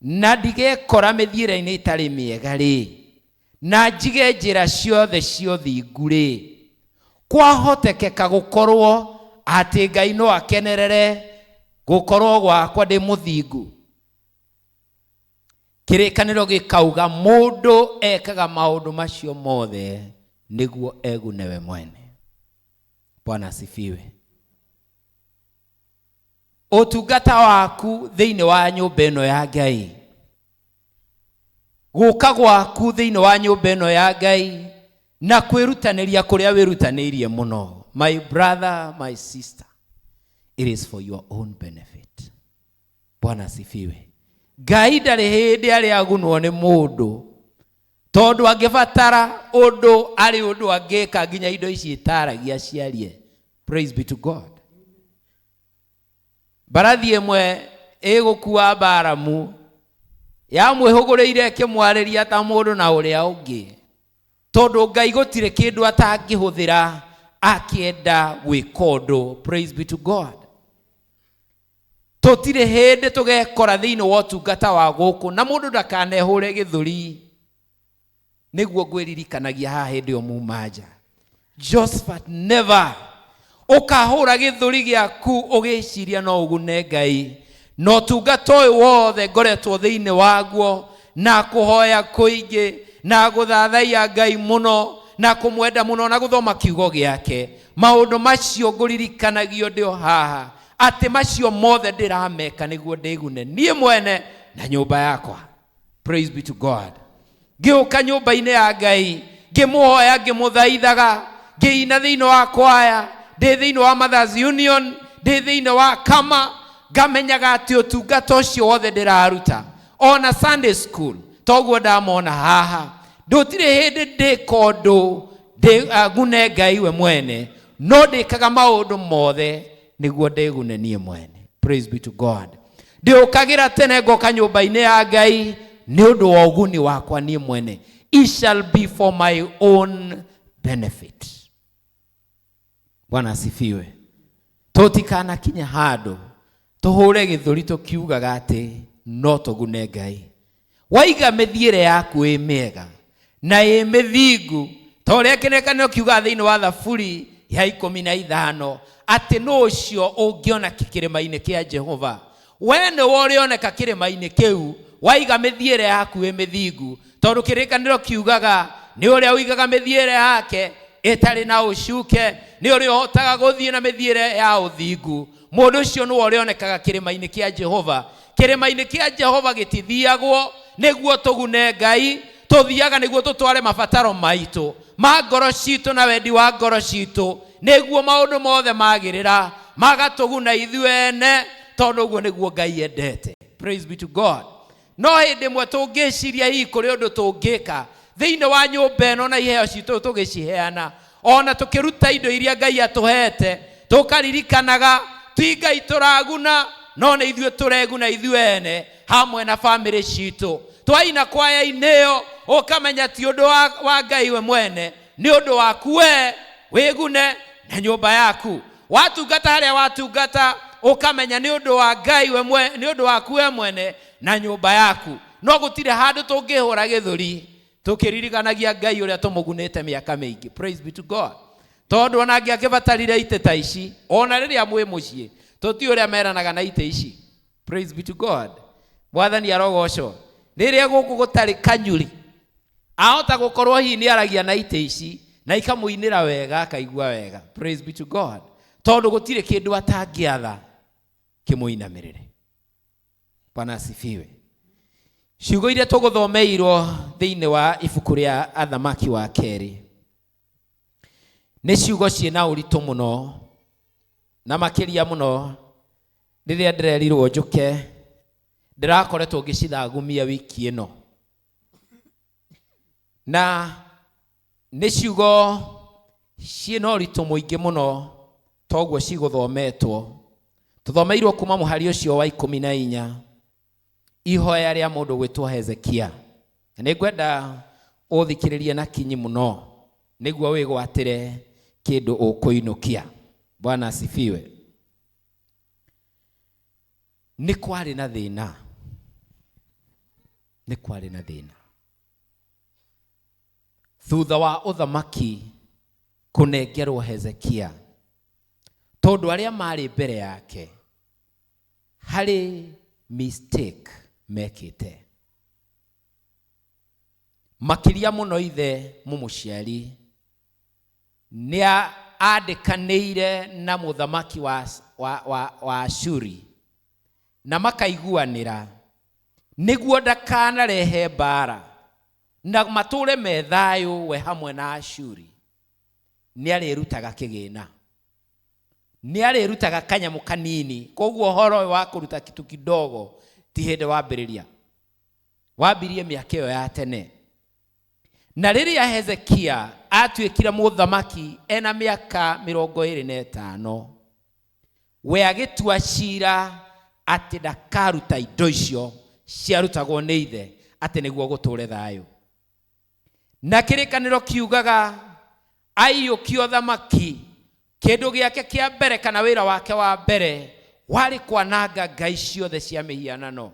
na ndigekora mĩthiĩre-inĩ ĩtarĩ mĩega rĩ, na njige njĩra ciothe cia ũthingu rĩ, kwahotekeka gũkorwo atĩ Ngai no akenerere gũkorwo gwakwa ndĩ mũthingu. Kĩrĩkanĩro gĩkauga mũndũ ekaga maũndũ macio mothe nĩguo egune we mwene. Bwana asifiwe. Ũtungata waku thĩinĩ wa nyũmba ĩno ya Ngai, gũka gwaku thĩinĩ wa nyũmba ĩno ya Ngai, na kwĩrutanĩria kũrĩa wĩrutanĩirie mũno, my brother, my sister, it is for your own benefit. Bwana asifiwe. Ngai ndarĩ hĩndĩ arĩ agunwo nĩ mũndũ, tondũ angĩbatara ũndũ arĩ ũndũ angĩka nginya indo ici itaragia ciarie. Praise be to God. Mbarathi ĩmwe ĩgũkua Balamu yamwĩhũgũrĩire ĩkĩmwarĩria ta mũndũ na ũrĩa ũngĩ, tondũ Ngai gũtirĩ kĩndũ atangĩhũthĩra akĩenda gwĩka ũndũ. Praise be to God. Tũtirĩ hĩndĩ tũgekora thĩinĩ wa ũtungata wa gũkũ na mũndũ ndakanehũre gĩthũri. Nĩguo ngwĩririkanagia haha hĩndĩ ĩyo muma nja, Josephat, never ũkahũra gĩthũri gĩaku ũgĩciria no ũgune Ngai. Na ũtungata ũyũ wothe ngoretwo thĩinĩ waguo, na kũhoya kũingĩ, na gũthathaiya Ngai mũno, na kũmwenda mũno, na gũthoma kiugo gĩake, maũndũ macio ngũririkanagio ndĩ o haha atĩ macio mothe ndĩrameka nĩguo ndĩgune niĩ mwene na nyũmba yakwa. Praise be to God. Ngĩũka nyũmba-inĩ ya Ngai, ngĩmũhoya, ngĩmũthaithaga, ngĩina thĩinĩ wa kwaya, ndĩ thĩinĩ wa Mothers Union, ndĩ thĩinĩ wa Kama, ngamenyaga atĩ ũtungata ũcio wothe ndĩraruta, ona Sunday school, toguo ndamona haha, ndũtirĩ hĩndĩ ndĩka ũndũ ngune Ngai we mwene, no ndĩkaga maũndũ mothe nĩguo ndĩgune niĩ mwene. Praise be to God. Ndĩũkagĩra tene ngoka nyũmba-inĩ ya Ngai nĩ ũndũ wa ũguni wakwa niĩ mwene. It shall be for my own benefit. Bwana asifiwe. Tũtikanakinye handũ tũhũre gĩthũri tũkiugaga atĩ no tũgune Ngai. Waiga mĩthiĩre yaku ĩ mĩega na ĩ mĩthingu ta ũrĩa kĩrĩkanĩro kiugaga thĩinĩ wa Thaburi ya 15 atĩ nũ ũcio ũngĩona kĩrĩma-inĩ kĩa Jehova. We nĩwe ũrĩoneka kĩrĩma-inĩ kĩu waiga mĩthiĩre yaku ĩ mĩthingu, tondũ kĩrĩkanĩro kiugaga nĩ ũrĩa ũigaga mĩthiĩre yake ĩtarĩ na ũcuke, nĩ ũrĩa ũhotaga gũthiĩ na mĩthiĩre ya ũthingu. Mũndũ ũcio nĩwe ũrĩonekaga kĩrĩma-inĩ kĩa Jehova. Kĩrĩma-inĩ kĩa Jehova gĩtithiagwo nĩguo tũgune Ngai, tũthiaga nĩguo tũtware mabataro maitũ ma ngoro citũ na wendi wa ngoro citũ, nĩguo maũndũ mothe magĩrĩra magatũguna ithuĩ ene, tondũ ũguo nĩguo Ngai endete. Praise be to God. No hĩndĩ ĩmwe tũngĩciria hihi kũrĩ ũndũ tũngĩka thĩinĩ wa nyũmba ĩno na iheo citũ tũgĩciheana, ona tũkĩruta indo iria Ngai atũhete, tũkaririkanaga ti Ngai tũraguna, no nĩ ithuĩ tũreguna ithuĩ ene hamwe na bamĩrĩ citũ. Twaina kwaya-inĩ ĩyo ũkamenya ti ũndũ wa Ngai we mwene, nĩ ũndũ waku we wĩgune na nyũmba yaku. Watungata harĩa watungata ũkamenya nĩ ũndũ wa Ngai we mwene, nĩ ũndũ waku we mwene na nyũmba yaku. No gũtirĩ handũ tũngĩhũra gĩthũri tũkĩririkanagia Ngai ũrĩa tũmũgunĩte mĩaka mĩingĩ. Praise be to God. Tondũ ona angĩakĩbatarire itĩ ta ici, ona rĩrĩa mwĩ mũciĩ tũtiũĩ ũrĩa meranaga na itĩ ici. Praise be to God. Mwathani arogocwo. Rĩrĩa gũkũ gũtarĩ kanyuri, ahota gũkorwo hihi nĩ aragia na itĩ ici na ikamũinĩra wega akaigua wega. Praise be to God. Tondũ gũtirĩ kĩndũ atangĩatha kĩmũinamĩrĩre. Bwana asifiwe. Ciugo iria tũgũthomeirwo thĩinĩ wa ibuku rĩa Athamaki wa kerĩ nĩ ciugo ciĩna ũritũ mũno, na makĩria mũno rĩrĩa ndĩrerirwo njũke ndĩrakoretwo ngĩcithagumia wiki ĩno, na nĩ ciugo ciĩna ũritũ mũingĩ mũno toguo cigũthometwo. Tũthomeirwo kuma mũhari ũcio wa 14, ihoya rĩa mũndũ gwĩtwo Hezekia. Na nĩngwenda ũthikĩrĩrie na kinyi mũno nĩguo wĩgwatĩre kĩndũ ũkũinũkia. Bwana asifiwe. Nĩ kwarĩ na thĩna, nĩ kwarĩ na thĩna thutha wa ũthamaki kũnengerwo Hezekia, tondũ arĩa marĩ mbere yake harĩ mistake mekĩte, makĩria mũno ithe mũmũciari nĩ andĩkanĩire na mũthamaki wa Ashuri na makaiguanĩra nĩguo ndakanarehe mbara na matũre me thayũ we hamwe na Ashuri. Nĩ arĩrutaga kĩgĩna, nĩ arĩrutaga kanyamũ kanini. Koguo ũhoro ũyũ wa kũruta kitu kidogo ti hĩndĩ wambĩrĩria, wambirie mĩaka ĩyo ya tene. Na rĩrĩa Hezekia atuĩkire mũthamaki ena mĩaka 25, we agĩtua cira atĩ ndakaruta indo icio ciarutagwo nĩ ithe atĩ nĩguo gũtũre thayũ. Na kĩrĩkanĩro kiugaga aiyũkio thamaki, kĩndũ gĩake kĩa mbere kana wĩra wake wa mbere warĩ kwananga ngai ciothe cia mĩhianano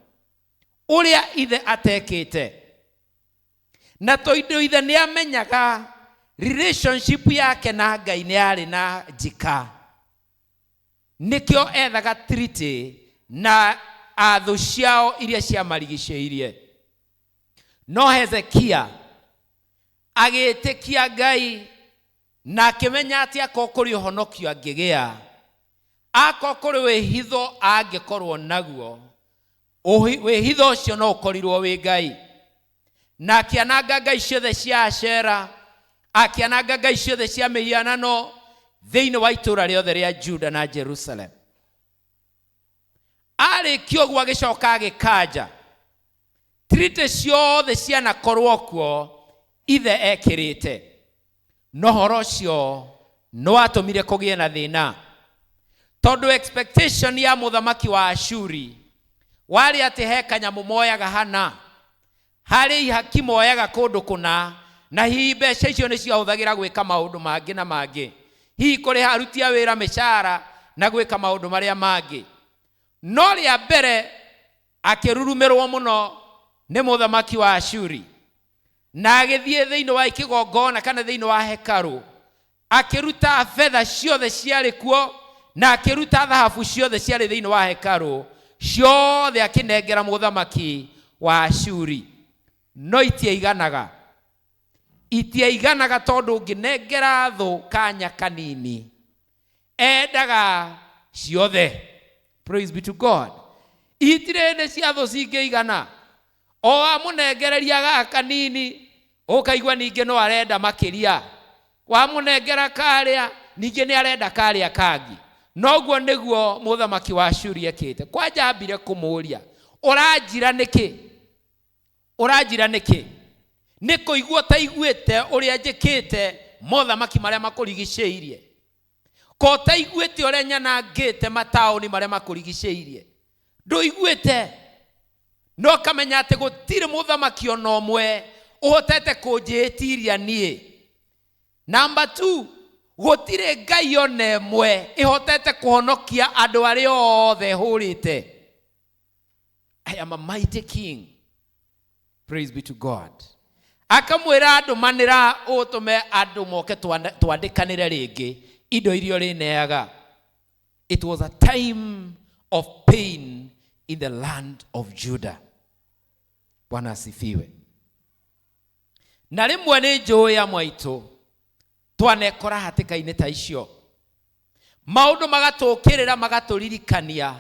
ũrĩa ithe atekĩte. Na tondũ ithe nĩ amenyaga relationship yake na Ngai nĩ yarĩ na njika, nĩkĩo ethaga treaty na athũ ciao iria ciamarigicĩirie. No Hezekia agĩtĩkia Ngai na akĩmenya atĩ akorwo kũrĩ ũhonokio angĩgĩa, akorwo kũrĩ wĩhitho angĩkorwo naguo, wĩhitho ũcio no ũkorirwo wĩ Ngai. Na akĩananga ngai ciothe cia Ashera, akĩananga ngai ciothe cia mĩhianano thĩinĩ wa itũũra rĩothe rĩa Juda na Jerusalem. Arĩkia ũguo agĩcoka agĩkanja treaty ciothe cianakorwo kuo ithe ekĩrĩte. No ũhoro ũcio nĩ watũmire kũgĩe na thĩna, tondũ expectation ya mũthamaki wa Ashuri warĩ atĩ he kanyamũ moyaga hana Harĩ ihaki moyaga kũndũ kũna, na hihi mbeca icio nĩ ciahũthagĩra gwĩka maũndũ mangĩ na mangĩ, hihi kũrĩha aruti a wĩra mĩcara na gwĩka maũndũ marĩa mangĩ. No rĩa mbere akĩrurumĩrwo mũno nĩ mũthamaki wa Ashuri, na agĩthiĩ thĩinĩ wa kĩgongona kana thĩinĩ wa hekarũ, akĩruta betha ciothe ciarĩ kuo na akĩruta thahabu ciothe ciarĩ thĩinĩ wa hekarũ ciothe, akĩnengera mũthamaki wa Ashuri. No itiaiganaga, itiaiganaga, tondũ ũngĩnengera thũ kanya kanini endaga ciothe. Praise be to God. Itirĩ hĩndĩ cia thũ cingĩigana. O wamũnengereria gaka kanini, ũkaigua ningĩ no arenda makĩria. Wamũnengera karĩa, ningĩ nĩ arenda karĩa kangĩ. Noguo nĩguo mũthamaki wa Ashuri ekĩte. Kwanja ambire kũmũria, ũranjira nĩkĩ? Ũranjira nĩkĩ? Nĩ kũigua ũtaiguĩte ũrĩa njĩkĩte mothamaki marĩa makũrigicĩirie? Ko ũtaiguĩte ũrĩa nyanangĩte mataũni marĩa makũrigicĩirie? Ndũiguĩte? No kamenya atĩ gũtirĩ mũthamaki ona ũmwe ũhotete kũnjĩĩtiria niĩ. Namba 2, gũtirĩ ngai ona ĩmwe ĩhotete kũhonokia andũ arĩa othe hũrĩte. I am a mighty king. Praise be to God. Akamwĩra, ndũmanĩra ũtũme andũ moke twandĩkanĩre rĩngĩ indo iria ũrĩneaga. It was a time of pain in the land of Judah. Bwana asifiwe. Na rĩmwe nĩ njũĩ amwe aitũ twanekora hatĩka-inĩ ta icio, maũndũ magatũkĩrĩra, magatũririkania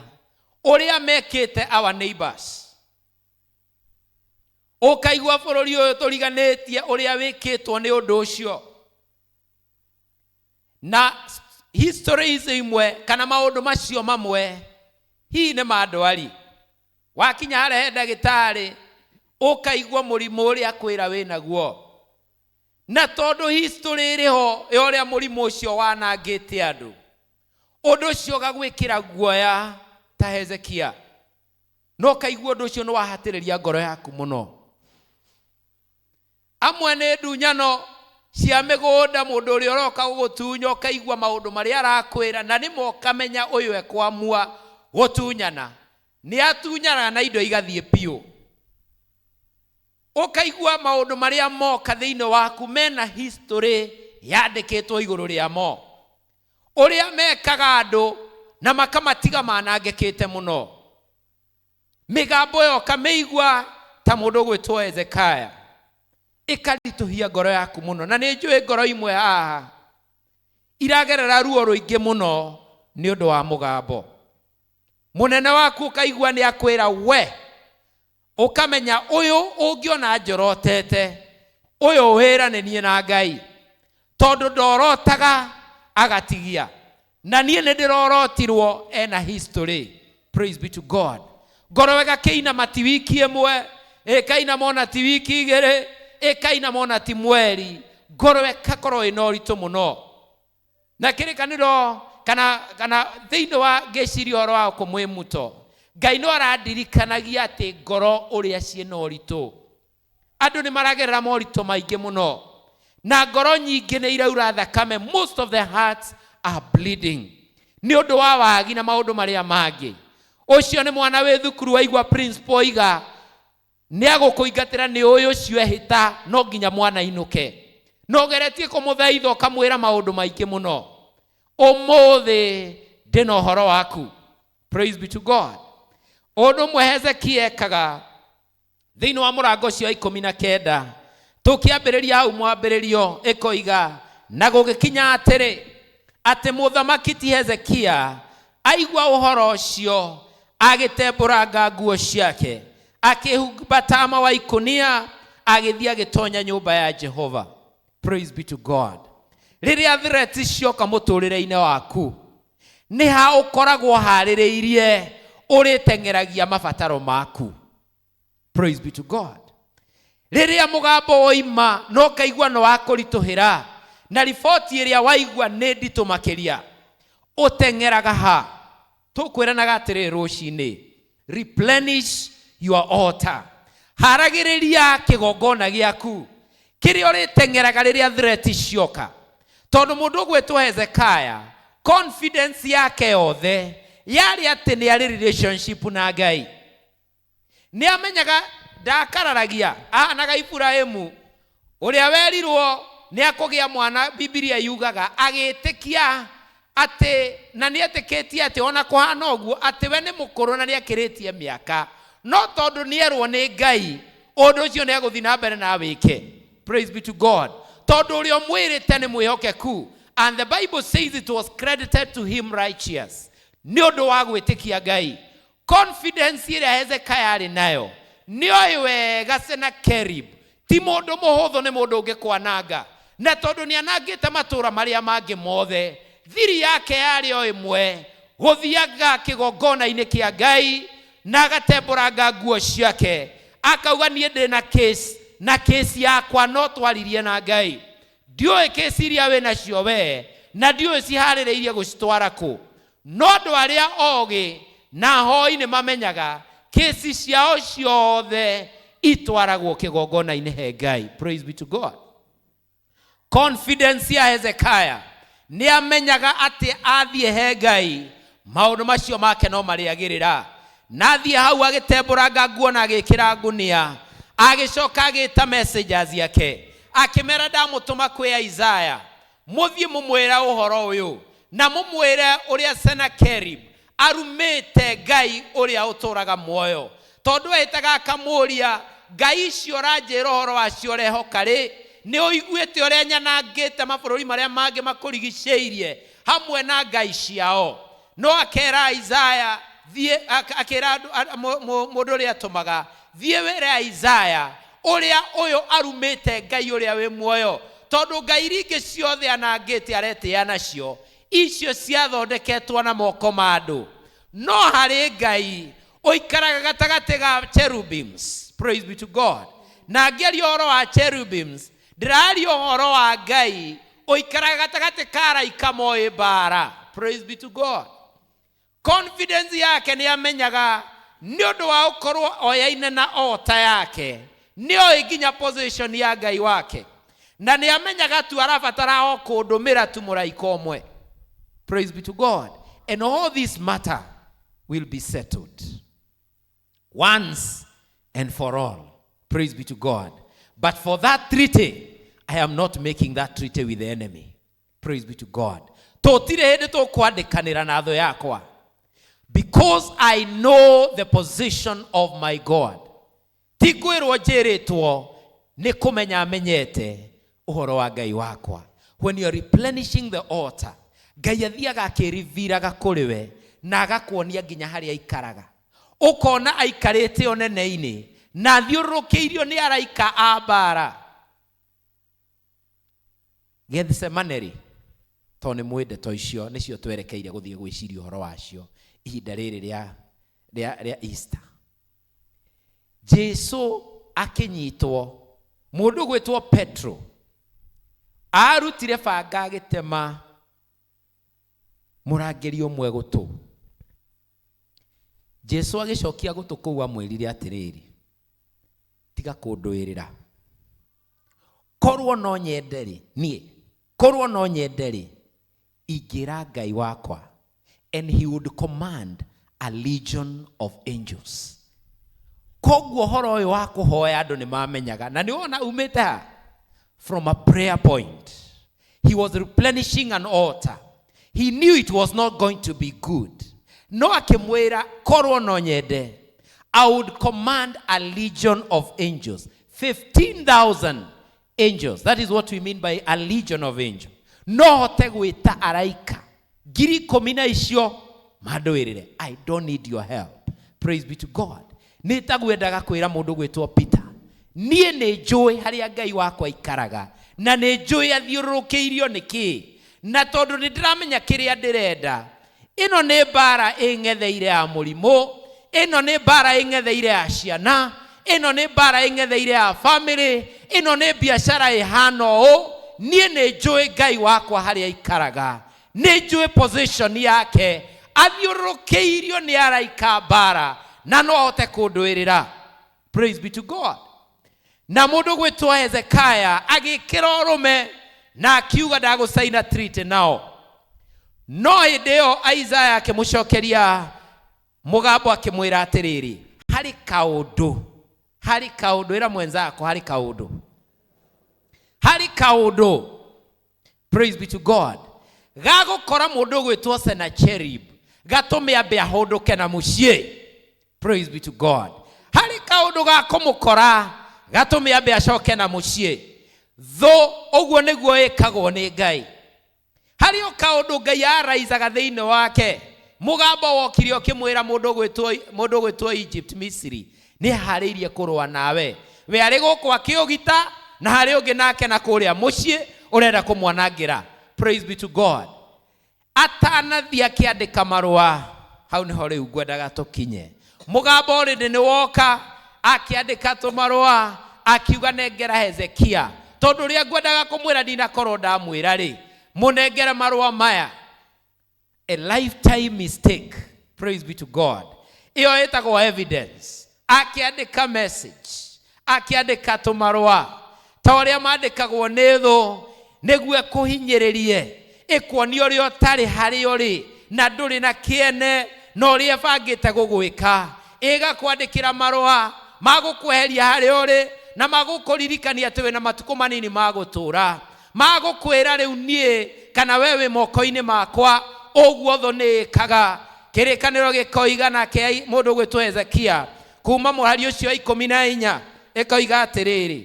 ũrĩa mekĩte our neighbors. Ũkaigua bũrũri ũyũ tũriganĩtie ũrĩa wĩkĩtwo nĩ ũndũ ũcio, na history icio imwe kana maũndũ macio mamwe hihi nĩ ma ndwari. Wakinya harĩa he ndagĩtarĩ, ũkaigua mũrimũ ũrĩa akwĩra wĩnaguo, na tondũ history ĩrĩ ho ya ũrĩa mũrimũ ũcio wanangĩte andũ, ũndũ ũcio ũgagwĩkĩra guoya ta Hezekia, no ũkaigua ũndũ ũcio nĩ wahatĩrĩria ngoro yaku mũno. Amwe nĩ ndunyano cia mĩgũnda, mũndũ ũrĩa ũroka gũgũtunya, ũkaigua maũndũ marĩa arakwĩra, na rĩmwe ũkamenya ũyũ ekwamua gũtunyana, nĩ atunyanaga na indo igathiĩ biũ. Ũkaigua maũndũ marĩa moka thĩinĩ waku mena history yandĩkĩtwo igũrũ rĩamo, ũrĩa mekaga andũ na makamatiga manangĩkĩte mũno. Mĩgambo ĩyo ũkamĩigua ta mũndũ ũgwĩtwo Hezekiah, ĩkaritũhia ngoro yaku mũno. Na nĩ njũĩ ngoro imwe haha iragerera ruo rũingĩ mũno nĩ ũndũ wa mũgambo mũnene waku. Ũkaigua nĩ akwĩra we, ũkamenya ũyũ ũngĩona njorotete ũyũ wĩra nĩ niĩ na Ngai, tondũ ndorotaga agatigia, na niĩ nĩ ndĩrorotirwo ena history. Praise be to God. Ngoro ĩgakĩinama ti wiki ĩmwe, ĩkainama ona ti wiki igĩrĩ, ĩkainama ona ti mweri, ngoro ĩgakorwo ĩna ũritũ mũno. Na kĩrĩkanĩro kana thĩinĩ wa ngĩciria ũhoro wa kũmwĩmuto, Ngai no arandirikanagia atĩ ngoro ũrĩa ciĩna ũritũ. Andũ nĩ maragerera moritũ maingĩ mũno, na ngoro nyingĩ nĩ iraura thakame. Most of the hearts are bleeding nĩ ũndũ wa wagi na maũndũ marĩa mangĩ. Ũcio nĩ mwana wĩ thukuru, waigua principal oiga nĩ agũkũingatĩra, nĩ ũyũ ũcio ehĩta no nginya mwana inũke, no ũgeretie kũmũthaitha, ũkamwĩra maũndũ maingĩ mũno. Ũmũthĩ ndĩna ũhoro waku. Praise be to God. Ũndũ ũmwe Hezekia ekaga thĩinĩ wa mũrango ũcio wa 19, tũkĩambĩrĩria hau mwambĩrĩrio, ĩkoiga, na gũgĩkinya atĩrĩ, atĩ mũthamaki ti Hezekia aigua ũhoro ũcio, agĩtembũranga nguo ciake, akĩhumba tama wa ikũnia, agĩthiĩ agĩtonya nyũmba ya Jehova. Praise be to God. Rĩrĩa threat cioka mũtũrĩre-inĩ waku, nĩ ha ũkoragwo harĩrĩirie ũrĩteng'eragia mabataro maku? Praise be to God. Rĩrĩa mũgambo woima no kaigua no wakũritũhĩra, na riboti ĩrĩa waigua nĩ nditũ makĩria, ũteng'eraga ha? Tũkwĩranaga atĩrĩrĩ rũcinĩ, replenish your altar. Haragĩrĩria kĩgongona gĩaku kĩrĩa ũrĩteng'eraga rĩrĩa threat cioka. Tondũ mũndũ ũgwĩtwo Hezekiah, confidence yake yothe yarĩ atĩ nĩ arĩ relationship na Ngai. Nĩ amenyaga ndakararagia, ahanaga Iburahĩmu ũrĩa werirwo nĩ akũgĩa mwana. Bibilia yugaga agĩtĩkia atĩ, na nĩ etĩkĩtie atĩ ona kũhana ũguo atĩ we nĩ mũkũrũ na nĩ akĩrĩtie mĩaka, no tondũ nĩ erwo nĩ Ngai ũndũ ũcio nĩ egũthiĩ na mbere na awĩke. Praise be to God. Tondũ ũrĩa ũmwĩrĩte nĩ mwĩhokeku. And the Bible says it was credited to him righteous. Nĩ ũndũ wa gwĩtĩkia Ngai. Confidence ĩrĩa Hezekiah arĩ nayo, nĩ oĩ wega Sennacherib ti mũndũ mũhũthũ, nĩ mũndũ ũngĩkwananga. Na tondũ nĩ anangĩte matũũra marĩa mangĩ mothe, thiri yake yarĩ o ĩmwe, gũthiaga kĩgongona-inĩ kĩa Ngai na agatembũranga nguo ciake, akauga niĩ ndĩ na case, na case yakwa no twaririe na Ngai. Ndiũĩ case iria wĩ nacio we, na ndiũĩ ciharĩrĩirie gũcitwara kũ, no andũ arĩa ogĩ na hoi nĩ mamenyaga kesi ciao ciothe itwaragwo kĩgongona-inĩ he Ngai. Praise be to God. Confidence ya Hezekiah, nĩ amenyaga atĩ athiĩ he Ngai maũndũ macio make no marĩagĩrĩra. Na athiĩ hau agĩtembũranga nguo na agĩkĩra ngunia, agĩcoka agĩta messengers yake, akĩmera ndamũtũma kwĩ Isaiah, mũthiĩ mũmwĩre ũhoro ũyũ na mũmwĩre ũrĩa Sennacherib arumĩte Ngai ũrĩa ũtũraga muoyo. Tondũ ehĩtaga akamũria, Ngai icio ũranjĩra ũhoro wacio ũrehoka rĩ, nĩ ũiguĩte ũrĩa nyanangĩte mabũrũri marĩa mangĩ makũrigicĩirie hamwe na ngai ciao. No akera Isaiah thiĩ, akĩra mũndũ ũrĩa atũmaga, thiĩ wĩre Isaiah ũrĩa ũyũ arumĩte Ngai ũrĩa wĩ muoyo, tondũ ngai iria ingĩ ciothe anangĩte aretĩĩa nacio, icio ciathondeketwo na moko ma andũ, no harĩ Ngai ũikaraga gatagatĩ ga cherubims. Praise be to God. Na ngĩaria ũhoro wa cherubims, ndĩraria ũhoro wa Ngai ũikaraga gatagatĩ ka araika moĩ mbara. Praise be to God. Confidence yake nĩ amenyaga nĩ ũndũ wa gũkorwo oyaine na ota yake, nĩ oĩ nginya position ya Ngai wake, na nĩ amenyaga tu arabatara o kũndũmĩra tu mũraika ũmwe. Praise be to God. And all this matter will be settled once and for all. Praise be to God. But for that treaty, I am not making that treaty with the enemy. Praise be to God. Tũtirĩ hĩndĩ tũkwandĩkanĩra na thũ yakwa, because I know the position of my God. Ti kwĩrwo njĩrĩtwo, nĩ kũmenya menyete ũhoro wa Ngai wakwa. When you are replenishing the altar, Ngai athiaga akĩriviraga kũrĩ we na agakuonia nginya harĩa aikaraga. Ũkona aikarĩte ũnene-inĩ na athiũrũrũkĩirio nĩ araika a mbara. Gethsemane-rĩ, tondũ nĩ mwĩ ndeto icio nĩcio twerekeire gũthiĩ gwĩciria ũhoro wacio ihinda rĩrĩ rĩa Easter. Jesu akĩnyitwo, mũndũ gwĩtwo Petro arutire banga agĩtema mũrangĩri ũmwe gũtũ. Jesu agĩcokia gũtũ kũu amwĩrire atĩrĩrĩ, tiga kũndũĩrĩra, korwo no nyende rĩ, niĩ korwo no nyende rĩ, ingĩra Ngai wakwa, and he would command a legion of angels. Koguo ũhoro ũyũ wa kũhoya andũ nĩ mamenyaga, na nĩ wona umĩte ha? From a prayer point. He was replenishing an altar. He knew it was not going to be good. No akĩmwĩra, korwo no nyende, I would command a legion of angels, 15,000 angels. That is what we mean by a legion of angels. No hote gwĩta araika 10,000 na icio mandũĩrĩre. I don't need your help. Praise be to God. Nĩ tagwendaga kwĩra mũndũ gwĩtwo Peter, niĩ nĩ njũĩ harĩa Ngai wakwa aikaraga, na nĩ njũĩ athiũrũrũkĩirio nĩ kĩĩ, na tondũ nĩ ndĩramenya kĩrĩa ndĩrenda. Ĩno nĩ mbara ĩng'etheire ya mũrimũ, ĩno nĩ mbara ĩng'etheire ya ciana, ĩno nĩ mbara ĩng'etheire ya family, ĩno nĩ biacara ĩhana ũũ. Niĩ nĩ njũĩ Ngai wakwa harĩa aikaraga, nĩ njũĩ position yake, athiũrũrũkĩirio nĩ araika mbara, na no ahote kũndũĩrĩra. Praise be to God. Na mũndũ gwĩtwo Hezekiah agĩkĩra ũrũme na akiuga ndagũcaina treaty nao. No hĩndĩ ĩyo Isaiah akĩmũcokeria mũgambo akĩmwĩra atĩrĩrĩ, harĩ kaũndũ, harĩ kaũndũ, ĩra mwenzako harĩ kaũndũ, harĩ kaũndũ. Praise be to God. Gagũkora mũndũ ũgwĩtwo Sennacherib gatũme ambe ahũndũke na mũciĩ. Praise be to God. Harĩ kaũndũ ga kũmũkora gatũme ambe acoke na mũciĩ. Thũ ũguo nĩguo ĩkagwo nĩ Ngai. Harĩ o kaũndũ Ngai araicaga thĩinĩ wake. Mũgambo wokire ũkĩmwĩra mũndũ ũgwĩtwo Egypt, Misiri, nĩ aharĩirie kũrũa nawe. We arĩ gũkũ akĩũgita na harĩ ũngĩ nake na kũrĩa mũciĩ ũrenda kũmwanangĩra. Praise be to God. Atanathiĩ akĩandĩka marũa, hau nĩho rĩu ngwendaga tũkinye. Mũgambo already nĩ woka akĩandĩka tũmarũa akiuga nengera Hezekia, tondũ ũrĩa ngwendaga kũmwĩra ndinakorwo ndamwĩra rĩ, mũnengere marũa maya. A lifetime mistake. Praise be to God. Ĩyo ĩtagwo evidence. Akĩandĩka message, akĩandĩka tũmarũa ta ũrĩa mandĩkagwo nĩ thũ nĩguo ĩkũhinyĩrĩrie, ĩkuonie ũrĩa ũtarĩ harĩa ũrĩ na ndũrĩ na kĩene na ũrĩa ĩbangĩte gũgwĩka. Ĩgakwandĩkĩra marũa ma gũkweheria harĩa ũrĩ na magũkũririkania atĩ wĩna matukũ manini ma gũtũũra, magũkwĩra rĩu niĩ kana we wĩ moko-inĩ makwa, ũguo thũ nĩ ĩkaga. Kĩrĩkanĩro gĩkoiga nake mũndũ ũgwĩtwo Hezekia kuma mũhari ũcio wa 14 ĩkoiga atĩrĩrĩ,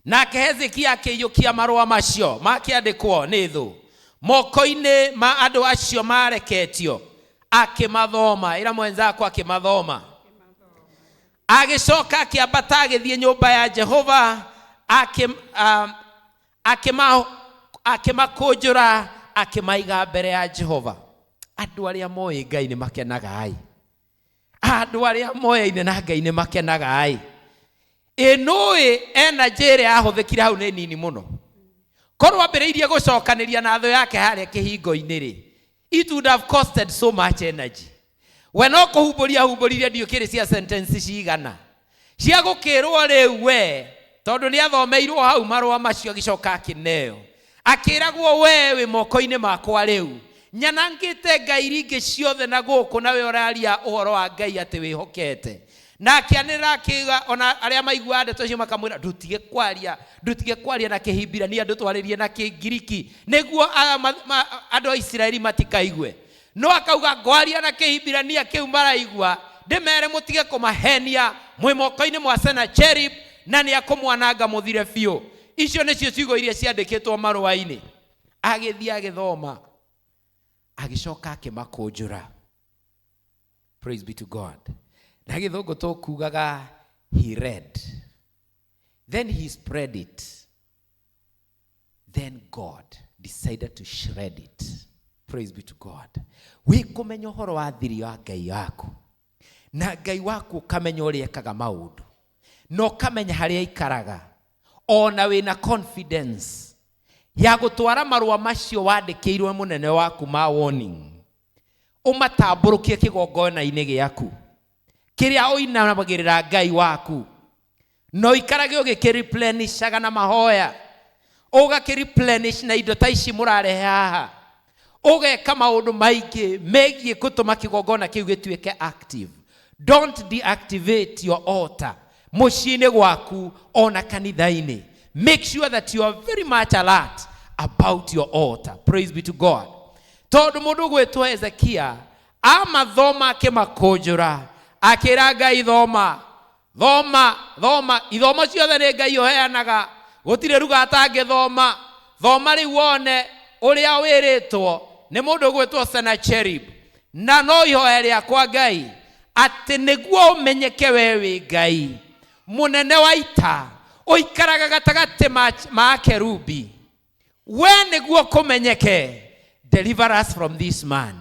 nake Hezekia akĩiyũkia marũa macio makĩandĩkwo nĩ thũ moko-inĩ ma andũ acio mareketio, akĩmathoma. Ĩra mwenzako akĩmathoma. Agĩcoka akĩambata agĩthiĩ nyũmba ya Jehova, akĩmakũnjũra, akĩmaiga mbere ya Jehova. Andũ arĩa moĩ Ngai nĩ makenaga ĩ. Andũ arĩa moyaine na Ngai nĩ makenaga ĩ. Ĩ nũĩ energy ĩrĩa yahũthĩkire hau nĩ nini mũno. Korwo ambĩrĩirie gũcokanĩria na thũ yake harĩa kĩhingo-inĩ rĩ, it would have costed so much energy. We no kũhumbũria humbũririe ndiũ kĩrĩ cia sentence cigana cia gũkĩrwo rĩu we, tondũ nĩ athomeirwo hau marũa macio agĩcoka akĩneo, akĩragwo we wĩ moko-inĩ makwa rĩu, nyanangĩte ngai iria ingĩ ciothe na gũkũ, nawe ũraria ũhoro wa Ngai atĩ wĩhokete. Na akĩanĩrĩra akiuga, ona arĩa maiguaga ndeto icio makamwĩra ndũtige kwaria, ndũtige kwaria na Kĩhibirania, ndũtwarĩrie na Kĩngiriki nĩguo andũ a Isiraeli matikaigue. No akauga ngwaria na Kĩhibirania kĩu maraigua, ndĩmere mũtige kũmahenia, mwĩ moko-inĩ mwa Sennacherib na nĩ akũmwananga mũthire biũ. Icio nĩcio ciugo iria ciandĩkĩtwo marũa-inĩ. Agĩthiĩ agĩthoma, agĩcoka akĩmakũnjũra. Praise be to God. Na gĩthũngũ tũkugaga he read, then he spread it, then God decided to shred it. Praise be to God. Wĩ kũmenya ũhoro wa thiri wa Ngai waku, na Ngai waku ũkamenya ũrĩa ekaga maũndũ, na ũkamenya harĩa aikaraga, ona wĩna confidence ya gũtwara marũa macio wandĩkĩirwo mũnene waku ma warning, ũmatambũrũkie kĩgongona-inĩ gĩaku kĩrĩa ũinamagĩrĩra Ngai waku, na ũikarage ũgĩkĩreplenishaga na mahoya, ũgakĩreplenish na indo ta ici mũrarehe haha, ũgeka maũndũ maingĩ megiĩ gũtũma kĩgongona kĩu gĩtuĩke active. Don't deactivate your altar mũciĩ-inĩ gwaku ona kanitha-inĩ. Make sure that you are very much alert about your altar. Praise be to God. Tondũ mũndũ ũgwĩtwo Hezekia amathoma akĩmakũnjũra, akĩra Ngai thoma, thoma, thoma, ithomo ciothe nĩ Ngai ũheanaga, gũtirĩ ruga atangĩthoma. Thoma rĩu wone ũrĩa wĩrĩtwo nĩ mũndũ ũgwĩtwo Sennacherib. Na no ihoya rĩakwa Ngai atĩ nĩguo ũmenyeke we wĩ Ngai mũnene wa ita, ũikaraga gatagatĩ ma kerubi, we nĩguo kũmenyeke. Deliver us from this man.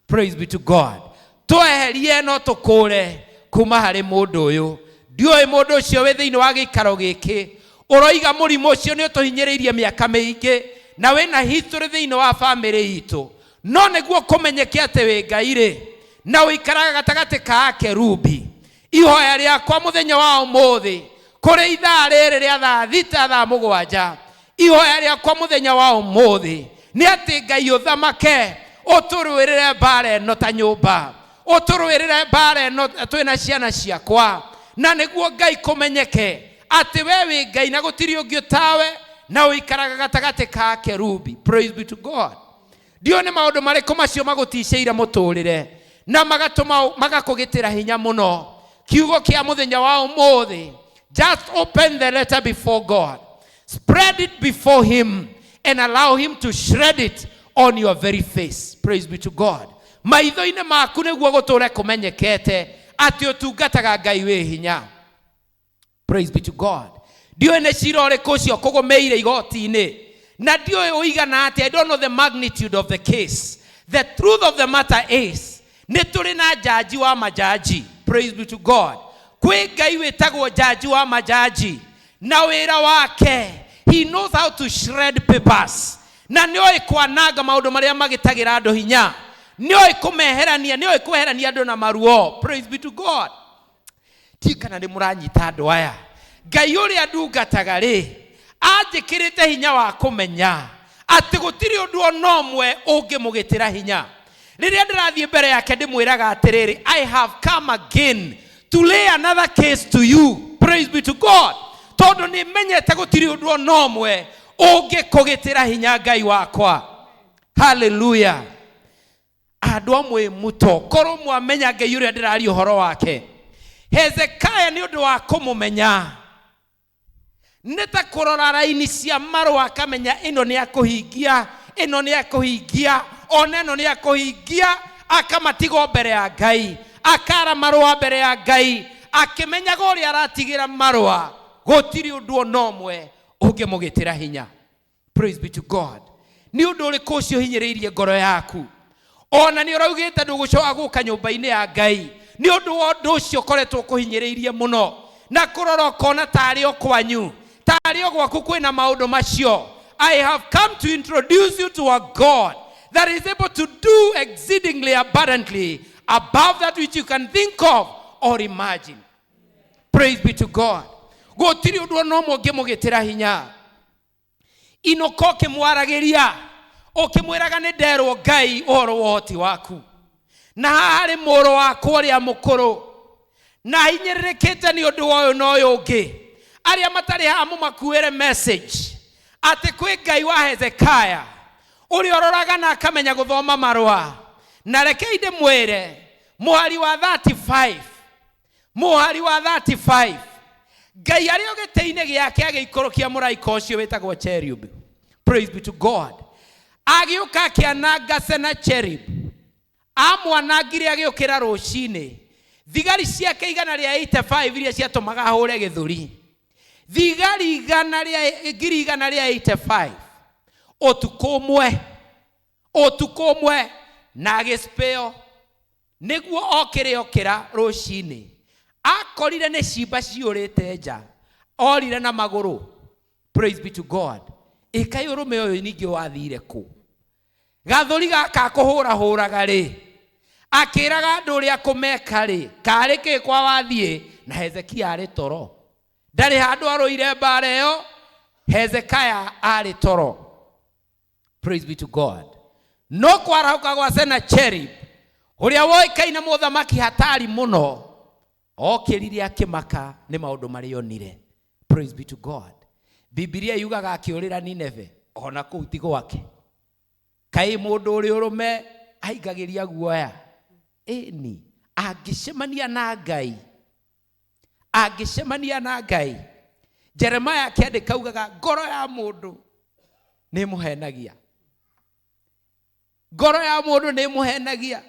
Praise be to God. Tweherie no tũkũre kuma harĩ mũndũ ũyũ. Ndiũĩ mũndũ ũcio wĩ thĩinĩ wa gĩikaro gĩkĩ ũroiga mũrimũ ũcio nĩ ũtũhinyĩrĩirie mĩaka mĩingĩ na wĩna history thĩinĩ wa famĩlĩ itũ, no nĩguo kũmenyeke atĩ wĩ Ngai rĩ, na ũikaraga gatagatĩ ka akerubi. Ihoya rĩakwa mũthenya wa ũmũthĩ kũrĩ ithaa rĩrĩ rĩa thaa 6 thaa 7, ihoya rĩakwa mũthenya wa ũmũthĩ nĩ atĩ Ngai ũthamake, ũtũrũĩrĩre mbara ĩno ta nyũmba, ũtũrũĩrĩre mbara ĩno twĩna ciana ciakwa, na nĩguo Ngai kũmenyeke atĩ we wĩ Ngai na gũtirĩ ũngĩ ũtawe, na ũikaraga gatagatĩ ka kerubi. Praise be to God. Ndiũĩ nĩ maũndũ marĩkũ macio magũticĩire mũtũrĩre na magatũma magakũgitĩra hinya mũno. Kiugo kĩa mũthenya wa ũmũthĩ, just open the letter before God, spread it before him and allow him to shred it on your very face. Praise be to God. Maitho-inĩ maku nĩguo gũtũre kũmenyekete atĩ ũtungataga Ngai wĩ hinya. Praise be to God. Ndiũĩ nĩ cira ũrĩkũ ũcio kũgũmĩire igoti-inĩ, na ndiũĩ ũigana atĩa. I don't know the magnitude of the case. The truth of the matter is, nĩ tũrĩ na jaji wa majaji. Praise be to God. Kwĩ Ngai wĩtagwo jaji wa majaji, na wĩra wake, he knows how to shred papers, na nĩoĩ kwananga maũndũ marĩa magĩtagĩra andũ hinya, nĩoĩ kũmeherania, nĩoĩ kweherania andũ na maruo. Praise be to God. Ti kana nĩ mũranyita andũ aya. Ngai ũrĩa ndungataga rĩ, anjĩkĩrĩte hinya wa kũmenya atĩ gũtirĩ ũndũ ona ũmwe ũngĩmũgĩtĩra hinya. Rĩrĩa ndĩrathiĩ mbere yake ndĩmwĩraga atĩrĩrĩ, I have come again to lay another case to you. Praise be to God. Tondũ nĩ menyete gũtirĩ ũndũ ona ũmwe ũngĩkũgĩtĩra hinya Ngai wakwa. Hallelujah. Andũ amwe mũto, korwo mwamenya Ngai ũrĩa ndĩraria ũhoro wake. Hezekiah nĩ ũndũ wa kũmũmenya, nĩ ta kũrora raini cia marũa akamenya ĩno nĩ akũhingia, ĩno nĩ akũhingia, ona ĩno nĩ akũhingia, akamatiga mbere ya Ngai, akara marũa mbere ya Ngai, akĩmenyaga ũrĩa aratigĩra marũa, gũtirĩ ũndũ ona ũmwe ũngĩmũgĩtĩra hinya. Praise be to God. Nĩ ũndũ ũrĩkũ ũcio ũhinyĩrĩirie ngoro yaku? Ona nĩ ũraugĩte ndũgũcoka gũka nyũmba-inĩ ya Ngai nĩ ũndũ wa ũndũ ũcio ũkoretwo ũkũhinyĩrĩirie mũno, na kũrora ũkona tarĩ o kwanyu, tarĩ o gwaku kwĩna maũndũ macio. I have come to introduce you to a God that is able to do exceedingly abundantly above that which you can think of or imagine. Praise be to God. Gũtirĩ ũndũ ona ũmwe ũngĩmũgĩtĩra hinya. Inũka ũkĩmwaragĩria, ũkĩmwĩraga nĩ nderwo Ngai ũhoro wa ũhoti waku, na haha harĩ mũrũ wakwa ũrĩa mũkũrũ, na hinyĩrĩrĩkĩte nĩ ũndũ wa ũyũ na ũyũ ũngĩ. Arĩa matarĩ haha mũmakuĩre message atĩ kwĩ Ngai wa Hezekiah ũrĩa ũroraga na akamenya gũthoma marũa. Na rekei ndĩmwĩre mũhari wa 35, mũhari wa 35, Ngai arĩ o gĩtĩ-inĩ gĩake agĩikũrũkia mũraika ũcio wĩtagwo cherub. Praise be to God. Agĩũka akĩananga Sennacherib, amwanangire agĩũkĩra rũcinĩ. Thigari ciake igana rĩa 85 iria ciatũmaga ahũre gĩthũri, thigari igana rĩa ngiri igana rĩa 85 ũtukũ ũmwe, ũtukũ ũmwe, na agĩcipĩo nĩguo okĩre okĩra rũcinĩ, akorire nĩ cimba ciũrĩte nja, orire na magũrũ. Praise be to God. Ĩkai ũrũme ũyũ ningĩ wathire kũ? Gathũri gaka kũhũrahũraga rĩ, akĩraga andũ ũrĩa kũmeka rĩ, karĩ kĩ kwa wathiĩ? Na Hezekia arĩ toro, ndarĩ handũ arũire mbara ĩyo. Hezekiah arĩ toro. Praise be to God. No kwarahũka gwa Sennacherib ũrĩa woĩkaine mũthamaki hatari mũno, okĩrire akĩmaka nĩ maũndũ marĩa onire. Praise be to God. Bibilia yugaga akĩũrĩra Nineve, ona kũu ti gwake. Kaĩ mũndũ ũrĩ ũrũme aingagĩria guoya? Ĩni, angĩcemania na Ngai, angĩcemania na Ngai. Jeremiah akĩandĩka augaga ngoro ya mũndũ nĩ ĩmũhenagia, ngoro ya mũndũ nĩ ĩmũhenagia.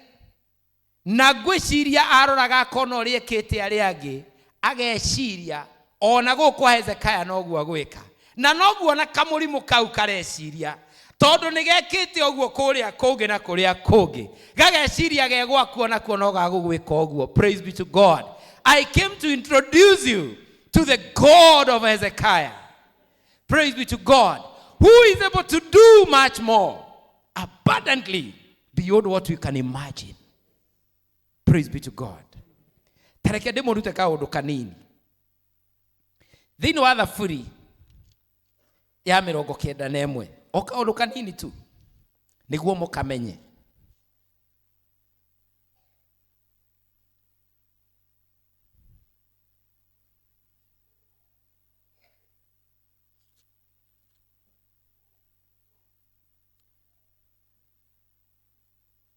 Na ngwĩciria aroraga akona ũrĩa ĩkĩte arĩa angĩ, ageciria ona gũkũ Hezekiah noguo agwĩka, na noguo na kamũrimũ kau kareciria, tondũ nĩ gekĩte ũguo kũrĩa kũngĩ na kũrĩa kũngĩ, gageciria ge gwaku onakuo no gagũgwĩka ũguo. Praise be to God. I came to introduce you to the God of Hezekiah. Praise be to God, who is able to do much more abundantly beyond what we can imagine. Praise be to God. Ta reke ndĩmũrute kaũndũ kanini. Thĩinĩ wa Thaburi ya 91, o kaũndũ kanini tu nĩguo mũkamenye.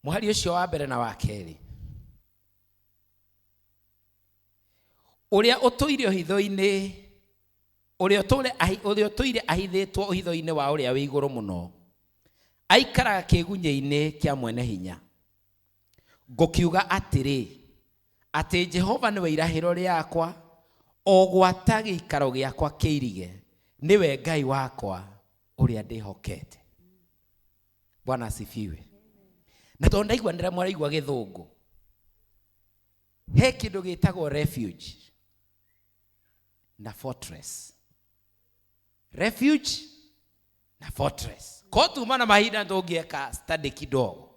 Mũhari ũcio wa mbere na wa kerĩ. Ũrĩa ũtũire ũhitho-inĩ, ũrĩa ũtũire ahithĩtwo ũhitho-inĩ wa ũrĩa wĩ igũrũ mũno, aikaraga kĩgunyĩ-inĩ kĩa mwene hinya. Ngũkiuga atĩrĩ, atĩ Jehova nĩwe irahĩro rĩakwa, o gwata gĩikaro gĩakwa kĩirige, nĩwe Ngai wakwa ũrĩa ndĩhokete. Bwana asifiwe. Na tondũ ndaigua nĩ mũraigua gĩthũngũ, he kĩndũ gĩtagwo refuge na fortress. Refuge na fortress. Ko tuma na mahinda tũngĩeka study kidogo.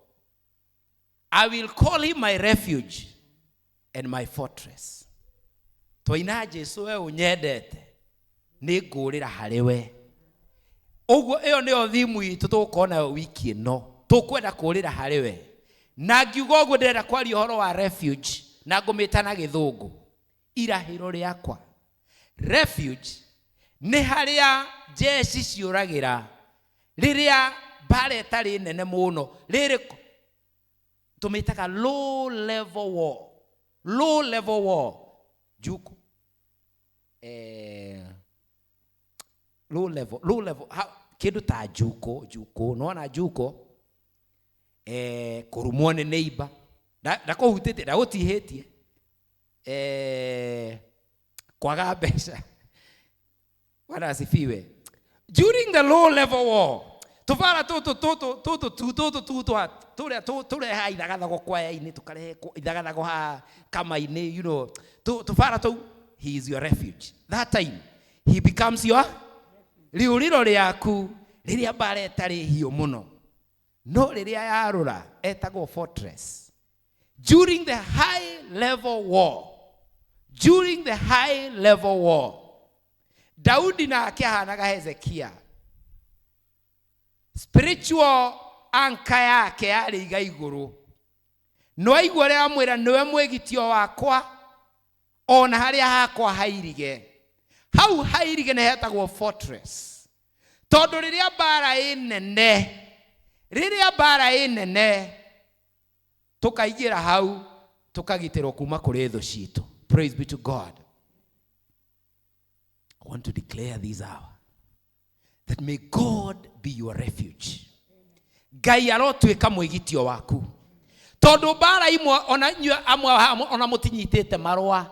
I will call him my refuge and my fortress. Twaina Jesu we ũnyendete, nĩ ngũrĩra harĩ we. Ũguo ĩyo nĩyo thimu itũ tũgũkorwo nayo wiki ĩno. Tũkwenda kũrĩra harĩ we. Na ngiuga ũguo ndĩrenda kwaria ũhoro wa refuge na ngũmĩta na gĩthũngũ. Irahĩro rĩakwa. Refuge nĩ harĩa jeshi ciũragĩra rĩrĩa mbara ĩtarĩ nene mũno, rĩrĩ tũmĩtaga low level war. Low level war. Juku. Low level, low level. Ha, kĩndũ ta juko, juko. Nĩwona juko? Kũrumwo nĩ neighbor. Ndakũhutĩtie, ndagũtihĩtie. Kwaga mbeca. Bwana asifiwe. During the low level war, tũbara tũtũ tũtũ tũtũ tu tũtũ tu twa tũrĩa tũrehaga ithagathago kwaya-inĩ, tũkarehe ithagathago haha kama-inĩ, you know, tũbara tũu, he is your refuge. That time, he becomes your rĩũrĩro rĩaku rĩrĩa mbara ĩtarĩ hiũ mũno. No rĩrĩa yarũra, etagwo fortress. During the high level war, during the high level war, Daudi nake ahanaga Hezekia. Spiritual anchor yake yarĩ iga igũrũ. No aigua ũrĩa amwĩra, nĩwe mwĩgitio wakwa, ona harĩa hakwa hairige. Hau hairige nĩ hetagwo fortress. Tondũ rĩrĩa mbara ĩ nene, rĩrĩa mbara ĩ nene, tũkaingĩra hau, tũkagitĩrwo kuma kũrĩ thũ citũ. Praise be to God. I want to declare this hour that may God be your refuge. Ngai arotuĩka mwĩgitio waku. Tondũ mbara imwe ona inyuĩ amwe haha ona mũtinyitĩte marũa.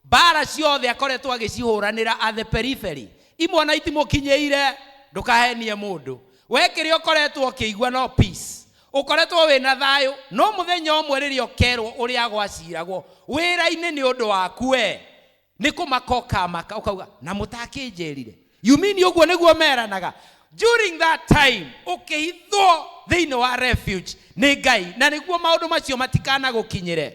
Mbara ciothe akoretwo agĩcihũranĩra at the periphery. Imwe ona itimũkinyĩire, ndũkahenie mũndũ. We kĩrĩa ũkoretwo ũkĩigua no peace. Ũkoretwo wĩna thayũ, no mũthenya ũmwe rĩrĩa ũkerwo ũrĩa gwaciragwo wĩra-inĩ nĩ ũndũ waku we. Nĩ kũmaka ũkamaka, ũkauga, na mũtakĩnjĩrire. You mean ũguo nĩguo meranaga? During that time, ũkĩhithwo thĩinĩ wa refuge nĩ Ngai, na nĩguo maũndũ macio matikanagũkinyĩre.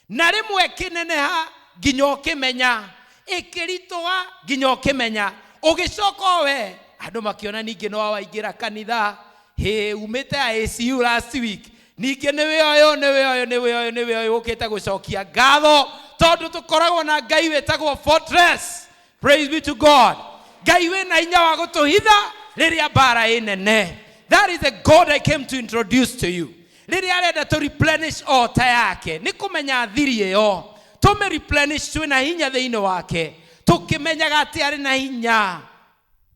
Na rĩmwe kĩneneha nginya ũkĩmenya, ĩkĩritũha nginya ũkĩmenya, ũgĩcoka we, andũ makĩona ningĩ no waingĩra kanitha, hĩ, umĩte ICU last week, ningĩ nĩwe ũyũ, nĩwe ũyũ, nĩwe ũyũ, nĩwe ũyũ ũkĩte gũcokia ngatho, tondũ tũkoragwo na Ngai wĩtagwo fortress. Praise be to God. Ngai wĩna hinya wa gũtũhitha rĩrĩa mbara ĩ nene. That is the God I came to introduce to you. Rĩrĩa arenda to replenish altar yake, nĩ kũmenya thiri ĩyo. Tũmĩ replenish twĩna hinya thĩinĩ wake, tũkĩmenyaga atĩ arĩ na hinya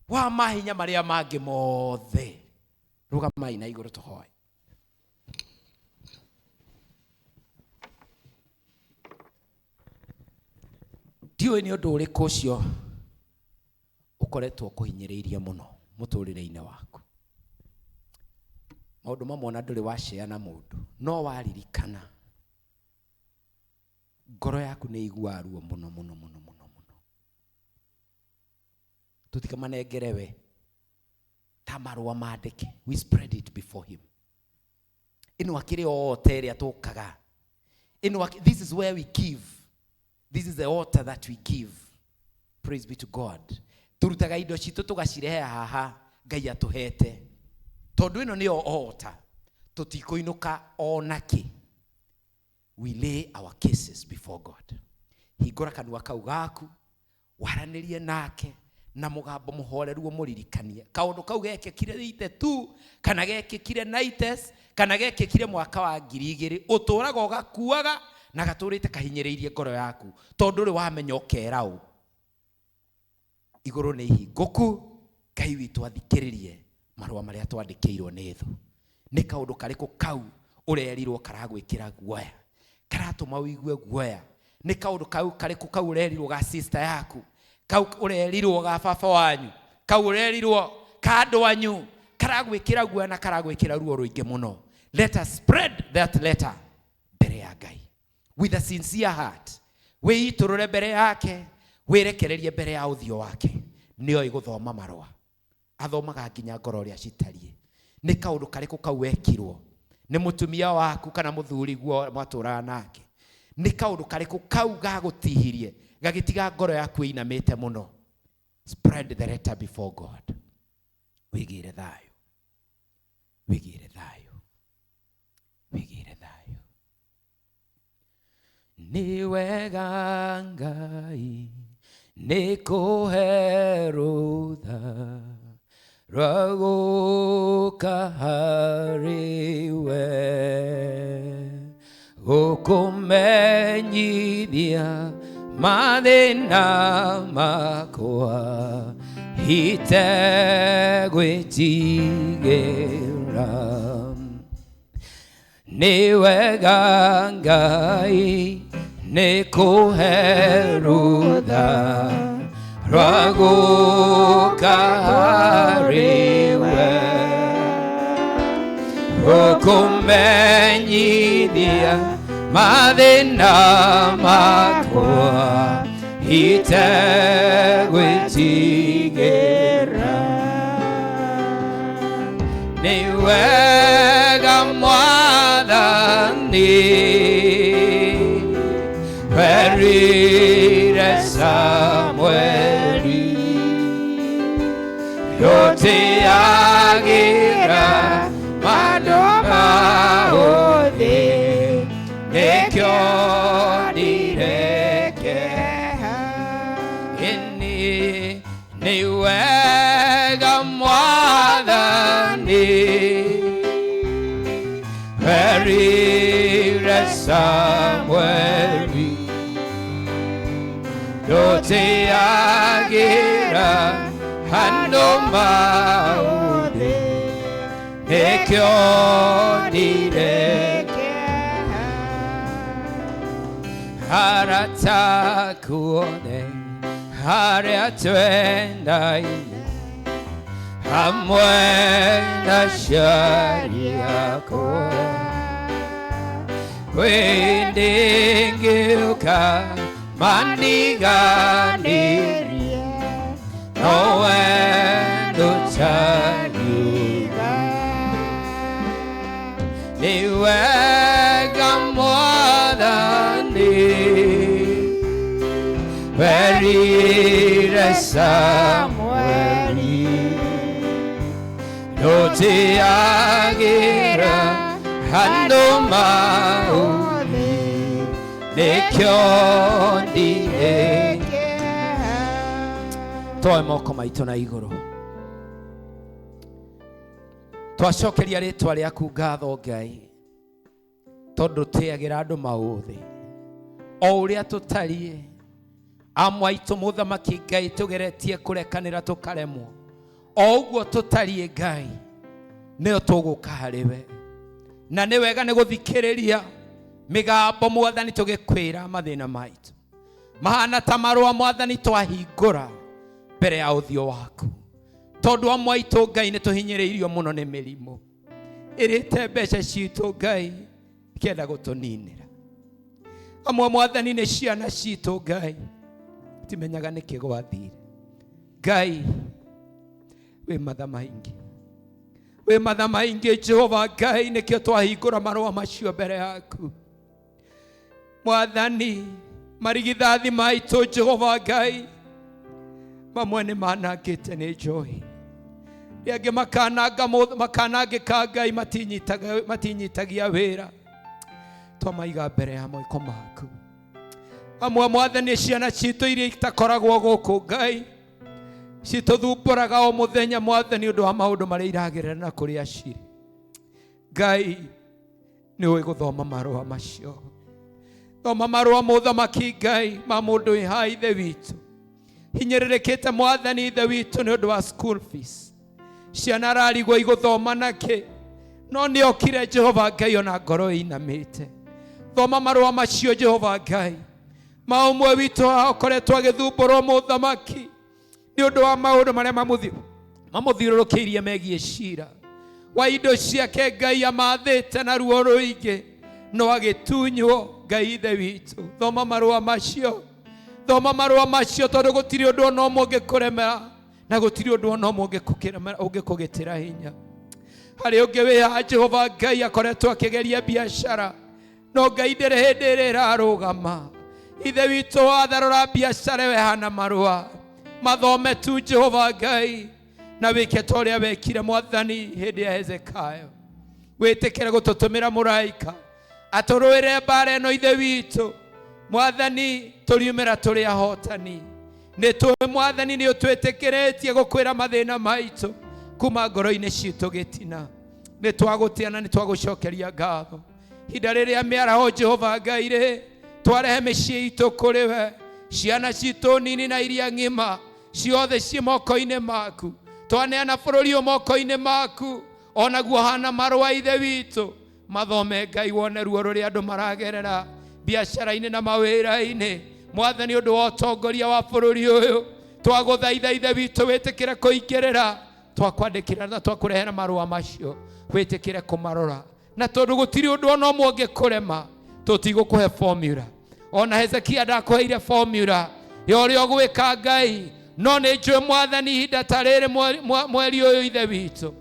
wa mahinya marĩa mangĩ mothe. Rũgamai na igũrũ tũhoe. Ndiũĩ nĩ ũndũ ũrĩkũ ũcio ũkoretwo ũkũhinyĩrĩirie mũno mũtũrĩre-inĩ waku. Maũndũ mamwe ona ndũrĩ wacea na mũndũ, no waririkana ngoro yaku nĩ ĩiguaga ruo mũno mũno mũno mũno mũno. Tũtikamanengere we ta marũa mandĩke, we spread it before him. Ĩno akĩrĩ o te ĩrĩa tũkaga. Ĩno this is where we give. This is the altar that we give. Praise be to God. Turutaga indo citũ tũgacirehe haha Ngai atũhete, tondũ ĩno nĩyo altar, tũtikũinũka ona kĩ. We lay our cases before God. Hingũra kanua kau gaku, waranĩrie nake na mũgambo mũhoreru, ũmũririkanie kaũndũ kau gekĩkire ite tu kana gekĩkire nights kana gekĩkire mwaka wa 2000, ũtũraga ũgakuaga na gatũrĩte kahinyĩrĩirie ngoro yaku, tondũ rĩ wamenya ũkera ũ igũrũ nĩ ihingũku. Ngai witũ athikĩrĩrie marũa marĩa twandĩkĩirwo nĩ thũ. Nĩ kaũndũ karĩkũ kau ũrerirwo karagwĩkĩra guoya, karatũma ũigue guoya? Nĩ kaũndũ kau karĩkũ kau ũrerirwo ga sister yaku, kau ũrerirwo ga baba wanyu, kau ũrerirwo ka andũ anyu, karagwĩkĩra guoya na karagwĩkĩra ruo rũingĩ mũno? Let us spread that letter mbere ya Ngai with a sincere heart. Wĩitũrũre mbere yake, wĩrekererie mbere ya ũthiũ wake. Nĩoĩ gũthoma marũa, athomaga nginya ngoro ũrĩa citariĩ. Nĩ kaũndũ karĩkũ kau wekirwo nĩ mũtumia waku kana mũthuri guo mwatũraga nake? Nĩ kaũndũ karĩkũ kau gagũtihirie gagĩtiga ngoro yaku ĩinamĩte mũno? Spread the letter before God. Wĩgĩre thayũ, wĩgĩre thayũ, wĩgĩre thayũ. Nĩ wega Ngai nĩ kũhe rũtha rwa gũka harĩ we, gũkũmenyithia mathĩna makwa itegwĩtigĩra. Nĩ wega Ngai nĩ kũhe rũtha rwa gũka harĩ we, gũkũmenyithia mathĩna makwa itegwĩtigĩra. Nĩ wega Mwathani werire Samueli, ndũtĩagĩra mandũ maũthĩ, nĩkĩo ndirekeha. Ĩni nĩ wega Mwathani werire Samueli, ndũtĩagĩra handũ maũthĩ, nĩkĩo ndirekeha. Arata kuothe harĩa twendaine hamwe na aciari akwa, kwĩndĩngĩũka mandiganĩrie, no wendo ũtariũka. Nĩ wega Mwathani werire Samueli, ndũtĩagĩra handũ maũthĩ, nĩkĩo ndirekeha. Twoe moko maitũ na igũrũ, twacokeria rĩtwa rĩaku ngatho Ngai, tondũ tĩagĩra andũ maũthĩ o ũrĩa tũtariĩ. Amwe aitũ mũthamaki Ngai tũgeretie kũrekanĩra tũkaremwo, o ũguo tũtariĩ Ngai nĩyo tũgũka harĩ we, na nĩ wega nĩ gũthikĩrĩria mĩgambo Mwathani tũgĩkwĩra mathĩna maitũ mahana ta marũa Mwathani twahingũra mbere ya ũthiũ waku, tondũ amwe aitũ Ngai nĩ tũhinyĩrĩirio mũno nĩ mĩrimũ ĩrĩte mbeca citũ Ngai kĩenda gũtũninĩra. Amwe Mwathani nĩ ciana citũ Ngai timenyaga nĩkĩ gwathire. Ngai wĩ matha maingĩ, wĩ matha maingĩ Jehova Ngai, nĩkĩo twahingũra marũa macio mbere yaku Mwathani. Marigithathi maitũ Jehova Ngai mamwe nĩ manangĩte nĩ njohi, rĩangĩ makananga makanangĩka Ngai matinyitagia wĩra. Twamaiga mbere ya moko maku. Amwe Mwathani ciana citũ iria itakoragwo gũkũ Ngai citũthumbũraga o mũthenya Mwathani ũndũ wa maũndũ marĩa iragerera na kũrĩa cirĩ. Ngai nĩ ũĩ gũthoma marũa macio. Thoma marũa mũthamaki Ngai ma mũndũ wĩ haha Ithe witũ hinyĩrĩrĩkĩte Mwathani Ithe witũ nĩ ũndũ wa school fees. Ciana ararigwo igũthoma nakĩ, no nĩ okire Jehova Ngai ona ngoro ĩinamĩte. Thoma marũa macio Jehova Ngai ma ũmwe witũ haha ũkoretwo agĩthumbũrwo mũthamaki nĩ ũndũ wa maũndũ marĩa mamũthiũrũrũkĩirie megiĩ cira wa indo ciake Ngai amathĩte na ruo rũingĩ no agĩtunywo. Ngai Ithe witũ thoma marũa macio, thoma marũa macio tondũ gũtirĩ ũndũ ona ũmwe ũngĩkũremera na gũtirĩ ũndũ ona ũmwe ũngĩkũgitĩra hinya. Harĩ ũngĩ wĩ haha Jehova Ngai akoretwo akĩgeria biacara no Ngai ndĩrĩ hĩndĩ ĩrĩa ĩrarũgama. Ithe witũ watharũra biacara ĩyo ĩhana marũa mathome tu Jehova Ngai na wĩke ta ũrĩa wekire Mwathani hĩndĩ ya Hezekiah. Wĩtĩkĩre gũtũtũmĩra mũraika atũrũĩre mbara ĩno Ithe witũ. Mwathani tũriumĩra tũrĩ ahotani. Nĩ tũĩ Mwathani nĩ ũtwĩtĩkĩrĩtie gũkwĩra mathĩna maitũ kuma ngoro-inĩ citũ gĩtina. Nĩ twagũtĩa na nĩ twagũcokeria ngatho. Ihinda rĩrĩa mĩaraho Jehova Ngai rĩ twarehe mĩciĩ itũ kũrĩ we, ciana citũ nini na iria ng'ima ciothe ciĩ moko-inĩ maku. Twaneana bũrũri ũyũ moko-inĩ maku onaguo hana marũa Ithe witũ mathome Ngai wone ruo rũrĩa andũ maragerera biacara-inĩ na mawĩra-inĩ. Mwathani ũndũ wa ũtongoria wa bũrũri ũyũ twagũthaitha Ithe witũ wĩtĩkĩre kũingĩrĩra, twakwandĩkĩra na twakũrehera marũa macio wĩtĩkĩre kũmarora, na tondũ gũtirĩ ũndũ ona ũmwe ũngĩkũrema tũtigũkũhe formula. Ona Hezekia ndakũheire formula ya ũrĩa ũgwĩka Ngai, no nĩ njũĩ Mwathani ihinda ta rĩrĩ mweri ũyũ Ithe witũ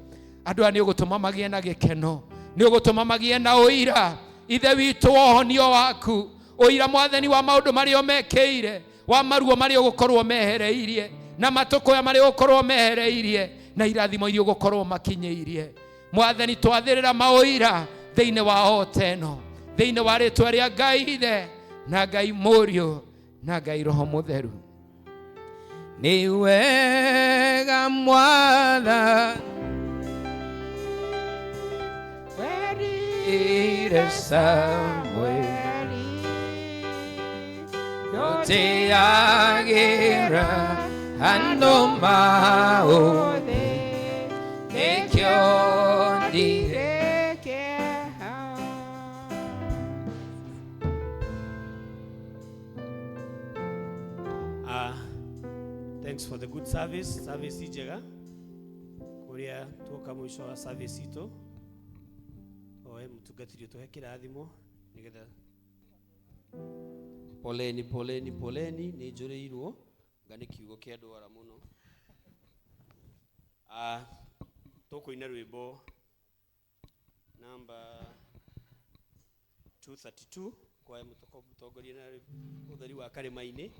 andũ aya nĩ ũgũtũma magĩe na gĩkeno, nĩ ũgũtũma magĩe na ũira Ithe witũ wa ũhonio waku, ũira Mwathani wa maũndũ marĩa ũmekĩire, wa maruo marĩa ũgũkorwo mehereirie, na matũkũya marĩa ũgũkorwo mehereirie, na irathimo iria ũgũkorwo makinyĩirie. Mwathani twathĩrĩra maũira thĩinĩ wa ota ĩno, thĩinĩ wa rĩtwa rĩa Ngai Ithe na Ngai Mũriũ na Ngai Roho Mũtheru. Nĩ wega Mwathani Ire Samueli Yoteagira andũ maũthĩ nĩkĩo ndire. Thanks for the good service. Service njega kuria tuoka mũico wa service itũ oe mũtungatĩri ũtũhe kĩrathimo nĩgetha poleni poleni poleni nĩ njũrĩirwo nga nĩ kiugo kĩa ndwara mũno. Tũkũina rwĩmbo namba 232 kwa mũtongoria na ũtheri wa karĩma-inĩ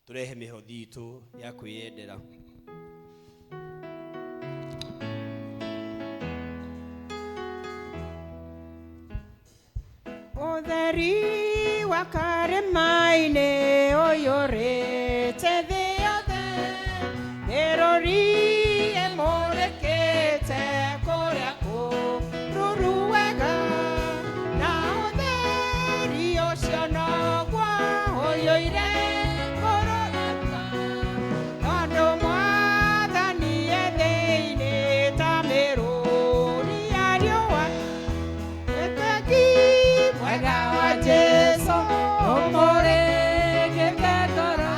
tũrehe mĩhothi itũ ya kwĩyendera. Ũtheri wa karĩma-inĩ ũiyũrĩte thĩ yothe, mĩrũri ĩmũrĩkĩte kũrĩa kũruru wega, na ũtheri ũcio noguo ũiyũire ngoro yakwa, tondũ Mwathani e thĩinĩ ta mĩrũri ya riũa. Wĩtĩki mwega wa Jesũ ũmũrĩkĩte ngoro,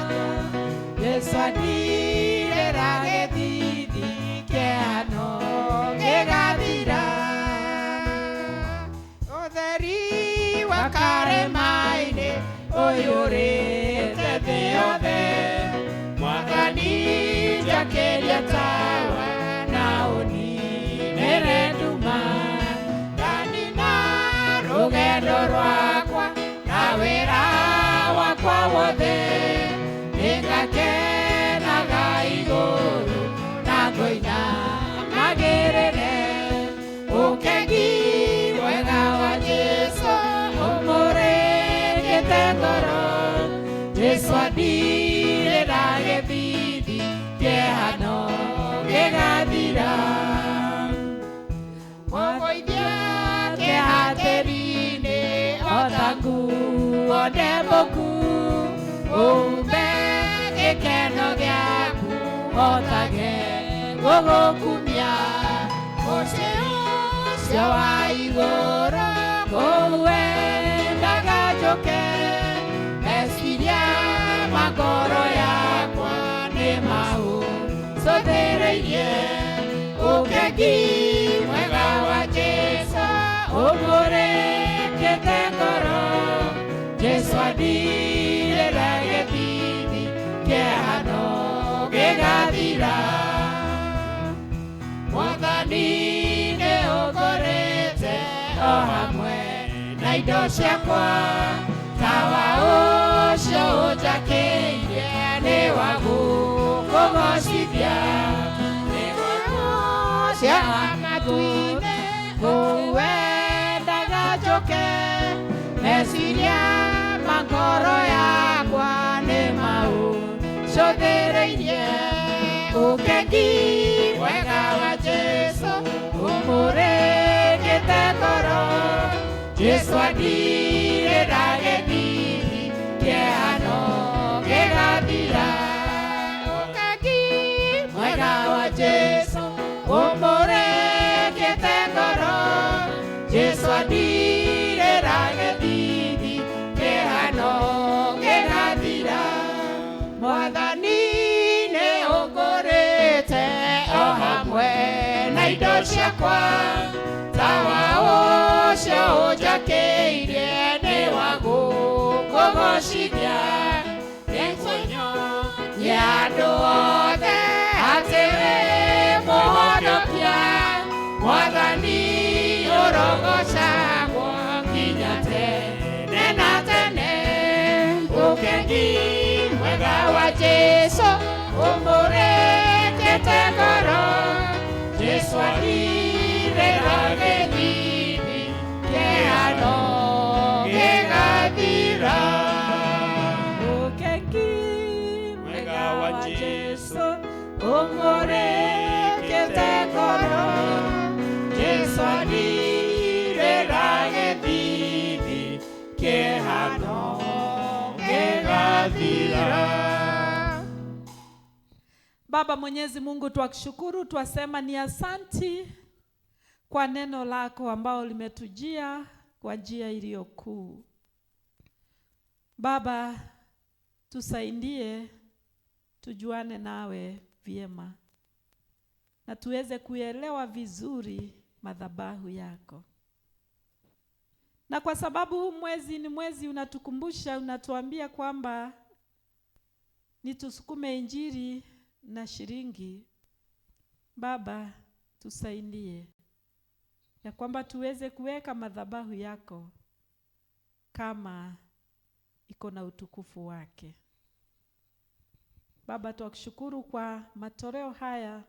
Jesũ andirĩra gĩthithi kĩano gĩgathira. Ũtheri wa karĩma-inĩ ũiyũrĩte thĩ yothe, Mwathani njakĩria tawa na ũninĩre nduma, ndanina rũgendo rwakwa na wĩra wakwa wothe. ngoro Jesu andirĩra gĩthithi kĩeha no gĩgathira Mũgũithia kĩeha tĩri-inĩ o ta nguo ndembũku Ũmbe gĩkeno gĩaku hotage gũgũkumia Mũciĩ ũcio wa igũrũ kũu wendaga njũke Meciria ma ngoro yakwa nĩ maũcũthĩrĩirie Ũkengi mwega wa Jesũ ũmũrĩkĩte ngoro Jesũ andirĩra gĩthithi kĩeha no gĩgathira Mwathani nĩ ũngorĩte o hamwe na indo ciakwa tawa ũcio ũnjakĩirie nĩ wa gũkũgocithia nĩ cia matu-inĩ kũu wendaga njũke meciria ma ngoro yakwa nĩ maũcũthĩrĩirie Ũkengi mwega wa Jesũ ũmũrĩkĩte ngoro Jesũ andirĩra gĩthithi kĩeha no gĩgathira Ũkengi mwega wa Jesũ ũmũrĩkĩte ngoro Jesũ andirĩra gĩthithi kĩeha no gĩgathira Mwathani nĩ ũngũrĩte o hamwe na indo ciakwa tawa ũcio ũnjakĩirie nĩ wa gũkũgocithia nĩ andũ othe atĩ wĩ mũhonokia Mwathani ũrogocagwo nginya tene na tene Ũkengi mwega wa Jesũ ũmũrĩkĩte ngoro Jesũ andirĩra gĩthithi kĩeha no gĩgathira Ũkengi mwega wa Jesũ ũmũrĩkĩte ngoro Jesũ andirĩra gĩthithi kĩeha no gĩgathira Baba Mwenyezi Mungu, twakushukuru, twasema ni asanti kwa neno lako ambao limetujia kwa njia iliyo kuu. Baba, tusaidie tujuane nawe vyema na tuweze kuelewa vizuri madhabahu yako. Na kwa sababu huu mwezi ni mwezi unatukumbusha, unatuambia kwamba ni tusukume injili na shilingi. Baba, tusaidie ya kwamba tuweze kuweka madhabahu yako kama iko na utukufu wake. Baba, tukushukuru kwa matoleo haya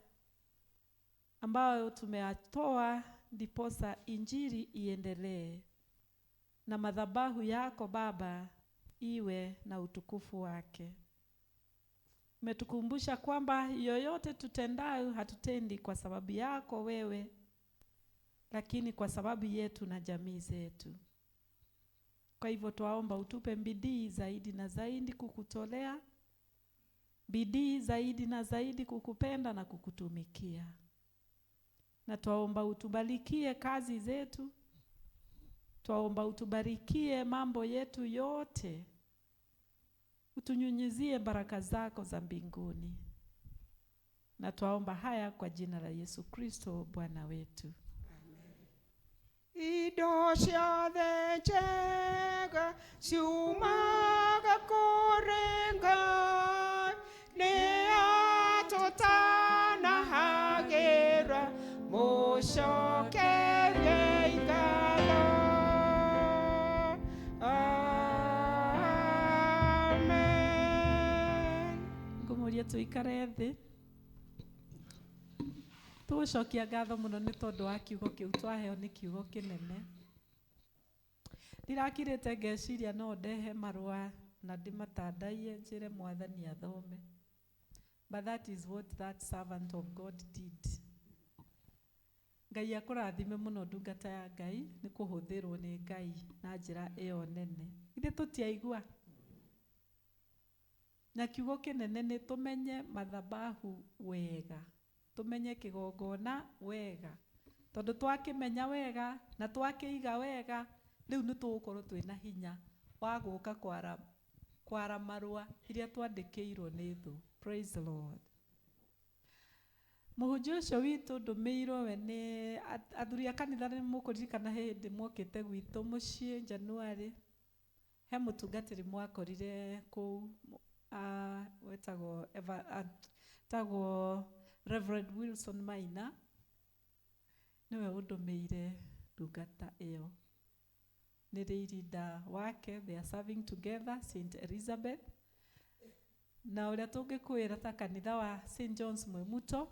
ambayo tumeyatoa ndiposa injili iendelee na madhabahu yako Baba iwe na utukufu wake. Umetukumbusha kwamba yoyote tutendayo hatutendi kwa sababu yako wewe, lakini kwa sababu yetu na jamii zetu. Kwa hivyo twaomba utupe bidii zaidi na zaidi kukutolea, bidii zaidi na zaidi kukupenda na kukutumikia. Na twaomba utubarikie kazi zetu, twaomba utubarikie mambo yetu yote, utunyunyizie baraka zako za mbinguni. Na twaomba haya kwa jina la Yesu Kristo Bwana wetu. Indo ciothe njega ciumaga kũrĩ Ngai, nĩ atũtanahagĩra mũcokerie ngatho. Amen. Ngũmũria tũikare thĩ. Tũgũcokia ngatho mũno nĩ tondũ wa kiugo kĩu twaheo nĩ kiugo kĩnene. Ndirakirĩte ngeciria no ndehe marũa na ndĩmatandaiye njĩre mwathani athome. But that is what that servant of God did. Ngai akũrathime mũno ndungata ya Ngai nĩ kũhũthĩrwo nĩ Ngai na njĩra ĩyo nene. Ithe tũtiaigua? Na kiugo kĩnene nĩ tũmenye mathabahu wega, tũmenye kĩgongona wega, tondũ twakĩmenya wega na twakĩiga wega, rĩu nĩ tũgũkorwo twĩna hinya wa gũka kwara kwara marũa iria twandĩkĩirwo nĩ thũ. Praise the Lord. Mũhunjia ũcio witũ ndũmĩirwo we nĩ athuri a kanitha nĩ mũkũririkana hĩndĩ mwokĩte gwitũ mũciĩ January, he mũtungatĩri mwakorire kũu wetagwo wetagwo Reverend Wilson Maina, nĩwe ũndũmĩire ndungata ĩyo. Nĩ leader wake, they are serving together St. Elizabeth. Na ũrĩa tũngĩkwĩra ta kanitha wa St. John's Mwimuto,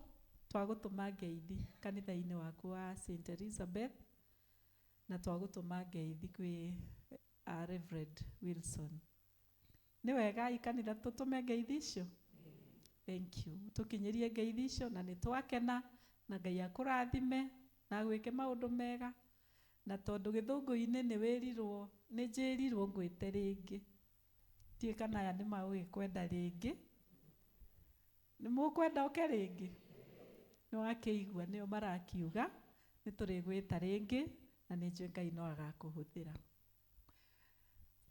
twagũtũma ngeithi kanitha-inĩ waku wa St. Elizabeth, na twagũtũma ngeithi kwĩ Reverend Wilson. Nĩ wega i kanitha tũtũme ngeithi icio? Thank you. Tũkinyĩrie ngeithi icio na nĩ twakena na Ngai akũrathime na agwĩke maũndũ mega, na tondũ gĩthũngũ-inĩ nĩ wĩrirwo, nĩ njĩrirwo ngwĩte rĩngĩ. Ndiũĩ kana aya nĩ magũgĩkwenda rĩngĩ. Nĩ mũkwenda oke rĩngĩ? Nĩ wakĩigua nĩo marakiuga, nĩ tũrĩgwĩta rĩngĩ na nĩ njũĩ Ngai no agakũhũthĩra.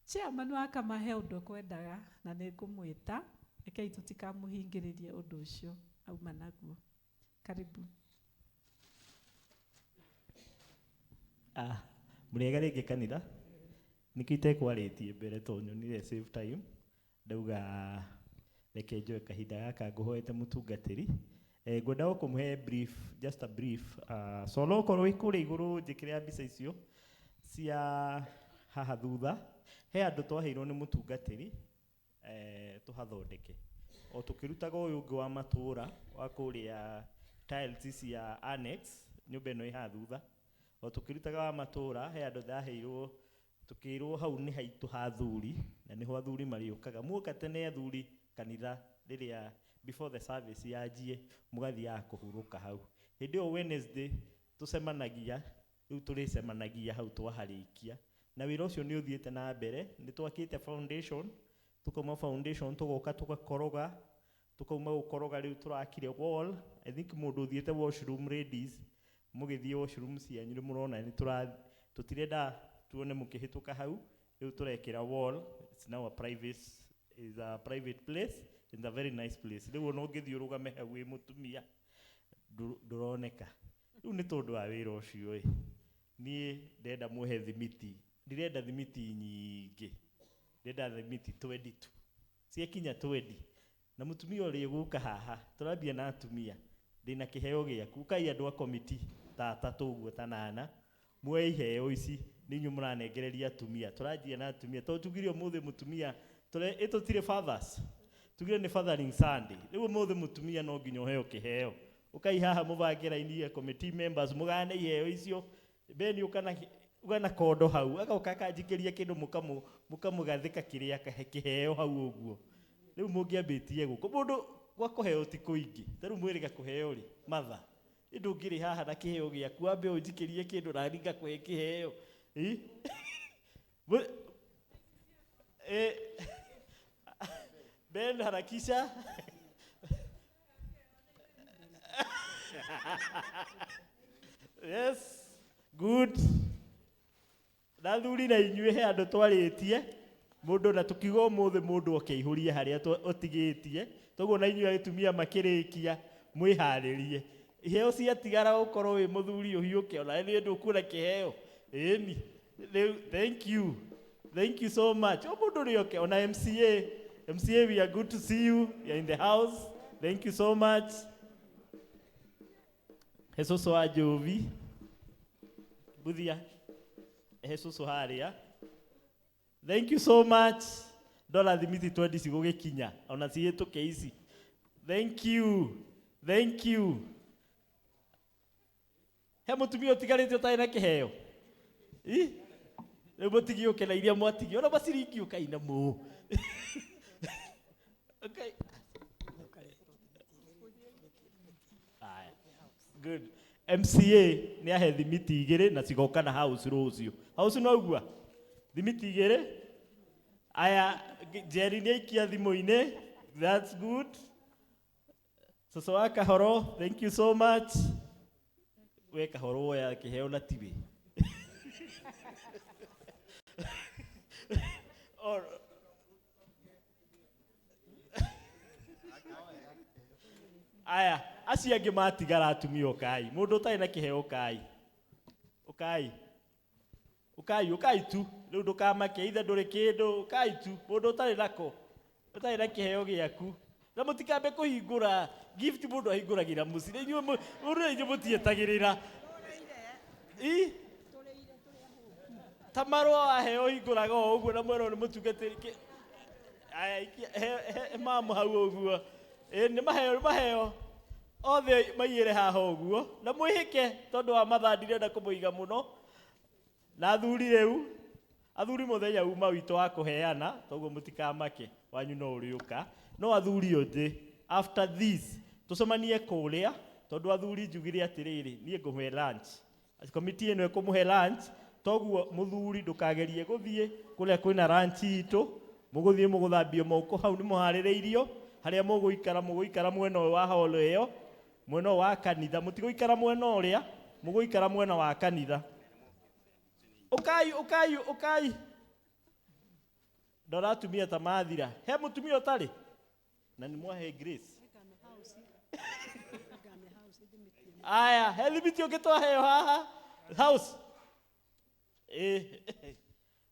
Chairman wa kama he ũndũ ekwendaga na nĩ ngũmwĩta, rekei tũtikamũhingĩrĩrie ũndũ ũcio auma naguo. Karibu. Mũrĩega rĩngĩ kanitha, nĩkĩo itekwarĩtie mbere tondũ nyonire save time, ndauga reke njoe kahinda gaka ngũhoete mũtungatĩri. Ngwenda o kũmũhe brief, just a brief. So no ũkorwo wĩ kũrĩa igũrũ njĩkĩre mbica icio cia haha thutha, he andũ twaheirwo nĩ mũtungatĩri tũhathondeke. O tũkĩrutaga ũyũ ũngĩ wa matũra wa kũrĩa tiles cia annex, nyũmba ĩno ĩ haha thutha. O tũkĩrutaga wa matũra, he andũ ndaheirwo, tũkĩrwo hau nĩ haitũ ha athuri, na nĩho athuri marĩũkaga. Muoka tene athuri kanitha rĩrĩa before the service yanjie, mũgathiaga kũhurũka hau. Hĩndĩ ĩyo Wednesday tũcemanagia, rĩu tũrĩcemanagia hau twaharĩkia. Na wĩra ũcio nĩ ũthiĩte na mbere, nĩ twakĩte foundation, tukauma foundation tũgoka tũgakoroga, tukauma gũkoroga rĩu tũrakire wall. I think mũndũ ũthiĩte washroom ladies, mũgĩthiĩ washroom cianyu nĩ mũrona nĩ tũtirenda tuone mũkĩhĩtũka hau, rĩu tũrekĩra wall. It's now a private, is a private place, it's a very nice place. Rĩu ona ũngĩthiĩ ũrũgame hau wĩ mũtumia ndũroneka. Rĩu nĩ tondũ wa wĩra ũcio ĩ, niĩ ndĩrenda muhe thimiti, ndirenda thimiti nyingĩ, ndĩrenda thimiti 20 tu, ciakinya 20 na mũtumia ũrĩa ũgũka haha, tũrambia na atumia, ndĩna kĩheo gĩaku, ũkai andũ a komiti ta atatũ ũguo ta nana, muoe iheo ici, nĩ inyuĩ mũranengereria atumia, tũranjia na atumia, tondũ tugire ũmũthĩ mũtumia, ĩ tũtirĩ fathers, tugire nĩ fathering Sunday, rĩu ũmũthĩ mũtumia no nginya ũheo kĩheo, ũkai haha mũbange raini ya committee members, mũgayane iheo icio, Ben ũka na kondo hau, agoka akanjikĩria kĩndũ mũkamũgathĩka kĩrĩa kĩheo hau ũguo. Rĩu mũngĩambĩtie gũkũ, mũndũ gwa kũheo ti kũingĩ, ta rĩu mwĩrĩga kũheo rĩ, mother, ĩ ndũngĩrĩ haha na kĩheo gĩaku, wambe ũnjikĩrie kĩndũ na niĩ ngakũhe kĩheo. Ben harakisha. Yes, good. Na athuri na inyuĩ he andũ twarĩtie, mũndũ na tũkiuga ũmũthĩ mũndũ oke aihũrie harĩa ũtigĩtie, toguo na inyuĩ atumia makĩrĩkia mwĩharĩrie. Iheo ciatigara ũkorwo wĩ mũthuri ũhiũke, ona niĩ ndũkuona kĩheo. Ĩni, rĩu thank you. Thank you so much. O mũndũ ũrĩa oke, ona MCA. MCA, we are good to see you. You are in the house. Thank you so much. Jesus wa Jovi. Buthia. Jesus harĩa. Thank you so much. Ndona thimiti 20 cigũgĩkinya, ona cihĩtũke ici. Thank you. Thank you. He mũtumia ũtigarĩte ũtarĩ na kĩheo? Ĩ? Rĩu mũtigĩũke na iria mwatigio ona maciringi ũkai namo. Okay. Aya. Good. MCA nĩ ahe thimiti igĩrĩ na cigoka na house rũciũ. House no ũgua? Thimiti igĩrĩ. Aya, Jerry nĩ aikia thimũ-inĩ. That's good. Cũcũ wa Kahoro, thank you so much. We Kahoro woya kĩheo na tiwe. Or aya, acio angĩ matigara atumia ũkai. Mũndũ ũtarĩ na kĩheo ũkai. Ũkai. Ũkai, ũkai tu. Rĩu ndũkamake, ithe ndũrĩ kĩndũ, ũkai tu. Mũndũ ũtarĩ nako, ũtarĩ na kĩheo gĩaku. Na mũtikambe kũhingũra gift mũndũ ahingũragĩra mũciĩ. Inyuĩ mũndũ inyuĩ mũtietagĩrĩra. I? Ta marũa waheo hingũraga o ũguo na mwerwo nĩ mũtungatĩri. Aya, ikia, he mamu hau ũguo. Ĩ, nĩ maheo, nĩ maheo. Othe maiyĩre haha ũguo. Na mwĩhĩke tondũ wa mathaa ndirenda kũmũiga mũno. Na athuri rĩu, athuri mũthenya uma witũ wa kũheana, toguo mũtikamake, wanyu no ũrĩũka. No athuri othe, after this, tũcemanie kũrĩa, tondũ athuri njugire atĩrĩrĩ, niĩ ngũmũhe lunch. Komiti ĩno ĩkũmũhe lunch, toguo mũthuri ndũkagerie gũthiĩ kũrĩa kwĩna lunch itũ, mũgũthiĩ mũgũthambio moko hau nĩ mũharĩrĩirio, harĩa mũgũikara, mũgũikara mwena ũyũ wa hall ĩyo, mwena ũyũ wa kanitha, mũtigũikara mwena ũrĩa, mũgũikara mwena wa kanitha. Ũkai, ũkai, ũkai. Ndora atumia ta mathira. He mũtumia ũtarĩ? Na nĩ mwahe Grace. Aya, he thimiti ũngĩ twaheo haha. House.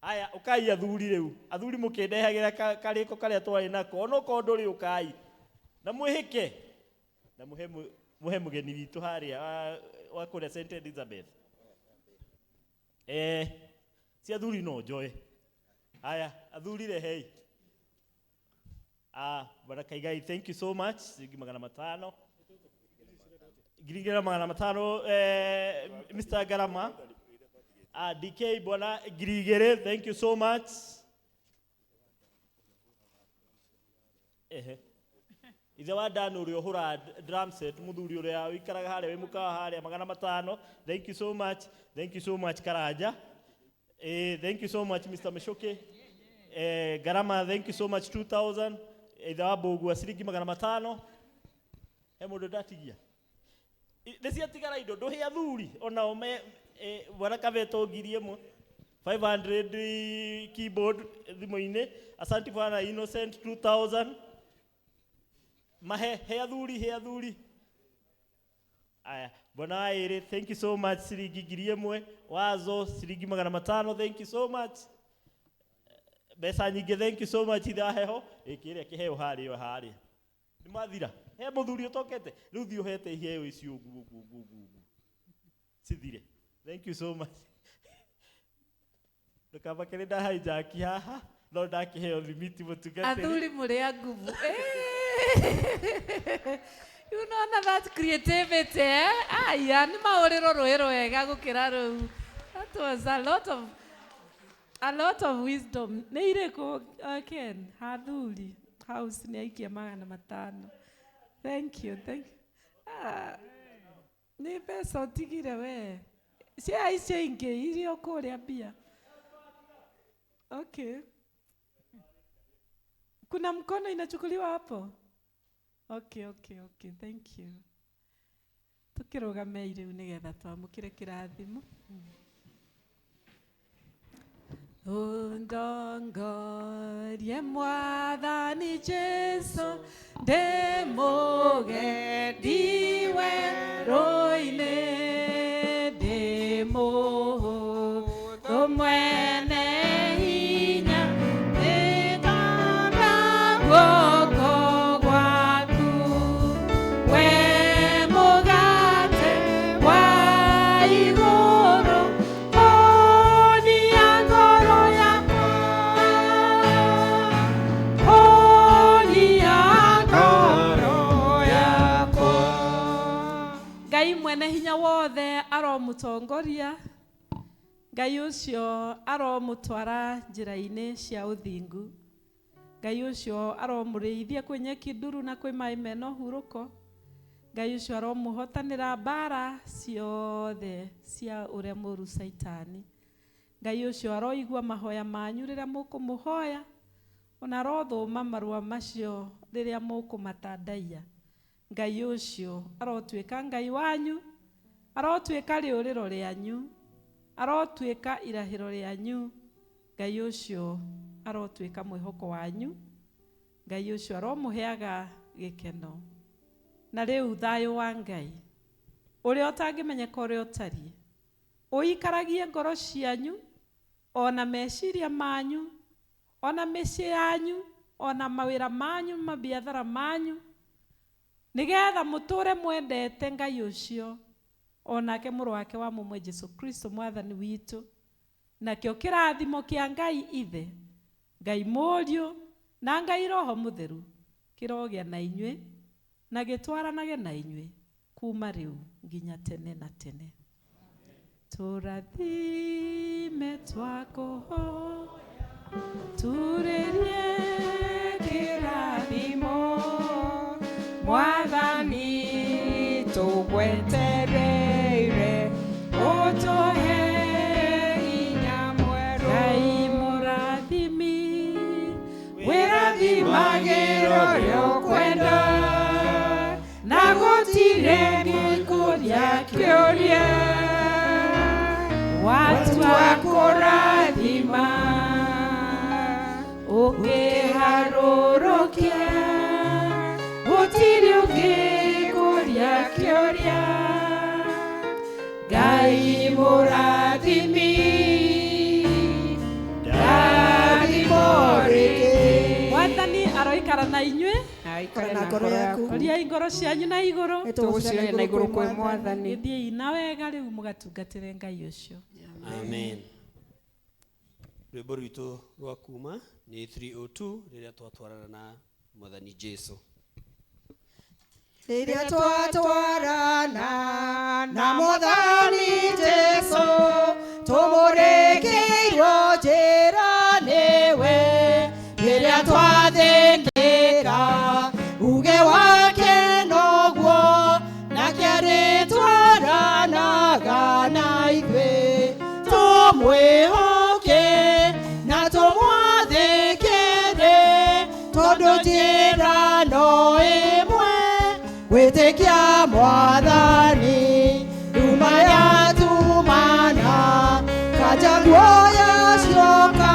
Aya, ũkai athuri rĩu. Athuri mũkĩndehagĩra karĩko karĩa twarĩ nako. Onokorwo ndũrĩ ũkai. Na mwĩhĩke. Na mũhe mũgeni witũ harĩa wa kũrĩa Saint Elizabeth. Si athuri no njoe. Aya, athuri rehei. Bwana Kaigai, thank you so much. Ciringi magana matano. Ngiri igĩrĩ na magana matano, Mr. Garama. DK bwana ngiri igĩrĩ, thank you so much. Ehe. Ithe wa Dan ũrĩa ũhũraga drum set, mũthuri ũrĩa ũikaraga harĩa wĩ mũkawa harĩa magana matano. Thank you so much. Thank you so much Karanja. Thank you so much Mr. Mishuki. Garama, thank you so much 2000. Ithe wa Mbũgua ciringi magana matano. He mũndũ ndatigia. Nĩ ciatigara indo ndũhe athuri onao me bwana Kabeto ngiri ĩmwe. 500 keyboard thimũ-inĩ. Asante bwana Innocent 2000. Mahe, he athuri, he athuri. Aya, bwana wa ĩrĩ, thank you so much ciringi ngiri ĩmwe. Wazo ciringi magana matano, thank you so much. Mbeca nyingĩ, thank you so much ithe wa heho. Ĩ, kĩrĩa kĩheo harĩa o harĩa. Nĩ mathira. He mũthuri ũtokete. Rĩu thiĩ ũhete iheo icio ũguo, ũguo, ũguo, ũguo, ũguo. Cithire. Thank you so much. Ndũkamake nĩ ndahaijaki haha, no ndakĩheo thimiti mũtungatĩri. Athuri mũrĩ a nguvu. You know na that creativity, eh? Aya, nĩ maũrĩrwo rũĩ rwega gũkĩra rũu. That was a lot of wisdom. Nĩ irĩkũ, Ken? Athuri. House nĩ aikia magana matano. Thank you, thank you. Nĩ mbeca ũtigire we. Cia icio ingĩ iria ũkũrĩa mbia. Okay. Kuna mkono inachukuliwa hapo? Okay, okay, okay. Thank you. Tukĩrũgamei rĩu nĩgetha twamũkĩre kĩrathimo. Ũndongorie Mwathani Jesũ, ndĩ mũgendi werũ-inĩ, ndĩ mũhũthũ mwene hinya, nĩngona guoko gwaku. We mũgate wa igũrũ, hũnia ngoro yakwa, hũnia ngoro yakwa. Ngai mwene hinya wothe aromũtongoria. Ngai ũcio aromũtwara njĩra-inĩ cia ũthingu. Ngai ũcio aromũrĩithia kwĩ nyeki nduru na kwĩ maĩ mena ũhurũko. Ngai ũcio aromũhotanĩra mbara ciothe cia ũrĩa mũũru Caitani. Ngai ũcio aroigua mahoya manyu rĩrĩa mũkũmũhoya, ona arothũma marũa macio rĩrĩa mũkũmatandaiya. Ngai ũcio arotuĩka Ngai wanyu, arotuĩka rĩũrĩro rĩanyu, arotuĩka irahĩro rĩanyu. Ngai ũcio arotuĩka mwĩhoko wanyu. Ngai ũcio aromũheaga gĩkeno. Na rĩu thayũ wa Ngai ũrĩa ũtangĩmenyeka ũrĩa ũtariĩ, ũikaragie ngoro cianyu ona meciria manyu ona mĩciĩ yanyu ona mawĩra manyu mabiathara manyu, nĩgetha mũtũre mwendete Ngai ũcio onake mũrũ wake wa mũmwe Jesu Kristo mwathani witũ. Nakĩo kĩrathimo kĩa Ngai Ithe, Ngai Mũriũ na Ngai Roho Mũtheru kĩrogĩa na inyuĩ na gĩtwaranage na inyuĩ kuma rĩu nginya tene na tene. Tũrathime twakũhoya, turĩrie kĩrathimo Mwathani tũgwetereire, ũtũhe hinya mwerũ. Ngai mũrathimi, wĩrathimagĩra ũrĩa ũkwenda, na gũtirĩ gĩkũria kĩũria. Watua kũrathima, ũkĩharũrũkia, gũtirĩ ũngĩkũria kĩũria. Ngai mũrathimi, ndathimo rĩngĩ. Mwathani aroikara na inyuĩ. Aikare na ngoro yaku. Oriai ngoro cianyu na igũrũ. Nĩtũgũcioria na igũrũ kwĩ Mwathani. Gĩthiĩi na wega rĩu mũgatungatĩre Ngai ũcio. Amen. Rwĩmbo rwitũ rwa kuma nĩ 302 rĩrĩa twatwarana na Mwathani Jesu. Rĩrĩa twatwarana na Mwathani Jesu, tũmũrĩkĩirwo njĩra nĩwe. Rĩrĩa twathĩkĩra uge wake noguo, nake arĩtwaranaga na ithuĩ. Tũmwĩhoke na tũmwathĩkĩre, tondũ njĩra no ĩmwe, gwĩtĩkia Mwathani. Nduma yatumana, kanja guoya cioka,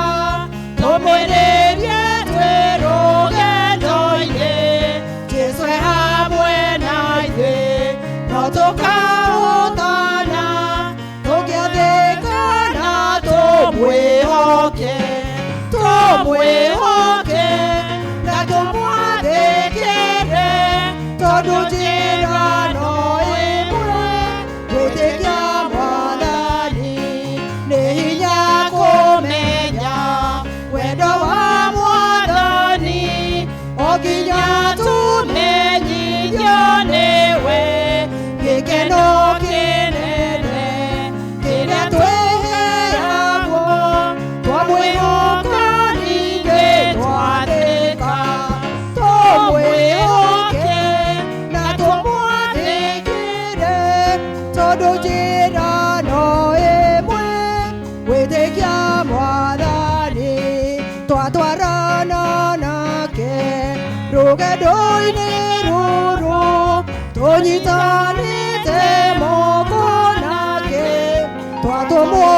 tũmwĩrĩrie twĩ rũgendo-inĩ. Jesũ e hamwe na ithuĩ, no tũkahotana, tũngĩathĩka na tũmwĩhoke, tũmwĩhoke na tũmwathĩkĩre, tondũ njĩra no ĩmwe, gwĩtĩkia Mwathani. Nĩ hinya kũmenya wendo wa Mwathani, o nginya tũmenyithio nĩwe. Gĩkeno kĩnene kĩrĩa twĩheagwo, twamwĩhoka ningĩ twathĩka. Tũmwĩhoke na tũmwathĩkĩre, tondũ njĩra no ĩmwe, gwĩtĩkia Mwathani. Twatwarana nake rũgendo-inĩ rũrũ, tũnyitanĩte moko nake, twatũmwo